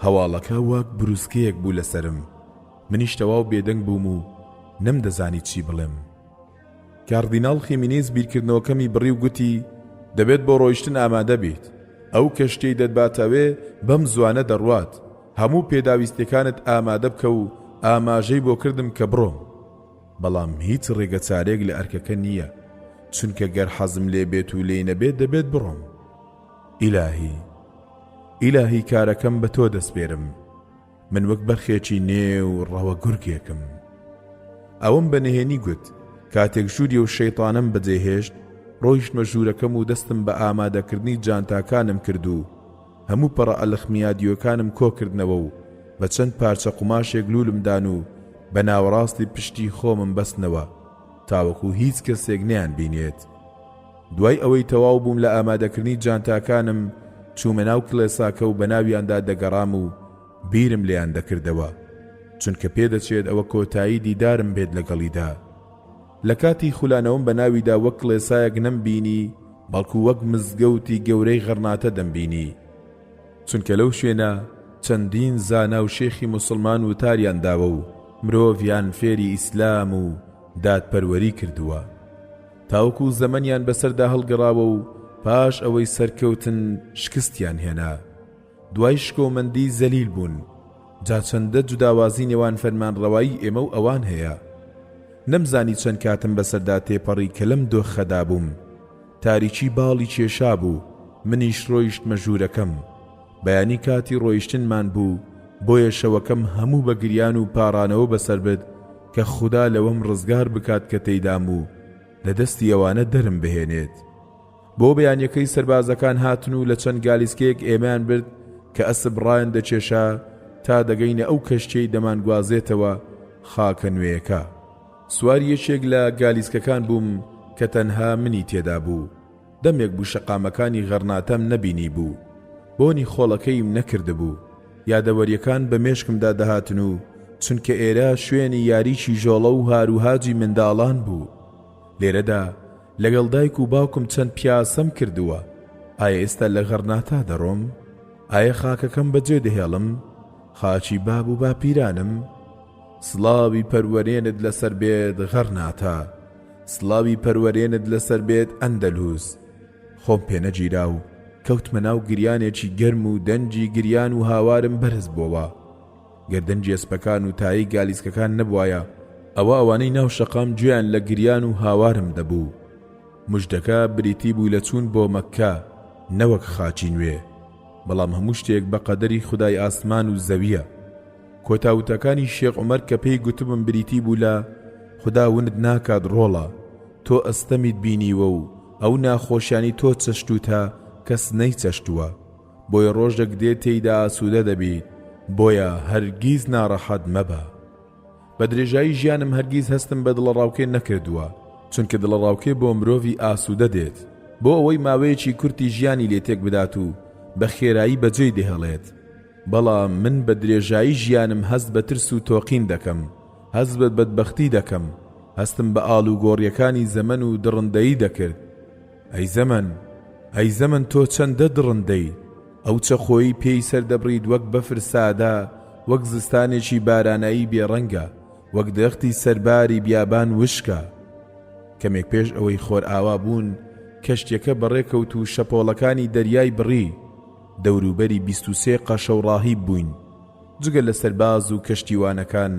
هەواڵەکە وەک بروسکەیەک بوو لەسەرم. منیش تەواو بێدەنگ بووم و نەمدەزانی چی بڵێم. کاردیناڵ خیمینیز بیرکردنەوەکەمی بڕی و گوتی، دەبێت بۆ ڕۆیشتن ئامادە بیت. ئەو کەشتیەی دەتباتە ئەوێ بەم زووانە دەڕوات. هەموو پێداویستیەکانت ئامادە بکە و ئاماژەی بۆ کردم کە بڕۆم. بەڵام هیچ ڕێگەچارەیەک لە ئەرکەکە نییە، چونکە گەر حەزم لێ بێت و لێی نەبێت دەبێت بڕۆم. ئیلاهی! ئیلاهی کارەکەم بە تۆ دەسپێرم. من وەک بەرخێکی نێو ڕەوە گورگێکم. ئەوەم بە نهێنی گوت. کاتێک ژووری ئەو شەیتانەم بەجێهێشت، ڕۆیشتمە ژوورەکەم و دەستم بە ئامادەکردنی جانتاکانم کرد و هەموو پەڕە ئەلخمیادیۆکانم کۆکردنەوە و بە چەند پارچە قوماشێک لوولم دان و بە ناوەڕاستی پشتی خۆمم بەستنەوە تاوەکو هیچ کەسێک نەیانبینێت. دوای ئەوەی تەواو بووم لە ئامادەکردنی جانتاکانم، چوومە ناو کڵێساکە و بەناویاندا دەگەڕام و بیرم لێیان دەکردەوە، چونکە پێدەچێت ئەوە کۆتایی دیدارم بێت لەگەڵیدا. لە کاتی خولانەوەم بەناویدا وەک کڵێسایەک نەمبینی، بەڵکو وەک مزگەوتی گەورەی غەرناتە دەمبینی، چونکە لەو شوێنە چەندین زانا و شێخی موسڵمان وتاریان داوە و مرۆڤیان فێری ئیسلام و دادپەروەری کردووە. تاوەکو زەمەنیان بەسەردا هەڵگەڕاوە و پاش ئەوەی سەرکەوتن شکستیان هێنا دوای شکۆمەندی زەلیل بوون جا چەندە جوداوازی نێوان فەرمانڕەوایی ئێمە و ئەوان هەیە نەمزانی چەند کاتم بەسەردا تێپەڕی کە لەم دۆخەدا بووم تاریکی باڵی کێشابوو منیش ڕۆیشتمە ژوورەکەم بەیانی کاتی ڕۆیشتنمان بوو بۆیە شەوەکەم هەموو بە گریان و پاڕانەوە بەسەر برد کە خودا لەوەم ڕزگار بکات کە تێیدام و لە دەستی ئەوانە دەرم بهێنێت. بۆ بەیانیەکەی سەربازەکان هاتن و لە چەند گالیسکەیەک ئێمەیان برد کە ئەسپ ڕایان دەکێشا تا دەگەینە ئەو کەشتیەی دەمانگوازێتەوە خاکە نوێیەکە. سواری یەکێک لە گالیسکەکان بووم کە تەنها منی تێدا بوو. دەمێک بوو شەقامەکانی غەرناتەم نەبینیبوو. بۆنی خۆڵەکەیم نەکردبوو. یادەوەرییەکان بە مێشکمدا دەهاتن و چونکە ئێرە شوێنی یاریی کیژۆڵە و هاروهاجی منداڵان بوو. لێرەدا لەگەڵ دایک و باوکم چەند پیاسەم کردووە. ئایا ئێستا لە غەرناتا دەڕۆم؟ ئایا خاکەکەم بەجێ دەهێڵم؟ خاکی باب و باپیرانم؟ سڵاوی پەروەرێنت لەسەر بێت غەرناتا. سڵاوی پەروەرێنت لەسەر بێت ئەندەلوس. خۆم پێنەگیرا و کەوتمە ناو گریانێکی گەرم و دەنگی گریان و هاوارم بەرز بۆوە. گەر دەنگی ئەسپەکان و تایەی گالیسکەکان نەبوایە. ئەوا ئەوانەی ناو شەقام گوێیان لە گریان و هاوارم دەبوو. مژدەکە بریتی بوو لە چوون بۆ مەککە نەوەک خاکی نوێ. بەڵام هەموو شتێک بە قەدەری خودای ئاسمان و زەوییە. کۆتا وتەکانی شێخ عومەر کە پێی گوتبم بریتی بوو لە، خودا ونت ناکات ڕۆڵە، تۆ ئەستەمیت بینیوە و ئەو ناخۆشیانەی تۆ چەشتووتە کەس نەیچەشتووە. بۆیە ڕۆژێک دێت تێیدا ئاسوودە دەبیت، بۆیە هەرگیز ناڕەحەت مەبە. بە درێژایی ژیانم هەرگیز هەستم بە دڵەڕاوکێ نەکردووە، چونکە دڵەڕاوکێ بۆ مرۆڤی ئاسوودە دێت، بۆ ئەوەی ماوەیەکی کورتی ژیانی لێ تێک بدات و بە خێرایی بەجێی دەهێڵێت. بەڵام من بە درێژایی ژیانم هەست بە ترس و تۆقین دەکەم، هەست بە بەدبەختی دەکەم، هەستم بە ئاڵوگۆڕییەکانی زەمەن و دڕندەیی دەکرد. ئەی زەمەن، ئەی زەمەن تۆ چەندە دڕندەی، ئەو چەقۆیەی پێی سەر دەبڕیت وەک بەفر سادە، وەک زستانێکی بارانایی بێ ڕەنگە، وەک درەختی سەرباری بیابان وشکە. کەمێک پێش ئەوەی خۆرئاوا بوون، کەشتیەکە بەڕێکەوت و شەپۆڵەکانی دەریای بڕی. دەوروبەری 23 قەشە و ڕاهیب بووین، جگە لە سەرباز و کەشتیوانەکان،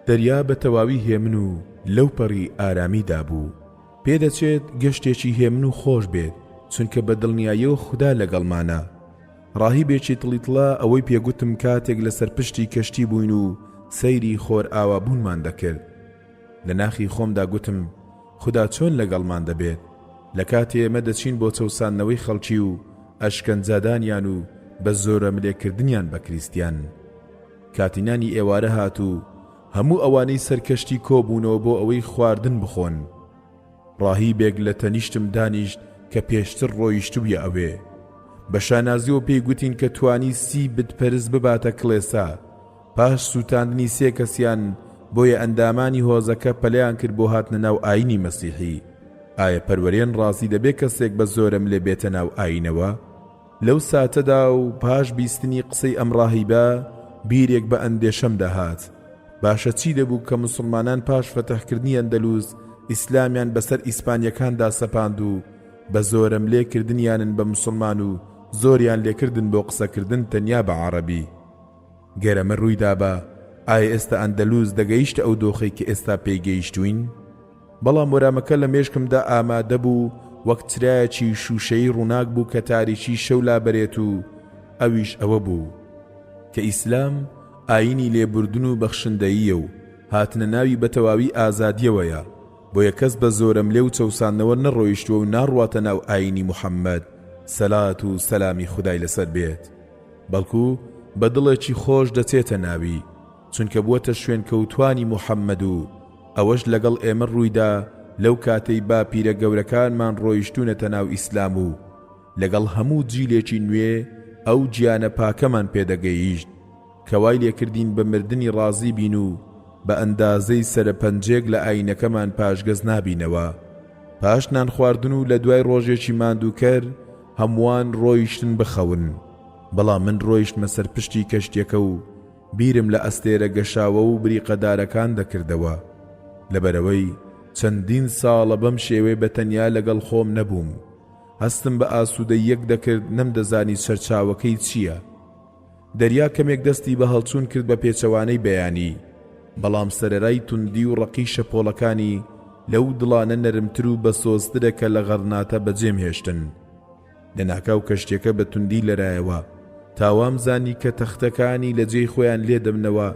دەریا بە تەواوی هێمن و لەوپەڕی ئارامیدا بوو. پێدەچێت گەشتێکی هێمن و خۆش بێت، چونکە بە دڵنیاییەوە خودا لەگەڵمانە. ڕاهیبێکی تڵیتڵە ئەوەی پێگوتم کاتێک لەسەر پشتی کەشتی بووین و سەیری خۆرئاوابوونمان دەکرد. لە ناخی خۆمدا گوتم، خودا چۆن لەگەڵمان دەبێت، لە کاتێ ئێمە دەچین بۆ چەوساندنەوەی خەڵکی و ئەشکەنجەدانیان و بە زۆرەملێکردنیان بە کریستیان؟ کاتی نانی ئێوارە هات و هەموو ئەوانەی سەر کەشتی کۆبوونەوە بۆ ئەوەی خواردن بخۆن. ڕاهیبێک لە تەنیشتم دانیشت کە پێشتر ڕۆیشتبوویە ئەوێ. بە شانازیەوە پێی گوتین کە توانی سی بتپەرست بباتە کڵێسا. پاش سووتاندنی سێ کەسیان، بۆیە ئەندامانی هۆزەکە پەلەیان کرد بۆ هاتنە ناو ئایینی مەسیحی. ئایا پەروەرێن ڕازی دەبێ کەسێک بە زۆرەملێ بێتە ناو ئایینەوە؟ لەو ساتەدا و پاش بیستنی قسەی ئەم ڕاهیبە بیرێک بە ئەندێشەمدا هات، باشە چی دەبوو کە موسڵمانان پاش فەتحکردنی ئەندەلوس ئیسلامیان بەسەر ئیسپانیەکاندا سەپاند و بە زۆرەملێ کردنیانن بە موسڵمان و زۆریان لێکردن بۆ قسەکردن تەنیا بە عەڕەبی؟ گەر ئەمە ڕوویدابا ئایا ئێستا ئەندەلوس دەگەیشتە ئەو دۆخەی کە ئێستا پێی گەیشتووین؟ بەڵام وەرامەکە لە مێشکمدا ئامادە بوو وەک چرایەکی شووشەیی ڕووناک بوو کە تاریکی شەو لابەرێت و ئەویش ئەوە بوو کە ئیسلام ئایینی لێبوردن و بەخشندەییە و هاتنە ناوی بە تەواوی ئازادییەوەیە بۆیە کەس بە زۆرەملێ و چەوساندنەوە نەڕۆیشتووە و ناڕواتە ناو ئایینی محەممەد سەلات و سەلامی خودای لەسەر بێت بەڵکو بە دڵێکی خۆش دەچێتە ناوی چونکە بووەتە شوێنکەوتوانی محەممەد و ئەوەش لەگەڵ ئێمە ڕوویدا لەو کاتەی باپیرە گەورەکانمان ڕۆیشتوونەتە ناو ئیسلام و لەگەڵ هەموو جیلێکی نوێ ئەو گیانە پاکەمان پێدەگەیشت کە وای لێکردین بە مردنی ڕازی بین و بە ئەندازەی سەرە پەنجەیەک لە ئایینەکەمان پاشگەز نابینەوە. پاش نانخواردن و لە دوای ڕۆژێکی ماندووکەر هەمووان ڕۆیشتن بخەون، بەڵام من ڕۆیشتمە سەر پشتی کەشتیەکە و بیرم لە ئەستێرە گەشاوە و بریقەدارەکان دەکردەوە. لەبەرئەوەی چەندین ساڵە بەم شێوەیە بە تەنیا لەگەڵ خۆم نەبووم. هەستم بە ئاسوودەییەک دەکرد نەمدەزانی سەرچاوەکەی چییە. دەریا کەمێک دەستی بە هەڵچوون کرد بە پێچەوانەی بەیانی، بەڵام سەرەرای توندی و ڕەقی شەپۆڵەکانی لەو دڵانە نەرمتر و بەسۆزترە کە لە غەرناتە بەجێم هێشتن. لەناکاو کەشتیەکە بە توندی لەرایەوە تا وامزانی کە تەختەکانی لە جێی خۆیان لێدەبنەوە،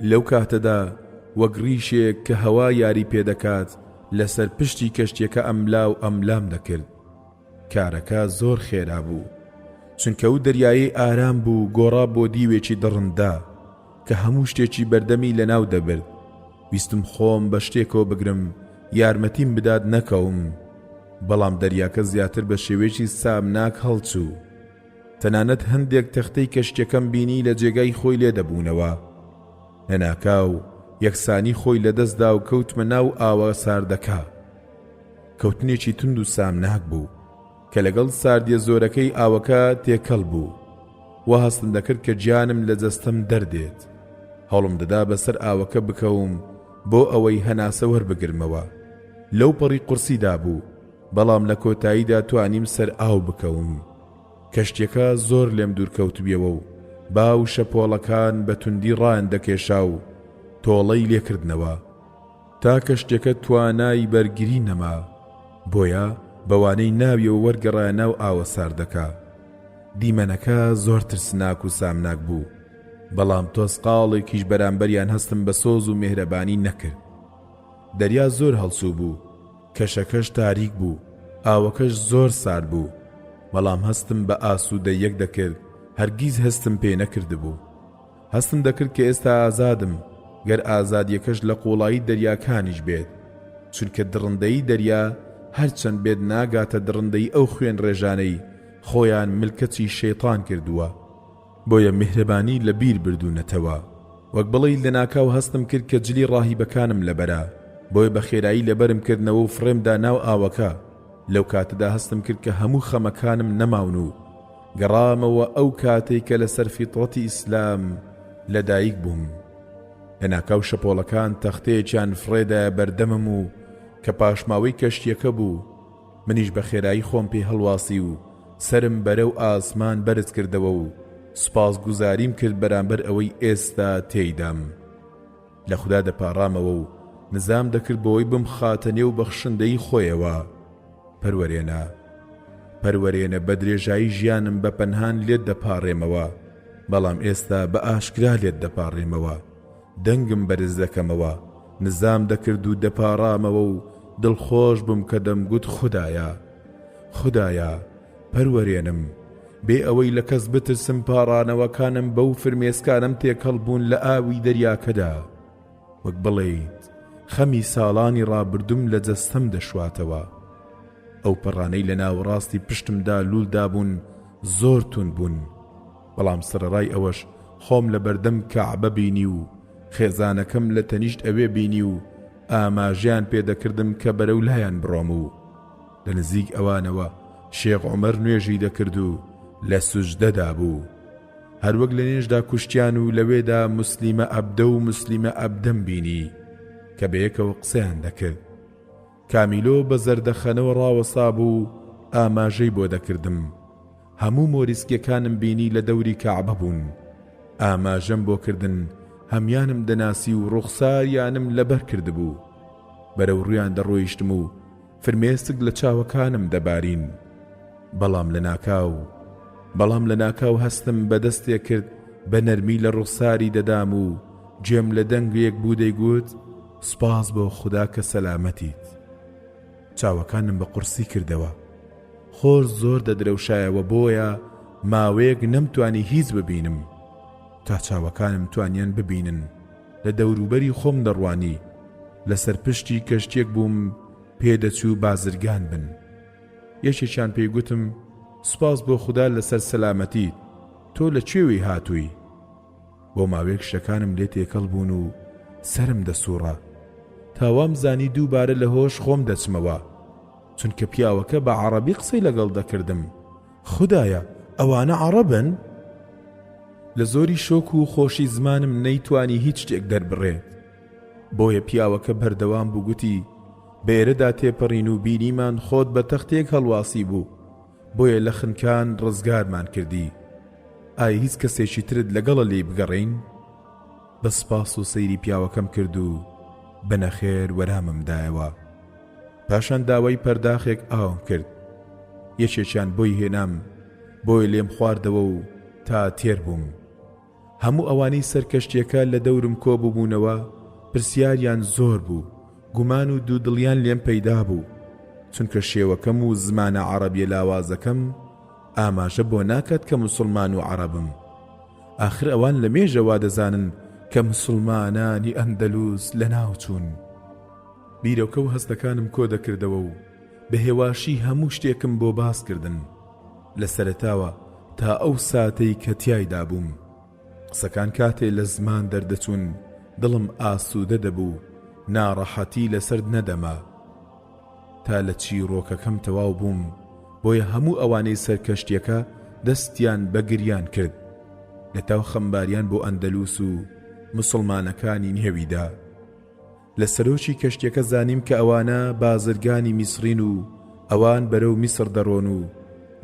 لەو کاتەدا وەک ڕیشێک کە هەوا یاری پێدەکات لەسەر پشتی کەشتیەکە ئەملا و ئەملام دەکرد. کارەکە زۆر خێرا بوو، چونکە ئەو دەریایەی ئارام بوو گۆڕا بۆ دیوێکی دڕندە کە هەموو شتێکی بەردەمی لەناو دەبرد. ویستم خۆم بە شتێکەوە بگرم یارمەتیم بدات نەکەوم، بەڵام دەریاکە زیاتر بە شێوەیەکی سامناک هەڵچوو. تەنانەت هەندێک تەختەی کەشتیەکەم بینی لە جێگای خۆی لێدەبوونەوە. لەناکاو یەکسانی خۆی لەدەستدا و کەوتمە ناو ئاوە ساردەکە. کەوتنێکی توند و سامناک بوو کە لەگەڵ ساردیە زۆرەکەی ئاوەکە تێکەڵ بوو. وا هەستم دەکرد کە گیانم لە جەستەم دەردێت. هەوڵم دەدا بەسەر ئاوەکە بکەوم بۆ ئەوەی هەناسە وەربگرمەوە. لەوپەڕی قورسیدا بوو، بەڵام لە کۆتاییدا توانیم سەر ئاو بکەوم. کەشتیەکە زۆر لێم دوور کەوتبیەوە و با و شەپۆڵەکان بە توندی ڕایان دەکێشا و تۆڵەی لێکردنەوە. تا کەشتیەکە توانای بەرگری نەما، بۆیە بەوانەی ناویەوە وەرگەڕایە ناو ئاوە ساردەکە. دیمەنەکە زۆر ترسناک و سامناک بوو، بەڵام تۆزقاڵێکیش بەرامبەریان هەستم بە سۆز و مێهرەبانی نەکرد. دەریا زۆر هەڵچوو بوو، کەشەکەش تاریک بوو، ئاوەکەش زۆر سارد بوو، بەڵام هەستم بە ئاسوودەییەک دەکرد هەرگیز هەستم پێ نەکردبوو. هەستم دەکرد کە ئێستا ئازادم، گەر ئازادییەکەش لە قووڵایی دەریاکانیش بێت، چونکە دڕندەیی دەریا هەرچەند بێت ناگاتە دڕندەیی ئەو خوێنڕێژانەی خۆیان ملکەچی شەیتان کردووە، بۆیە میهرەبانی لە بیر بردوونەتەوە. وەک بڵێی لەناکاو هەستم کرد کە جلی ڕاهیبەکانم لەبەرە، بۆیە بە خێرایی لەبەرم کردنەوە و فڕێم دا ناو ئاوەکە. لەو کاتەدا هەستم کرد کە هەموو خەمەکانم نەماون و گەڕامەوە ئەو کاتەی کە لەسەر فیتڕەتی ئیسلام لەدایک بووم. لەناکاو شەپۆڵەکان تەختەیەکیان فڕێدایە بەردەمم و کە پاشماوەی کەشتییەکە بوو، منیش بە خێرایی خۆم پێ هەڵواسی و سەرم بەرەو ئاسمان بەرز کردەوە و سوپاسگوزاریم کرد بەرامبەر ئەوەی ئێستا تێیدام. لە خودا دەپاڕامەوە و نزام دەکرد بۆوەی بمخاتە نێو بەخشندەیی خۆیەوە. پەروەرێنە، پەروەرێنە بە درێژایی ژیانم بە پەنهان لێت دەپاڕێمەوە، بەڵام ئێستا بە ئاشکرا لێت دەپاڕێمەوە. دەنگم بەرز دەکەمەوە، نزام دەکرد و دەپاڕامەوە و دڵخۆش بووم کە دەمگوت خودایە، خودایە، پەروەرێنم. بێ ئەوەی لە کەس بترسم پاڕانەوەکانم بەو فرمێسکانەم تێکەڵ بوون لە ئاوی دەریاکەدا. وەک بڵێیت خەمی ساڵانی ڕابردووم لە جەستەم دەشواتەوە. ئەو پەڕانەی لە ناوەڕاستی پشتمدا لوول دابوون زۆر توند بوون. بەڵام سەرەڕای ئەوەش خۆم لە بەردەم کەعبە بینی و خێزانەکەم لە تەنیشت ئەوێ بینی و ئاماژەیان پێ دەکردم کە بەرەو لایان بڕۆم و لە نزیک ئەوانەوە شێخ عومەر نوێژی دەکرد و لە سوجدەدا بوو. هەروەک لە نوێژدا کوشتیان و لەوێدا موسلیمە ئەبدە و موسلیمە ئەبدەم بینی کە بەیەکەوە قسەیان دەکرد. کامیلۆ بە زەردەخەنەوە ڕاوەستابوو و ئاماژەی بۆ دەکردم. هەموو مۆریسکیەکانم بینی لە دەوری کەعبە بوون. ئاماژەم بۆ کردن، هەمیانم دەناسی و ڕوخساریانم لەبەر کردبوو. بەرەو ڕوویان دەڕۆیشتم و فرمێسک لە چاوەکانم دەبارین. بەڵام لەناکاو، بەڵام لەناکاو هەستم بە دەستێک کرد بە نەرمی لە ڕوخساری دەدام و گوێم لە دەنگێک بوو دەیگوت، سوپاس بۆ خودا کە سەلامەتیت. چاوەکانم بە قورسی کردەوە. خۆر زۆر دەدرەوشایەوە بۆیە ماوەیەک نەمتوانی هیچ ببینم. تا چاوەکانم توانیان ببینن لە دەوروبەری خۆم دەڕوانی. لەسەر پشتی کەشتیەک بووم پێدەچوو بازرگان بن. یەکێکیان پێی گوتم سوپاس بۆ خودا لەسەر سەلامەتیت، تۆ لە کوێوەی هاتووی؟ بۆ ماوەیەک شتەکانم لێ تێکەڵ بوون و سەرم دەسووڕا. تا وام زانی دووبارە لە هۆش خۆم دەچمەوە. چونکە پیاوەکە بە عەڕەبی قسەی لەگەڵ دەکردم. خودایە ئەوانە عەڕەبن؟ لە زۆری شۆک و خۆشی زمانم نەیتوانی هیچ شتێک دەربڕێت. بۆیە پیاوەکە بەردەوام بوو گوتی، بە ئێرەدا تێپەڕین و بینیمان خۆت بە تەختێک هەڵواسیبوو. بۆیە لە خنکان ڕزگارمان کردی. ئایا هیچ کەسێکی ترت لەگەڵە لێی بگەڕێین؟ بە سپاس و سەیری پیاوەکەم کرد و بە نەخێر وەرامم دایەوە. پاشان داوای پەرداخێک ئاوم کرد. یەکێکیان بۆی هێنام، بۆیە لێم خواردەوە و تا تێر بووم. هەموو ئەوانەی سەر کەشتیەکە لە دەورم کۆ بووبوونەوە پرسیاریان زۆر بوو، گومان و دوودڵیان لێم پەیدا بوو، چونکە شێوەکەم و زمانە عەڕەبیە لاوازەکەم ئاماژە بۆ ناکات کە موسڵمان و عەڕەبم. ئاخر ئەوان لە مێژە وا دەزانن کە موسڵمانانی ئەندەلوس لەناو چوون. بیرۆکە و هەستەکانم کۆ دەکردەوە و بە هێواشی هەموو شتێکم بۆ باس کردن. لە سەرەتاوە تا ئەو ساتەی کە تیایدا بووم. قسەکان کاتێ لە زمان دەردەچوون دڵم ئاسوودە دەبوو، ناڕەحەتی لەسەر نەدەما. تا لە چیڕۆکەکەم تەواو بووم، بۆیە هەموو ئەوانەی سەر کەشتییەکە دەستیان بە گریان کرد. لەتاو خەمباریان بۆ ئەندەلوس و موسڵمانەکانی نێویدا. لە سەرۆکی کەشتیەکە زانیم کە ئەوانە بازرگانی میسڕین و ئەوان بەرەو میسڕ دەڕۆن و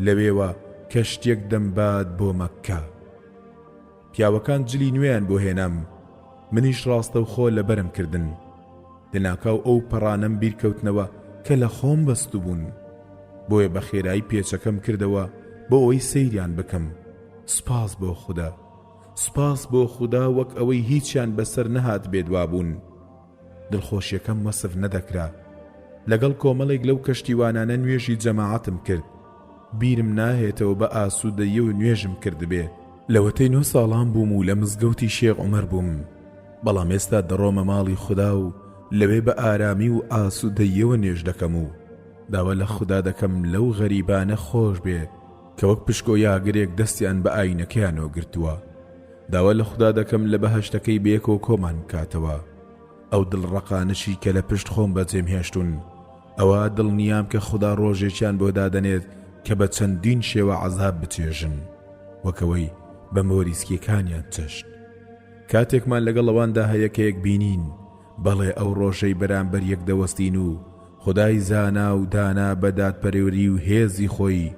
لەوێوە کەشتیەک دەمبات بۆ مەککە. پیاوەکان جلی نوێیان بۆ هێنام، منیش ڕاستەوخۆ لەبەرم کردن. لەناکاو ئەو پەڕانەم بیرکەوتنەوە کە لە خۆم بەستبوون. بۆیە بە خێرایی پێچەکەم کردەوە بۆ ئەوەی سەیریان بکەم. سوپاس بۆ خودا. سوپاس بۆ خودا وەک ئەوەی هیچیان بەسەر نەهاتبێت وابوون. دڵخۆشیەکەم وەسف نەدەکرا. لەگەڵ کۆمەڵێک لەو کەشتیوانانە نوێژی جەماعەتم کرد. بیرم ناهێتەوە بە ئاسوودەییەوە نوێژم کردبێ. لەوەتەی نۆ ساڵان بووم و لە مزگەوتی شێخ عومەر بووم، بەڵام ئێستا دەڕۆمە ماڵی خودا و لەوێ بە ئارامی و ئاسوودەییەوە نوێژ دەکەم و داوا لە خودا دەکەم لەو غەریبانە خۆش بێ کە وەک پشکۆی ئاگرێک دەستیان بە ئایینەکەیانەوە گرتووە. داوا لە خودا دەکەم لە بەهەشتەکەی بەیەکەوە کۆمان بکاتەوە. ئەو دڵڕەقانەشی کە لە پشت خۆم بەجێم هێشتوون، ئەوا دڵنیام کە خودا ڕۆژێکیان بۆ دادەنێت کە بە چەندین شێوە عەزاب بچێژن، وەک ئەوەی بە مۆریسکییەکانیان چەشت. کاتێکمان لەگەڵ ئەواندا هەیە کە یەکبینین، بەڵێ ئەو ڕۆژەی بەرامبەر یەک دەوەستین و خودای زانا و دانا بە دادپەروەری و هێزی خۆی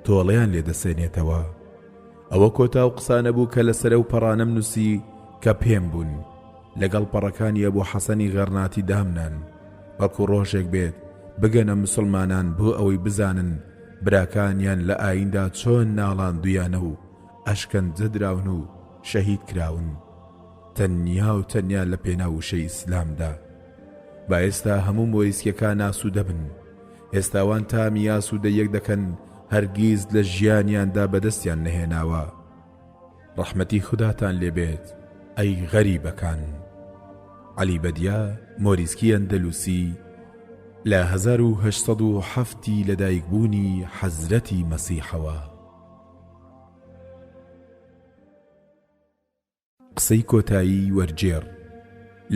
تۆڵەیان لێ دەسێنێتەوە. ئەوە کۆتا ئەو قسانە بوو کە لەسەر ئەو پەڕانەم نووسی کە پێم بوون. لەگەڵ پەڕەکانی ئەبو حەسەنی غەرناتی دامنان، بەڵکو ڕۆژێک بێت بگەنە موسڵمانان بۆ ئەوەی بزانن براکانیان لە ئاییندا چۆن ناڵاندوویانە و ئەشکەنجە دراون و شەهید کراون تەنیا و تەنیا لە پێناو وشەی ئیسلامدا. با ئێستا هەموو مۆریسکیەکان ئاسوودە بن. ئێستا وان تامی ئاسوودەییەک دەکەن هەرگیز لە ژیانیاندا بەدەستیان نەهێناوە. ڕەحمەتی خوداتان لێ بێت ئەی غەریبەکان. عەلی بەدیا مۆریسکی ئەندەلوسی لە 1807 ی لەدایکبوونی حەزرەتی مەسیحەوە. قسەی کۆتایی وەرگێڕ،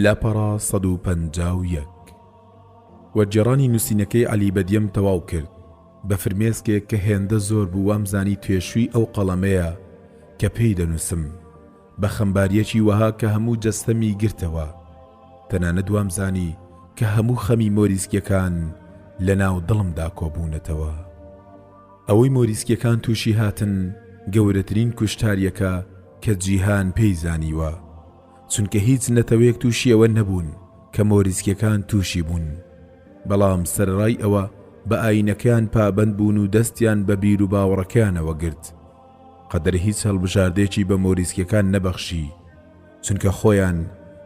لاپەڕە 151. وەرگێڕانی نووسینەکەی عەلی بەدیەم تەواو کرد، بە فرمێسکێک کە هێندە زۆر بوو وامزانی توێشووی ئەو قەڵەمەیە کە پێی دەنووسم، بە خەمبارییەکی وەها کە هەموو جەستەمی گرتەوە. تەنانەت وامزانی کە هەموو خەمی مۆریسکییەکان لەناو دڵمدا کۆبوونەتەوە. ئەوەی مۆریسکییەکان تووشی هاتن گەورەترین کوشتارییەکە کە جیهان پێی زانیوە، چونکە هیچ نەتەوەیەک تووشی ئەوە نەبوون کە مۆریسکییەکان تووشی بوون، بەڵام سەرەڕای ئەوە بە ئایینەکەیان پابەند بوون و دەستیان بە بیروباوەڕەکەیانەوە گرت. قەدەر هیچ هەڵبژاردەیەکی بە مۆریسکییەکان نەبەخشی، چونکە خۆیان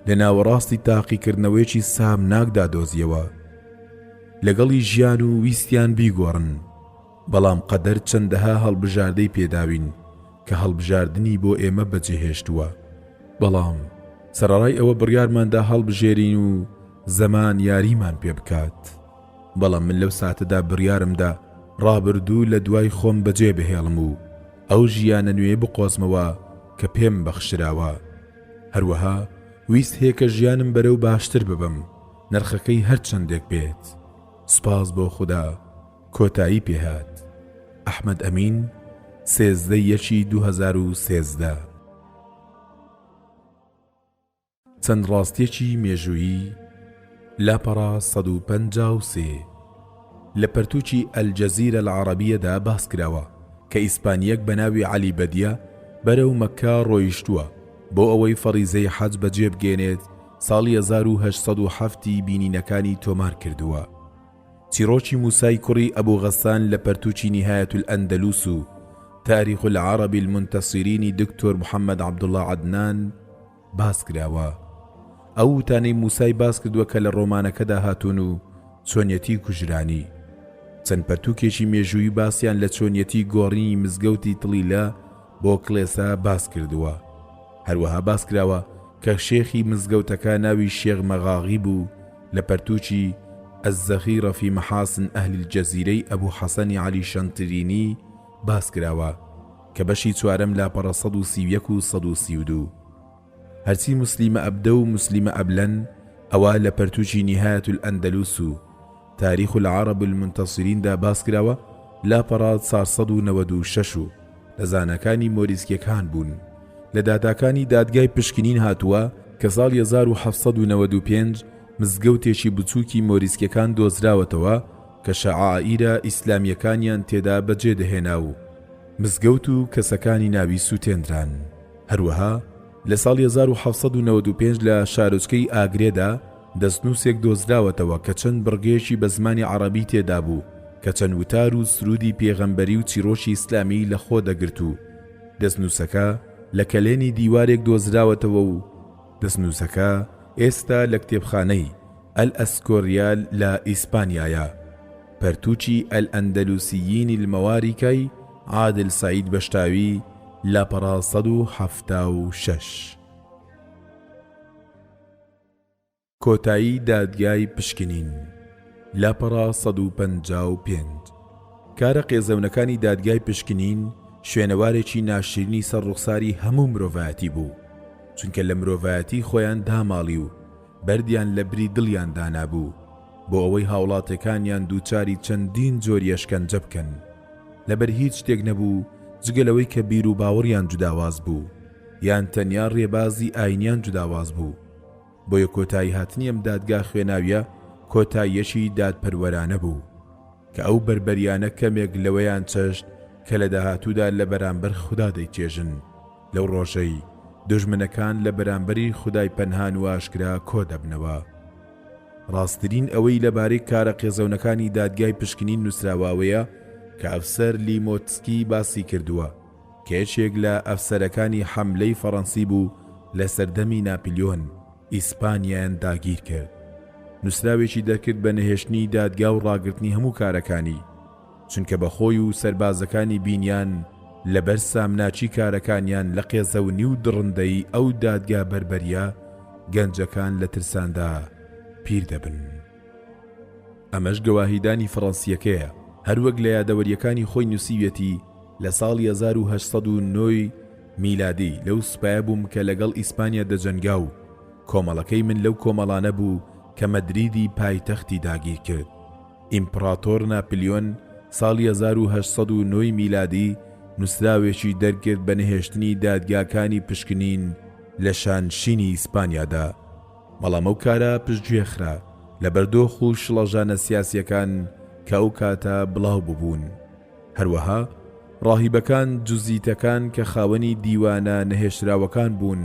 لە ناوەڕاستی تاقیکردنەوەیەکی سامناکدا دۆزیەوە لەگەڵی ژیان و ویستیان بیگۆڕن، بەڵام قەدەر چەندەها هەڵبژاردەی پێداوین کە هەڵبژاردنی بۆ ئێمە بەجێهێشتووە، بەڵام سەرەڕای ئەوە بڕیارماندا هەڵبژێرین و زەمان یاریمان پێ بکات. بەڵام من لەو ساتەدا بڕیارمدا ڕابردوو لە دوای خۆم بەجێ بهێڵم و ئەو ژیانە نوێیە بقۆزمەوە کە پێم بەخشراوە. هەروەها ویست هەیە کە ژیانم بەرەو باشتر ببەم، نرخەکەی هەر چەندێک بێت. سوپاس بۆ خودا کۆتایی پێهات. ئەحمەد ئەمین، 13 ی یەکی 2013. چەند ڕاستیەکی مێژوویی، لاپەڕە 153. لە پەرتووکی الجزیرە العربیە دا باس کراوە کە ئیسپانییەک بە ناوی عەلی بەدیە بەرەو مەککە ڕۆیشتووە بۆ ئەوەی فەڕیزەی حەج بەجێ بگەیەنێت ساڵی 1807 ی بینینەکانی تۆمار کردووە. چیڕۆکی موسای کوڕی ئەبو غەسان لە پەرتووکی نهایە الاندلس و تاریخ العرب المنتصرین ی دکتۆر محمد عبداللە عەدنان باس کراوە. ئەو وتانەی موسای باس کردووە کە لە ڕۆمانەکەدا هاتوون و چۆنیەتی کوژرانی. چەند پەرتووکێکی مێژوویی باسیان لە چۆنیەتی گۆڕینی مزگەوتی تڵیلە بۆ کڵێسا باس کردووە. هەروەها باس کراوە کە شێخی مزگەوتەکە ناوی شێخ مەغاغی بوو لە پەرتووکی، الذخیرە فی محاسن اهل الجزیرە ی ئەبو حەسەنی عەلی شەنترینی باس کراوە کە بەشی چوارەم لاپەڕە 131 و 132. هەرچی موسلیمە ئەبدە و موسلیمە ئەبلەن ئەوا لە پەرتووکی نهایە الاندلس و تاریخ العرب المنتصرین دا باس کراوە لاپەڕە 496 و لە زاناکانی مۆریسکیەکان بوون. لە داتاکانی دادگای پشکنین هاتووە کە ساڵی 1795 مزگەوتێکی بچووکی مۆریسکیەکان دۆزراوەتەوە کە شەعائیرە ئیسلامیەکانیان تێدا بەجێ دەهێنا و مزگەوت و کەسەکانی ناوی سووتێندران. هەروەها لە ساڵی 1795 لە شارۆچکەی ئاگرێدا. دەستنووسێک دۆزراوەتەوە کە چەند بڕگەیەکی بە زمانی عەڕەبی تێدا بوو کە چەند وتار و سروودی پێغەمبەری و چیڕۆکی ئیسلامیی لە خۆ دەگرت و دەستنووسەکە لە کەلێنی دیوارێک دۆزراوەتەوە و دەستنووسەکە ئێستا لە کتێبخانەی، الاسکۆریال، لە ئیسپانیایە. پەرتووکی، الئەندەلوسیین الموارکە، ی عادل سەعید بەشتاوی، لاپەڕە 176. کۆتایی دادگای پشکنین، لاپەڕە 155. کارە قێزەونەکانی دادگای پشکنین شوێنەوارێکی ناشرینی سەر ڕوخساری هەموو مرۆڤایەتی بوو، چونکە لە مرۆڤایەتی خۆیان داماڵی و بەردیان لە بری دڵیان دانابوو بۆ ئەوەی هاوڵاتێکانیان دووچاری چەندین جۆری ئەشکەنجە بکەن. لەبەر هیچ شتێک نەبوو جگە لەوەی کە بیروباوەڕیان جوداواز بوو یان تەنیا ڕێبازی ئاینیان جوداواز بوو. بۆیە کۆتایی هاتنی ئەم دادگا خوێناویە کۆتاییەکی دادپەروەرانە بوو کە ئەو بەربەریانە کەمێک لەوەیان چەشت کە لە داهاتوودا لە بەرامبەر خودا دەیچێژن لەو ڕۆژەی دوژمنەکان لە بەرامبەری خودای پەنهان و ئاشکرا کۆدەبنەوە. ڕاستترین ئەوەی لەبارەی کارە قێزەونەکانی دادگای پشکنین نووسراوە ئەوەیە کە ئەفسەر لیمۆتسکی باسی کردووە کە یەکێک لە ئەفسەرەکانی حەملەی فەڕەنسی بوو لە سەردەمی ناپلیۆن ئیسپانیایان داگیر کرد نووسراوێکی دەرکرد بە نەهێشتنی دادگا و ڕاگرتنی هەموو کارەکانی چونکە بە خۆی و سەربازەکانی بینیان لەبەر سامناکی کارەکانیان لە قێزەونی و دڕندەیی ئەو دادگا بەربەریە گەنجەکان لە ترساندا پیر دەبن. ئەمەش گەواهیدانی فەڕەنسییەکەیە، هەروەک لە یادەوەرییەکانی خۆی نووسیویەتی، لە ساڵی 1809 ی میلادی لەو سوپایە بووم کە لەگەڵ ئیسپانیا دەجەنگا و کۆمەڵەکەی من لەو کۆمەڵانە بوو کە مەدریدی پایتەختی داگیرکرد. ئیمپڕاتۆر ناپلیۆن ساڵی 1809 ی میلادی نووسراوێکی دەرکرد بە نەهێشتنی دادگاکانی پشکنین لە شانشینی ئیسپانیادا. بەڵام ئەو کارە پشتگوێ خرا لەبەر دۆخ و شڵەژانە سیاسییەکان کە ئەو کاتە بڵاو ببوون. هەروەها ڕاهیبەکان جوزیتەکان کە خاوەنی دیوانە نەهێشتراوەکان بوون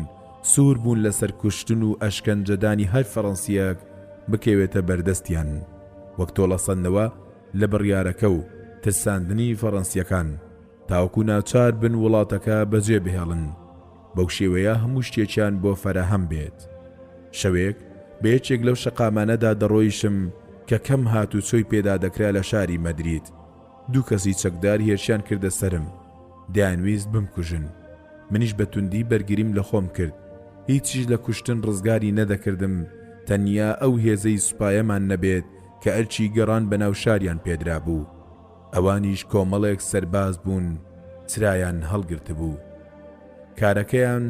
سوور بوون لەسەر کوشتن و ئەشکەنجەدانی هەر فەڕەنسییەک بکەوێتە بەردەستیان وەک تۆڵەسەندنەوە لە بڕیارەکە و ترساندنی فەڕەنسییەکان تاوەکو ناچار بن وڵاتەکە بەجێ بهێڵن بەو شێوەیە هەموو شتێکیان بۆ فەراهەم بێت. شەوێک بە یەکێک لەو شەقامانەدا دەڕۆیشم کە کەم هاتوچۆی پێدا دەکرا لە شاری مەدرید. دوو کەسی چەکدار هێرشیان کردە سەرم. دەیانویست بمکوژن. منیش بە توندی بەرگریم لە خۆم کرد. هیچیش لە کوشتن ڕزگاری نەدەکردم تەنیا ئەو هێزەی سوپایەمان نەبێت کە ئەرکی گەڕان بەناو شاریان پێدرابوو. ئەوانیش کۆمەڵێک سەرباز بوون چرایان هەڵگرتبوو. کارەکەیان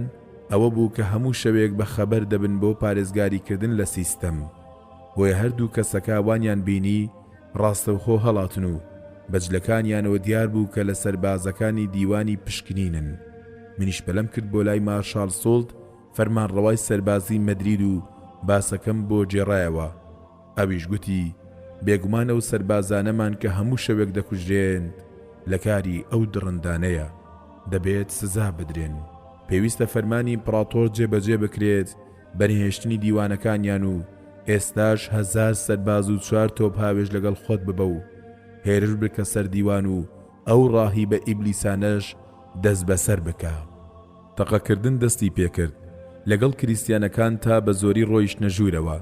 ئەوە بوو کە هەموو شەوێک بە خەبەر دەبن بۆ پارێزگاریکردن لە سیستەم. بۆیە هەردوو کەسەکە وانیان بینی ڕاستەوخۆ هەڵاتن و بە جلەکانیانەوە دیار بوو کە لە سەربازەکانی دیوانی پشکنینن. منیش پەلەم کرد بۆ لای مارشال سوڵت فەرمانڕەوای سەربازی مەدرید و باسەکەم بۆ گێڕایەوە. ئەویش گوتی، بێگومان ئەو سەربازانەمان کە هەموو شەوێک دەکوژرێن لە کاری ئەو دڕندانەیە، دەبێت سزا بدرێن. پێویستە فەرمانی ئیمپڕاتۆر جێبەجێ بکرێت بە نەهێشتنی دیوانەکانیان و ئێستاش هەزار سەرباز و چوار تۆپهاوێژ لەگەڵ خۆت ببە و هێرش بکە سەر دیوان و ئەو ڕاهیبە ئیبلیسانەش دەستبەسەر بکە. تەقەکردن دەستی پێکرد لەگەڵ کریستیانەکان تا بە زۆری ڕۆیشتنە ژوورەوە،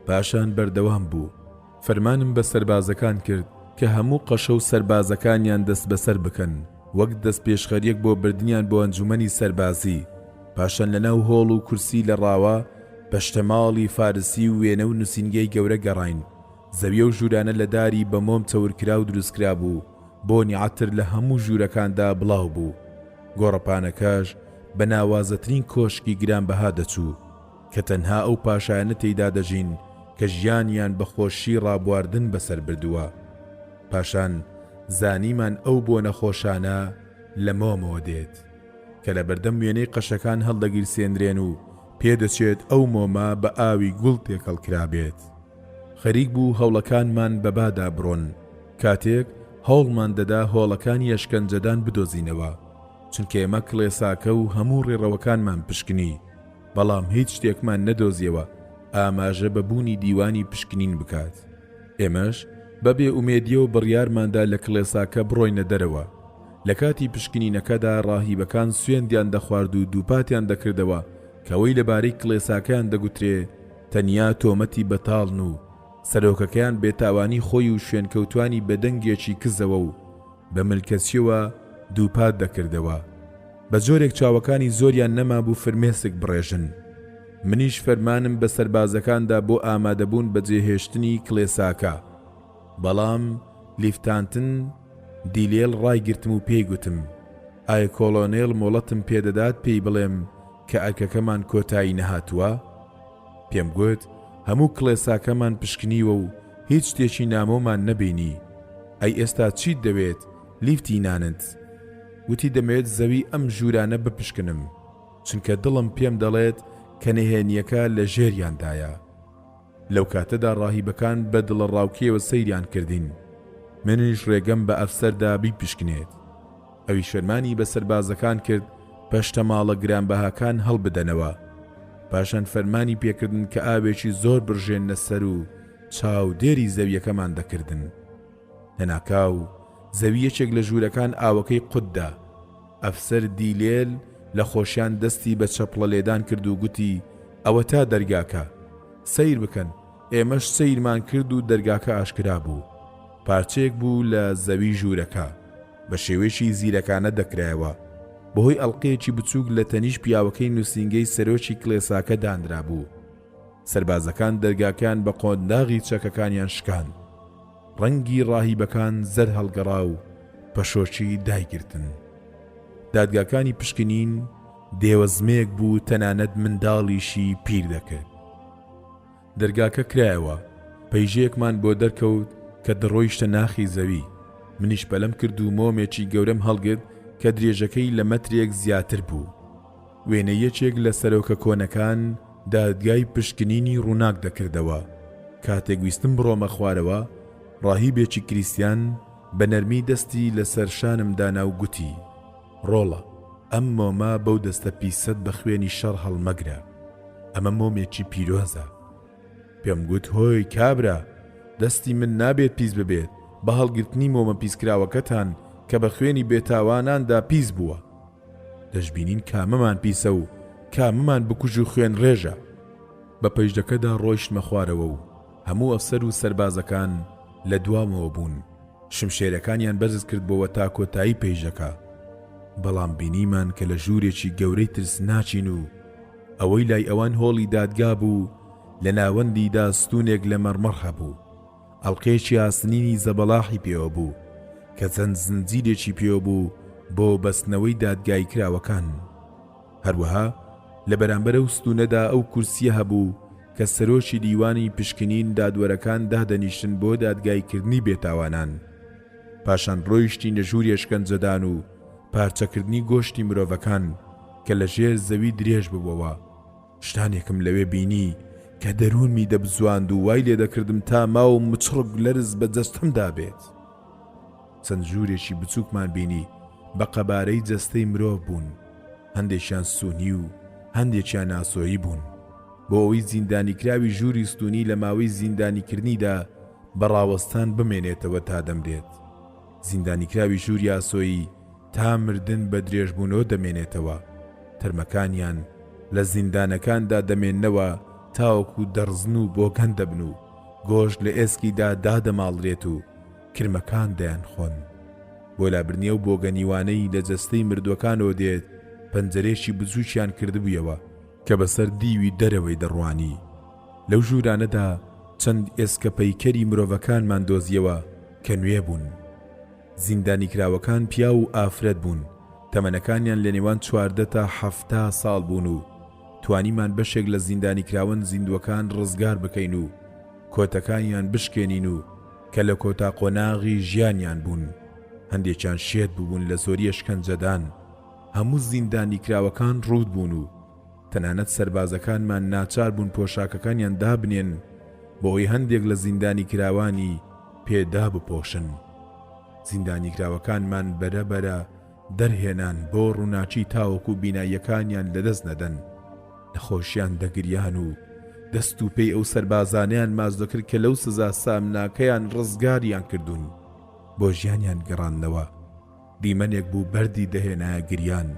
پاشان بەردەوام بوو. فەرمانم بە سەربازەکان کرد کە هەموو قەشە و سەربازەکانیان دەستبەسەر بکەن وەک دەستپێشخەرییەک بۆ بردنیان بۆ ئەنجومەنی سەربازی، پاشان لەناو هۆڵ و کورسی لە ڕاوە پەشتەماڵی فارسی و وێنە و نوسینگەی گەورە گەڕاین، زەوی ئەو ژوورانە لە داری بە مۆم چەورکراو دروستکرابوو، بۆنی عەتر لە هەموو ژوورەکاندا بڵاو بوو. گۆڕەپانەکەش بە ناوازەترین کۆشکی گرانبەها دەچوو، کە تەنها ئەو پاشایانە تێیدا دەژین کە ژیانیان بە خۆشی ڕابواردن بەسەر بردووە. پاشان زانیمان ئەو بۆنە خۆشانە لە مۆمەوە دێت، کە لەبەردەم وێنەی قەشەکان هەڵدەگیرسێنرێن و پێدەچێت ئەو مۆمە بە ئاوی گوڵ تێکەڵ کرابێت. خەریک بوو هەوڵەکانمان بە بادا بڕۆن کاتێک هەوڵمان دەدا هۆڵەکانی ئەشکەنجەدان بدۆزینەوە، چونکە ئێمە کڵێساکە و هەموو ڕێڕەوەکانمان پشکنی، بەڵام هیچ شتێکمان نەدۆزیەوە. ئاماژە بە بوونی دیوانی پشکنین بکات. ئێمەش بە بێ ئومێدیەوە بڕیارماندا لە کڵێساکە بڕۆینە دەرەوە. لە کاتی پشکنینەکەدا ڕاهیبەکان سوێندیان دەخوارد و دووپاتیان دەکردەوە کە ئەوەی لەبارەی کڵێساکەیان دەگوترێ تەنیا تۆمەتی بەتاڵن و سەرۆکەکەیان بێتاوانی خۆی و شوێنکەوتوانی بە دەنگێکی کزەوە و بە ملکەچیەوە دووپات دەکردەوە. بە جۆرێک چاوەکانی زۆریان نەمابوو فرمێسک بڕێژن. منیش فەرمانم بە سەربازەکان دا بۆ ئامادەبوون بە جێهێشتنی کڵێساکە. بەڵام لیفتانتن دیلێل ڕایگرتم و پێی گوتم، ئایا کۆڵۆنێڵ مۆڵەتم پێ دەدات پێی بڵێم کە ئەرکەکەمان کۆتایی نەهاتووە؟ پێم گوت، هەموو کڵێساکەمان پشکنیوە و هیچ شتێکی نامۆمان نەبینی. ئەی ئێستا چیت دەوێت لیفتینانت؟ وتی دەمەوێت زەوی ئەم ژوورانە بپشکنم، چونکە دڵم پێم دەڵێت کە نهێنییەکە لە ژێریاندایە. لەو کاتەدا ڕاهیبەکان بە دڵەڕاوکێوە سەیریان کردین. منیش ڕێگەم بە ئەفسەر دا بیپشکنێت. ئەویش فەرمانی بە سەربازەکان کرد پەشتەماڵە گرانبەهاکان هەڵبدەنەوە. پاشان فەرمانی پێکردن کە ئاوێکی زۆر بڕژێننە سەر و چاودێری زەویەکەمان دەکردن. لەناکاو زەوی یەکێک لە ژوورەکان ئاوەکەی قوت دا. ئەفسەر دیلێل لە خۆشیان دەستی بە چەپڵە لێدان کرد و گوتی، ئەوەتا دەرگاکە. سەیر بکەن. ئێمەش سەیرمان کرد و دەرگاکە ئاشکرا بوو. پارچەیەک بوو لە زەوی ژوورەکە. بە شێوەیەکی زیرەکانە دەکرایەوە. بەهۆی ئەڵقەیەکی بچووک لە تەنیشت پیاوەکەی نووسینگەی سەرۆکی کڵێساکە دانرابوو. سەربازەکان دەرگاکەیان بە قۆنداغی چەکەکانیان شکاند. ڕەنگی ڕاهیبەکان زەرد هەڵگەڕا و پەشۆکی دایگرتن. دادگاکانی پشکنین دێوەزمەیەک بوو تەنانەت منداڵیشی پیر دەکرد. دەرگاکە کرایەوە، پەیژەیەکمان بۆ دەرکەوت کە دەڕۆیشتە ناخی زەوی، منیش پەلەم کرد و مۆمێکی گەورەم هەڵگرت کە درێژەکەی لە مەترێک زیاتر بوو. وێنەی یەکێک لە سەرۆکە کۆنەکان دادگای پشکنینی ڕووناک دەکردەوە. کاتێک ویستم بڕۆمە خوارەوە، ڕاهیبێکی کریستیان بە نەرمی دەستی لەسەر شانم دانا و گوتی، ڕۆڵە، ئەم مۆمە بەو دەستە پیسەت بە خوێنی شەڕ هەڵمەگرە. ئەمە مۆمێکی پیرۆزە. پێم گوت هۆی کابرا، دەستی من نابێت پیس ببێت بە هەڵگرتنی مۆمە پیسکراوەکەتان کە بە خوێنی بێتاواناندا پیس بووە. دەشبینین کامەمان پیسە و کامەمان بکوژ و خوێنڕێژە. بە پەیژدەکەدا ڕۆیشتمە خوارەوە و هەموو ئەفسەر و سەربازەکان لە دوامەوە بوون. شمشێرەکانیان بەرز کردبۆوە تا کۆتایی پەیژەکە، بەڵام بینیمان کە لە ژوورێکی گەورەی ترسناکین و ئەوەی لای ئەوان هۆڵی دادگا بوو لە ناوەندیدا ستوونێک لە مەڕمەڕ هەبوو ئەڵقەیەکی ئاسنینی زەبەلاحی پێوە بوو کە چەند زنجیرێکی پێوە بوو بۆ بەستنەوەی دادگاییکراوەکان. هەروەها لە بەرامبەر ئەو ستوونەدا ئەو کورسییە هەبوو کە سەرۆکی دیوانی پشکنین دادوەرەکان دادەنیشتن بۆ دادگاییکردنی بێتاوانان. پاشان ڕۆیشتینە ژووری ئەشکەنجەدان و پارچەکردنی گۆشتی مرۆڤەکان کە لە ژێر زەوی درێژ ببۆوە. شتانێکم لەوێ بینی کە دەروونمی دەبزواند و وای لێدەکردم تا ماوم مچڕک لەرز بە جەستەمدا بێت. چەند ژوورێکی بچووکمان بینی بە قەبارەی جەستەی مرۆڤ بوون، هەندێکیان ستوونی و هەندێکیان ئاسۆیی بوون. بۆ ئەوەی زیندانیکراوی ژووری ستوونی لە ماوەی زیندانیکردنیدا بە ڕاوەستان بمێنێتەوە تا دەمرێت. زیندانیکراوی ژووری ئاسۆیی تا مردن بە درێژبوونەوە دەمێنێتەوە. تەرمەکانیان لە زیندانەکاندا دەمێننەوە تاوەکو دەڕزن و بۆگەن دەبن و گۆشت لە ئێسکیدا دادەماڵرێت و کرمەکان دەیانخۆن. بۆ لابردنی ئەو بۆگەنیوانەی لە جەستەی مردووەکانەوە دێت، پەنجەرەیەکی بچووکیان کردبوویەوە کە بەسەر دیوی دەرەوەی دەڕوانی. لەو ژوورانەدا چەند ئێسکە پەیکەری مرۆڤەکانمان دۆزییەوە کە نوێ بوون. زیندانیکراوەکان پیاو و ئافرەت بوون، تەمەنەکانیان لە نێوان 14 تا 70 ساڵ بوون و توانیمان بەشێک لە زیندانیکراوەن زیندووەکان ڕزگار بکەین و کۆتەکانیان بشکێنین و کە لە کۆتا قۆناغی ژیانیان بوون، هەندێکیان شێت بووبوون لە زۆری ئەشکەنجەدان، هەموو زیندانیکراوەکان ڕووت بوون و تەنانەت سەربازەکانمان ناچار بوون پۆشاکەکانیان دابنێن بۆ ئەوەی هەندێک لە زیندانیکراوانی پێ دابپۆشن. زیندانیکراوەکانمان بەرە بەرە دەرهێنان بۆ ڕووناکی تاوەکو بیناییەکانیان لەدەست نەدەن. لە خۆشیان دەگریان و. دەست و پێی ئەو سەربازانەیان ماچ دەکرد کە لەو سزا سامناکەیان ڕزگاریان کردوون، بۆ ژیانیان گەڕاندنەوە. دیمەنێک بوو بەردی دەهێنایە گریان.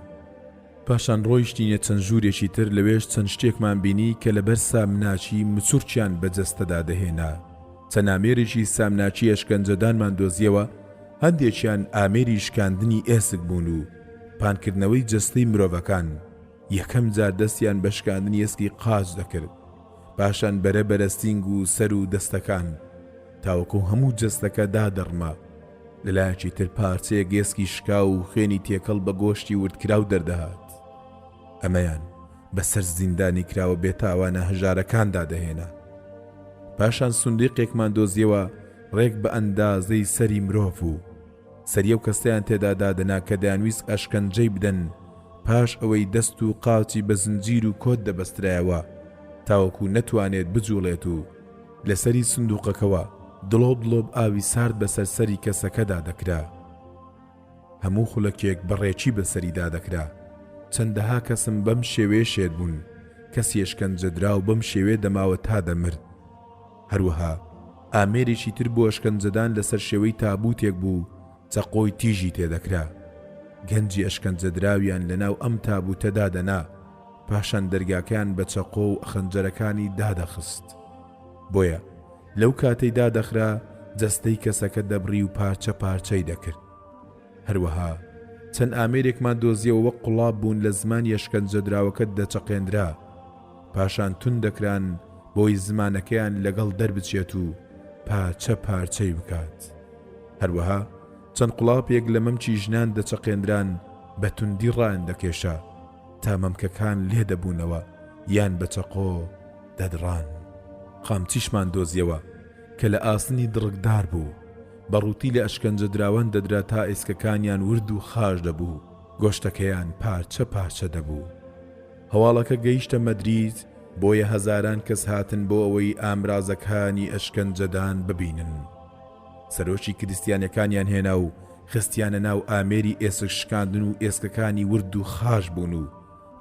پاشان ڕۆیشتینە چەند ژوورێکی تر لەوێش چەند شتێکمان بینی کە لەبەر سامناکی مچورکیان بە جەستەدا دەهێنا. چەند ئامێرێکی سامناکی ئەشکەنجەدانمان دۆزیەوە، هەندێکیان ئامێری شکاندنی ئێسک بوون و پانکردنەوەی جەستەی مرۆڤەکان. یەکەم جار دەستیان بە شکاندنی ئێسکی قاچ دەکرد، پاشان بەرە بەرە سینگ و سەر و دەستەکان، تاوەکو هەموو جەستەکە دادەڕما. لەلایەکی تر پارچەیەک ئێسکی شکاو و خوێنی تێکەڵ بە گۆشتی وردکراو دەردەهات. ئەمەیان بەسەر زیندانیکراوە بێتاوانە هەژارەکاندا دەهێنا. پاشان سندیقێکمان دۆزیەوە ڕێک بە ئەندازەی سەری مرۆڤ بوو. سەری ئەو کەسەیان تێدا دادەنا کە دەیانویست ئەشکەنجەی بدەن پاش ئەوەی دەست و قاچی بە زنجیر و کۆت دەبەسترایەوە تاوەکو نەتوانێت بجوڵێت و لەسەری سندوقەکەوە دڵۆپ دڵۆپ ئاوی سارد بەسەر سەری کەسەکەدا دەکرا. هەموو خولەکێک بە ڕێکی بەسەریدا دەکرا. چەندەها کەسم بەم شێوەیە شێت بوون، کەسی ئەشکەنجەدراو بەم شێوەیە دەماوە تا دەمرد. هەروەها ئامێرێکی تر بۆ ئەشکەنجەدان لەسەر شێوەی تابووتێک بوو چەقۆی تیژی تێدەکرا. گەنجی ئەشکەنجەدراویان لەناو ئەم تابووتە دادەنا، پاشان دەرگاکەیان بە چەقۆ و خەنجەرەکانی دادەخست. بۆیە لەو کاتەی دادەخرا جەستەی کەسەکە دەبڕی و پارچە پارچەی دەکرد. هەروەها چەند ئامێرێکمان دۆزیەوە وەک قوڵاب بوون لە زمانی ئەشکەنجەدراوەکە دەچەقێنرا، پاشان توند دەکران بۆی زمانەکەیان لەگەڵ دەربچێت و پارچە پارچەی بکات. هەروەها چەند قوڵاپێک لە مەمکی ژنان دەچەقێنران بە توندی ڕایان دەکێشا تا مەمکەکان لێ دەبوونەوە یان بە چەقۆ دەدڕان. قامچیشمان دۆزیەوە کە لە ئاسنی دڕکدار بوو، بە ڕووتی لە ئەشکەنجەدراوان دەدرا تا ئێسکەکانیان ورد و خاش دەبوو، گۆشتەکەیان پارچە پارچە دەبوو. هەواڵەکە گەیشتە مەدرید، بۆیە هەزاران کەس هاتن بۆ ئەوەی ئامرازەکانی ئەشکەنجەدان ببینن. سەرۆکی کریستیانەکانیان هێنا و خستیانە ناو ئامێری ئێسک شکاندن و ئێسکەکانی ورد و خاش بوون و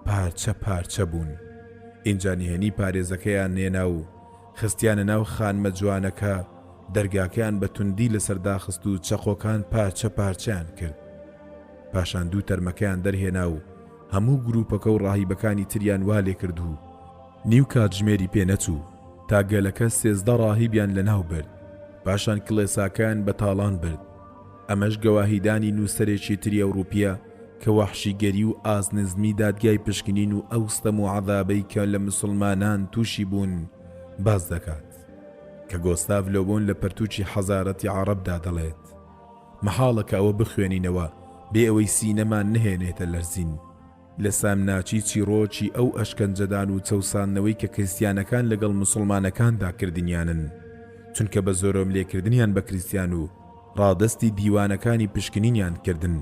پارچە پارچە بوون. ئینجا نهێنی پارێزەکەیان هێنا و خستیانە ناو خانمە جوانەکە، دەرگاکەیان بە توندی لەسەر داخست و چەقۆکان پارچە پارچەیان کرد. پاشان دوو تەرمەکەیان دەرهێنا و هەموو گروپەکە و ڕاهیبەکانی تریان وا لێکرد و نیو کاتژمێری پێ نەچوو تا گەلەکە 13 ڕاهیبیان لەناو برد، پاشان کڵێساکەیان بە تاڵان برد. ئەمەش گەواهیدانی نووسەرێکی تری ئەوڕوپییە کە وەحشیگەری و ئاست نزمی دادگای پشکنین و ئەو ستەم و عەزابەی کە لە مسوڵمانان تووشی بوون باس دەکات کە گۆستاڤ لۆبۆن لە پەرتووکی حەزارەتی عەڕەبدا دەڵێت مەحاڵە کە ئەوە بخوێنینەوە بێ ئەوەی سینەمان نەهێنێتە لەرزین لە سامناکی چیڕۆکی ئەو ئەشکەنجەدان و چەوساندنەوەی کە کریستیانەکان لەگەڵ موسڵمانەکاندا کردنیانن چونکە بە زۆرەملێکردنیان بە کریستیان و ڕادەستی دیوانەکانی پشکنینیان کردن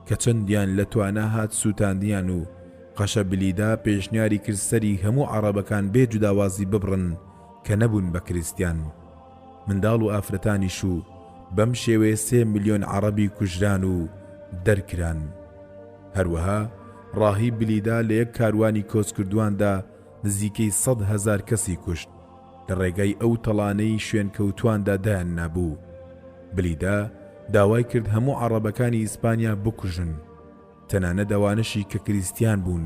کە چەندیان لە توانا هات سووتاندیان و قەشە بلیدا پێشنیاری کرد سەری هەموو عەڕەبەکان بێ جوداوازی ببڕن کە نەبوون بە کریستیان منداڵ و ئافرەتانیش و بەم شێوەیە سێ ملیۆن عەڕەبی کوژران و دەرکران. هەروەها ڕاهیب بلیدا لە یەک کاروانی کۆچکردوواندا نزیکەی 100,000 کەسی کوشت، لە ڕێگای ئەو تەڵانەی شوێنکەوتوواندا دایاننابوو. بلیدا داوای کرد هەموو عەڕەبەکانی ئیسپانیا بکوژن، تەنانەت ئەوانەشی کە کریستیان بوون.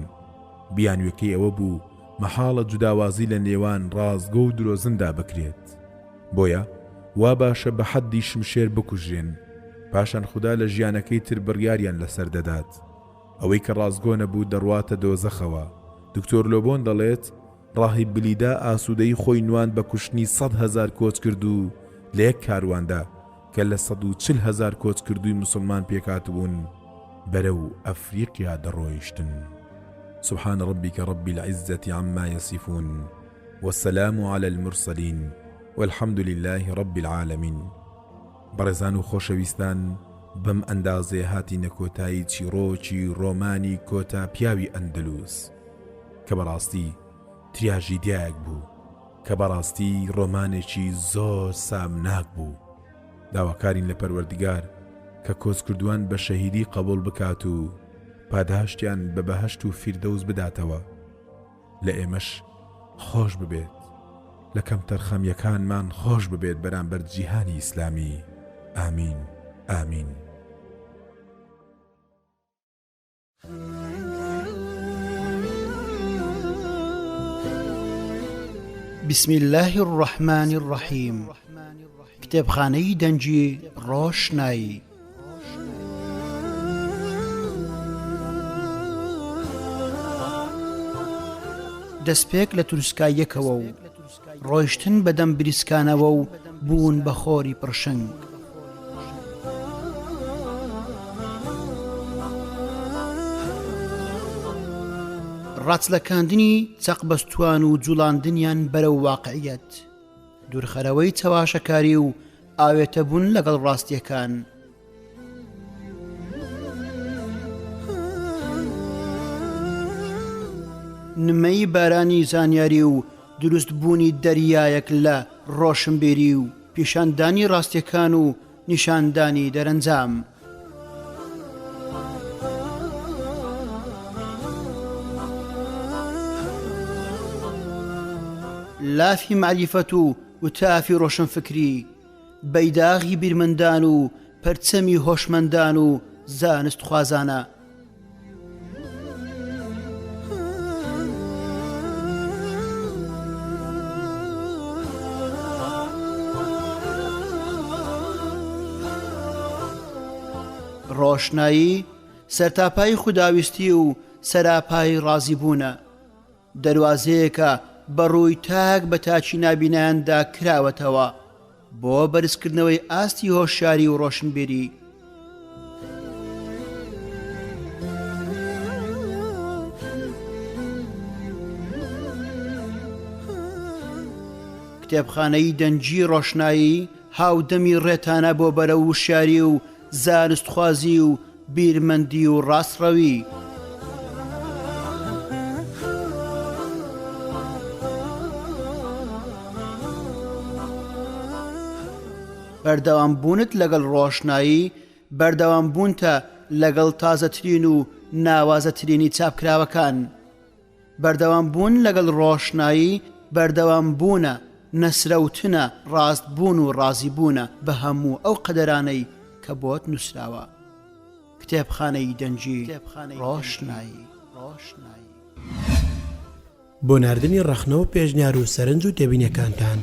بیانووەکەی ئەوە بوو مەحاڵە جوداوازی لە نێوان ڕاستگۆ و درۆزندا بکرێت. بۆیە وا باشە بە حەدی شمشێر بکوژرێن، پاشان خودا لە ژیانەکەی تر بڕیاریان لەسەر دەدات. ئەوەی کە ڕاستگۆ نەبوو دەڕواتە دۆزەخەوە. دکتۆر لۆبۆن دەڵێت، ڕاهیب بلیدا ئاسوودەیی خۆی نواند بە کوشتنی 100,000 کۆچکردوو لە یەک کارواندا کە لە 140,000 کۆچکردووی موسڵمان پێکهاتبوون بەرەو ئەفریقیا دەڕۆیشتن. سبحان ربک رب العزة عما یصفون والسلام علی المرسلین والحمد للە رب العالمین. بەڕێزان و خۆشەویستان بەم ئەندازەیە هاتینە کۆتایی چیڕۆکی ڕۆمانی کۆتا پیاوی ئەندەلوس کە بەڕاستی تراژیدیایەک بوو کە بەڕاستی ڕۆمانێکی زۆر سامناک بوو داواکارین لە پەروەردگار کە کۆچکردووان بە شەهیدی قبوڵ بکات و پاداشتیان بە بەهەشت و فیردەوس بداتەوە. لە ئێمەش خۆش ببێت. لە کەمتەرخەمیەکانمان خۆش ببێت بەرامبەر جیهانی ئیسلامی ئامین ئامین. بسم اللە الرحمن الرحیم کتێبخانەی دەنگی ڕۆشنایی. دەستپێک لە تروسکاییەکەوە و ڕۆیشتن بەدەم بریسکانەوە و بوون بە خۆری پڕشنگ. ڕاچڵەکاندنی چەقبەستووان و جوڵاندنیان بەرەو واقعیەت، دوورخەرەوەی چەواشەکاری و ئاوێتەبوون لەگەڵ ڕاستیەکان. نمەی بارانی زانیاری و دروستبوونی دەریایەک لە ڕۆشنبیری و پیشاندانی ڕاستیەکان و نیشاندانی دەرەنجام. لافی مەعریفەت و وتافی ڕۆشنفکری، بەیداغی بیرمەندان و پەرچەمی هۆشمەندان و زانستخوازانە. ڕۆشنایی سەرتاپای خوداویستی و سەراپای ڕازیبوونە. دەروازەیەکە بە ڕووی تاک بە تاکی نابینایاندا کراوەتەوە بۆ بەرزکردنەوەی ئاستی هۆشیاری و ڕۆشنبیری. کتێبخانەی دەنگی ڕۆشنایی هاودەمی ڕێتانە بۆ بەرەو وشیاری و زانستخوازی و بیرمەندی و ڕاستڕەوی. بەردەوام بوونت لەگەڵ ڕۆشنایی بەردەوام بوونتە لەگەڵ تازەترین و ناوازەترینی چاپکراوەکان. بەردەوام بوون لەگەڵ ڕۆشنایی بەردەوام بوونە، نەسرەوتنە، ڕاست بوون و ڕازی بوونە بە هەموو ئەو قەدەرانەی کە بۆت نووسراوە. کتێبخانەی دەنگی ڕۆشنایی. بۆ ناردنی ڕەخنە و پێشنیار و سەرنج و تێبینیەکانتان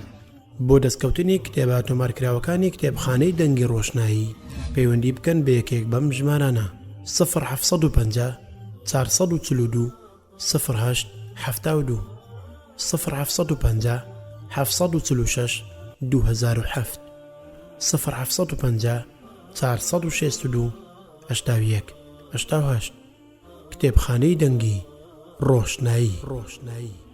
بۆ دەستکەوتنی کتێبە تۆمارکراوەکانی کتێبخانەی دەنگی ڕۆشنایی پەیوەندی بکەن بە یەکێک بەم ژمارانە، سفر 750 442 سفر هەشت 72 سفر 750 746 2007 سفر 750 462 81 88 کتێبخانەی دەنگی ڕۆشنایی.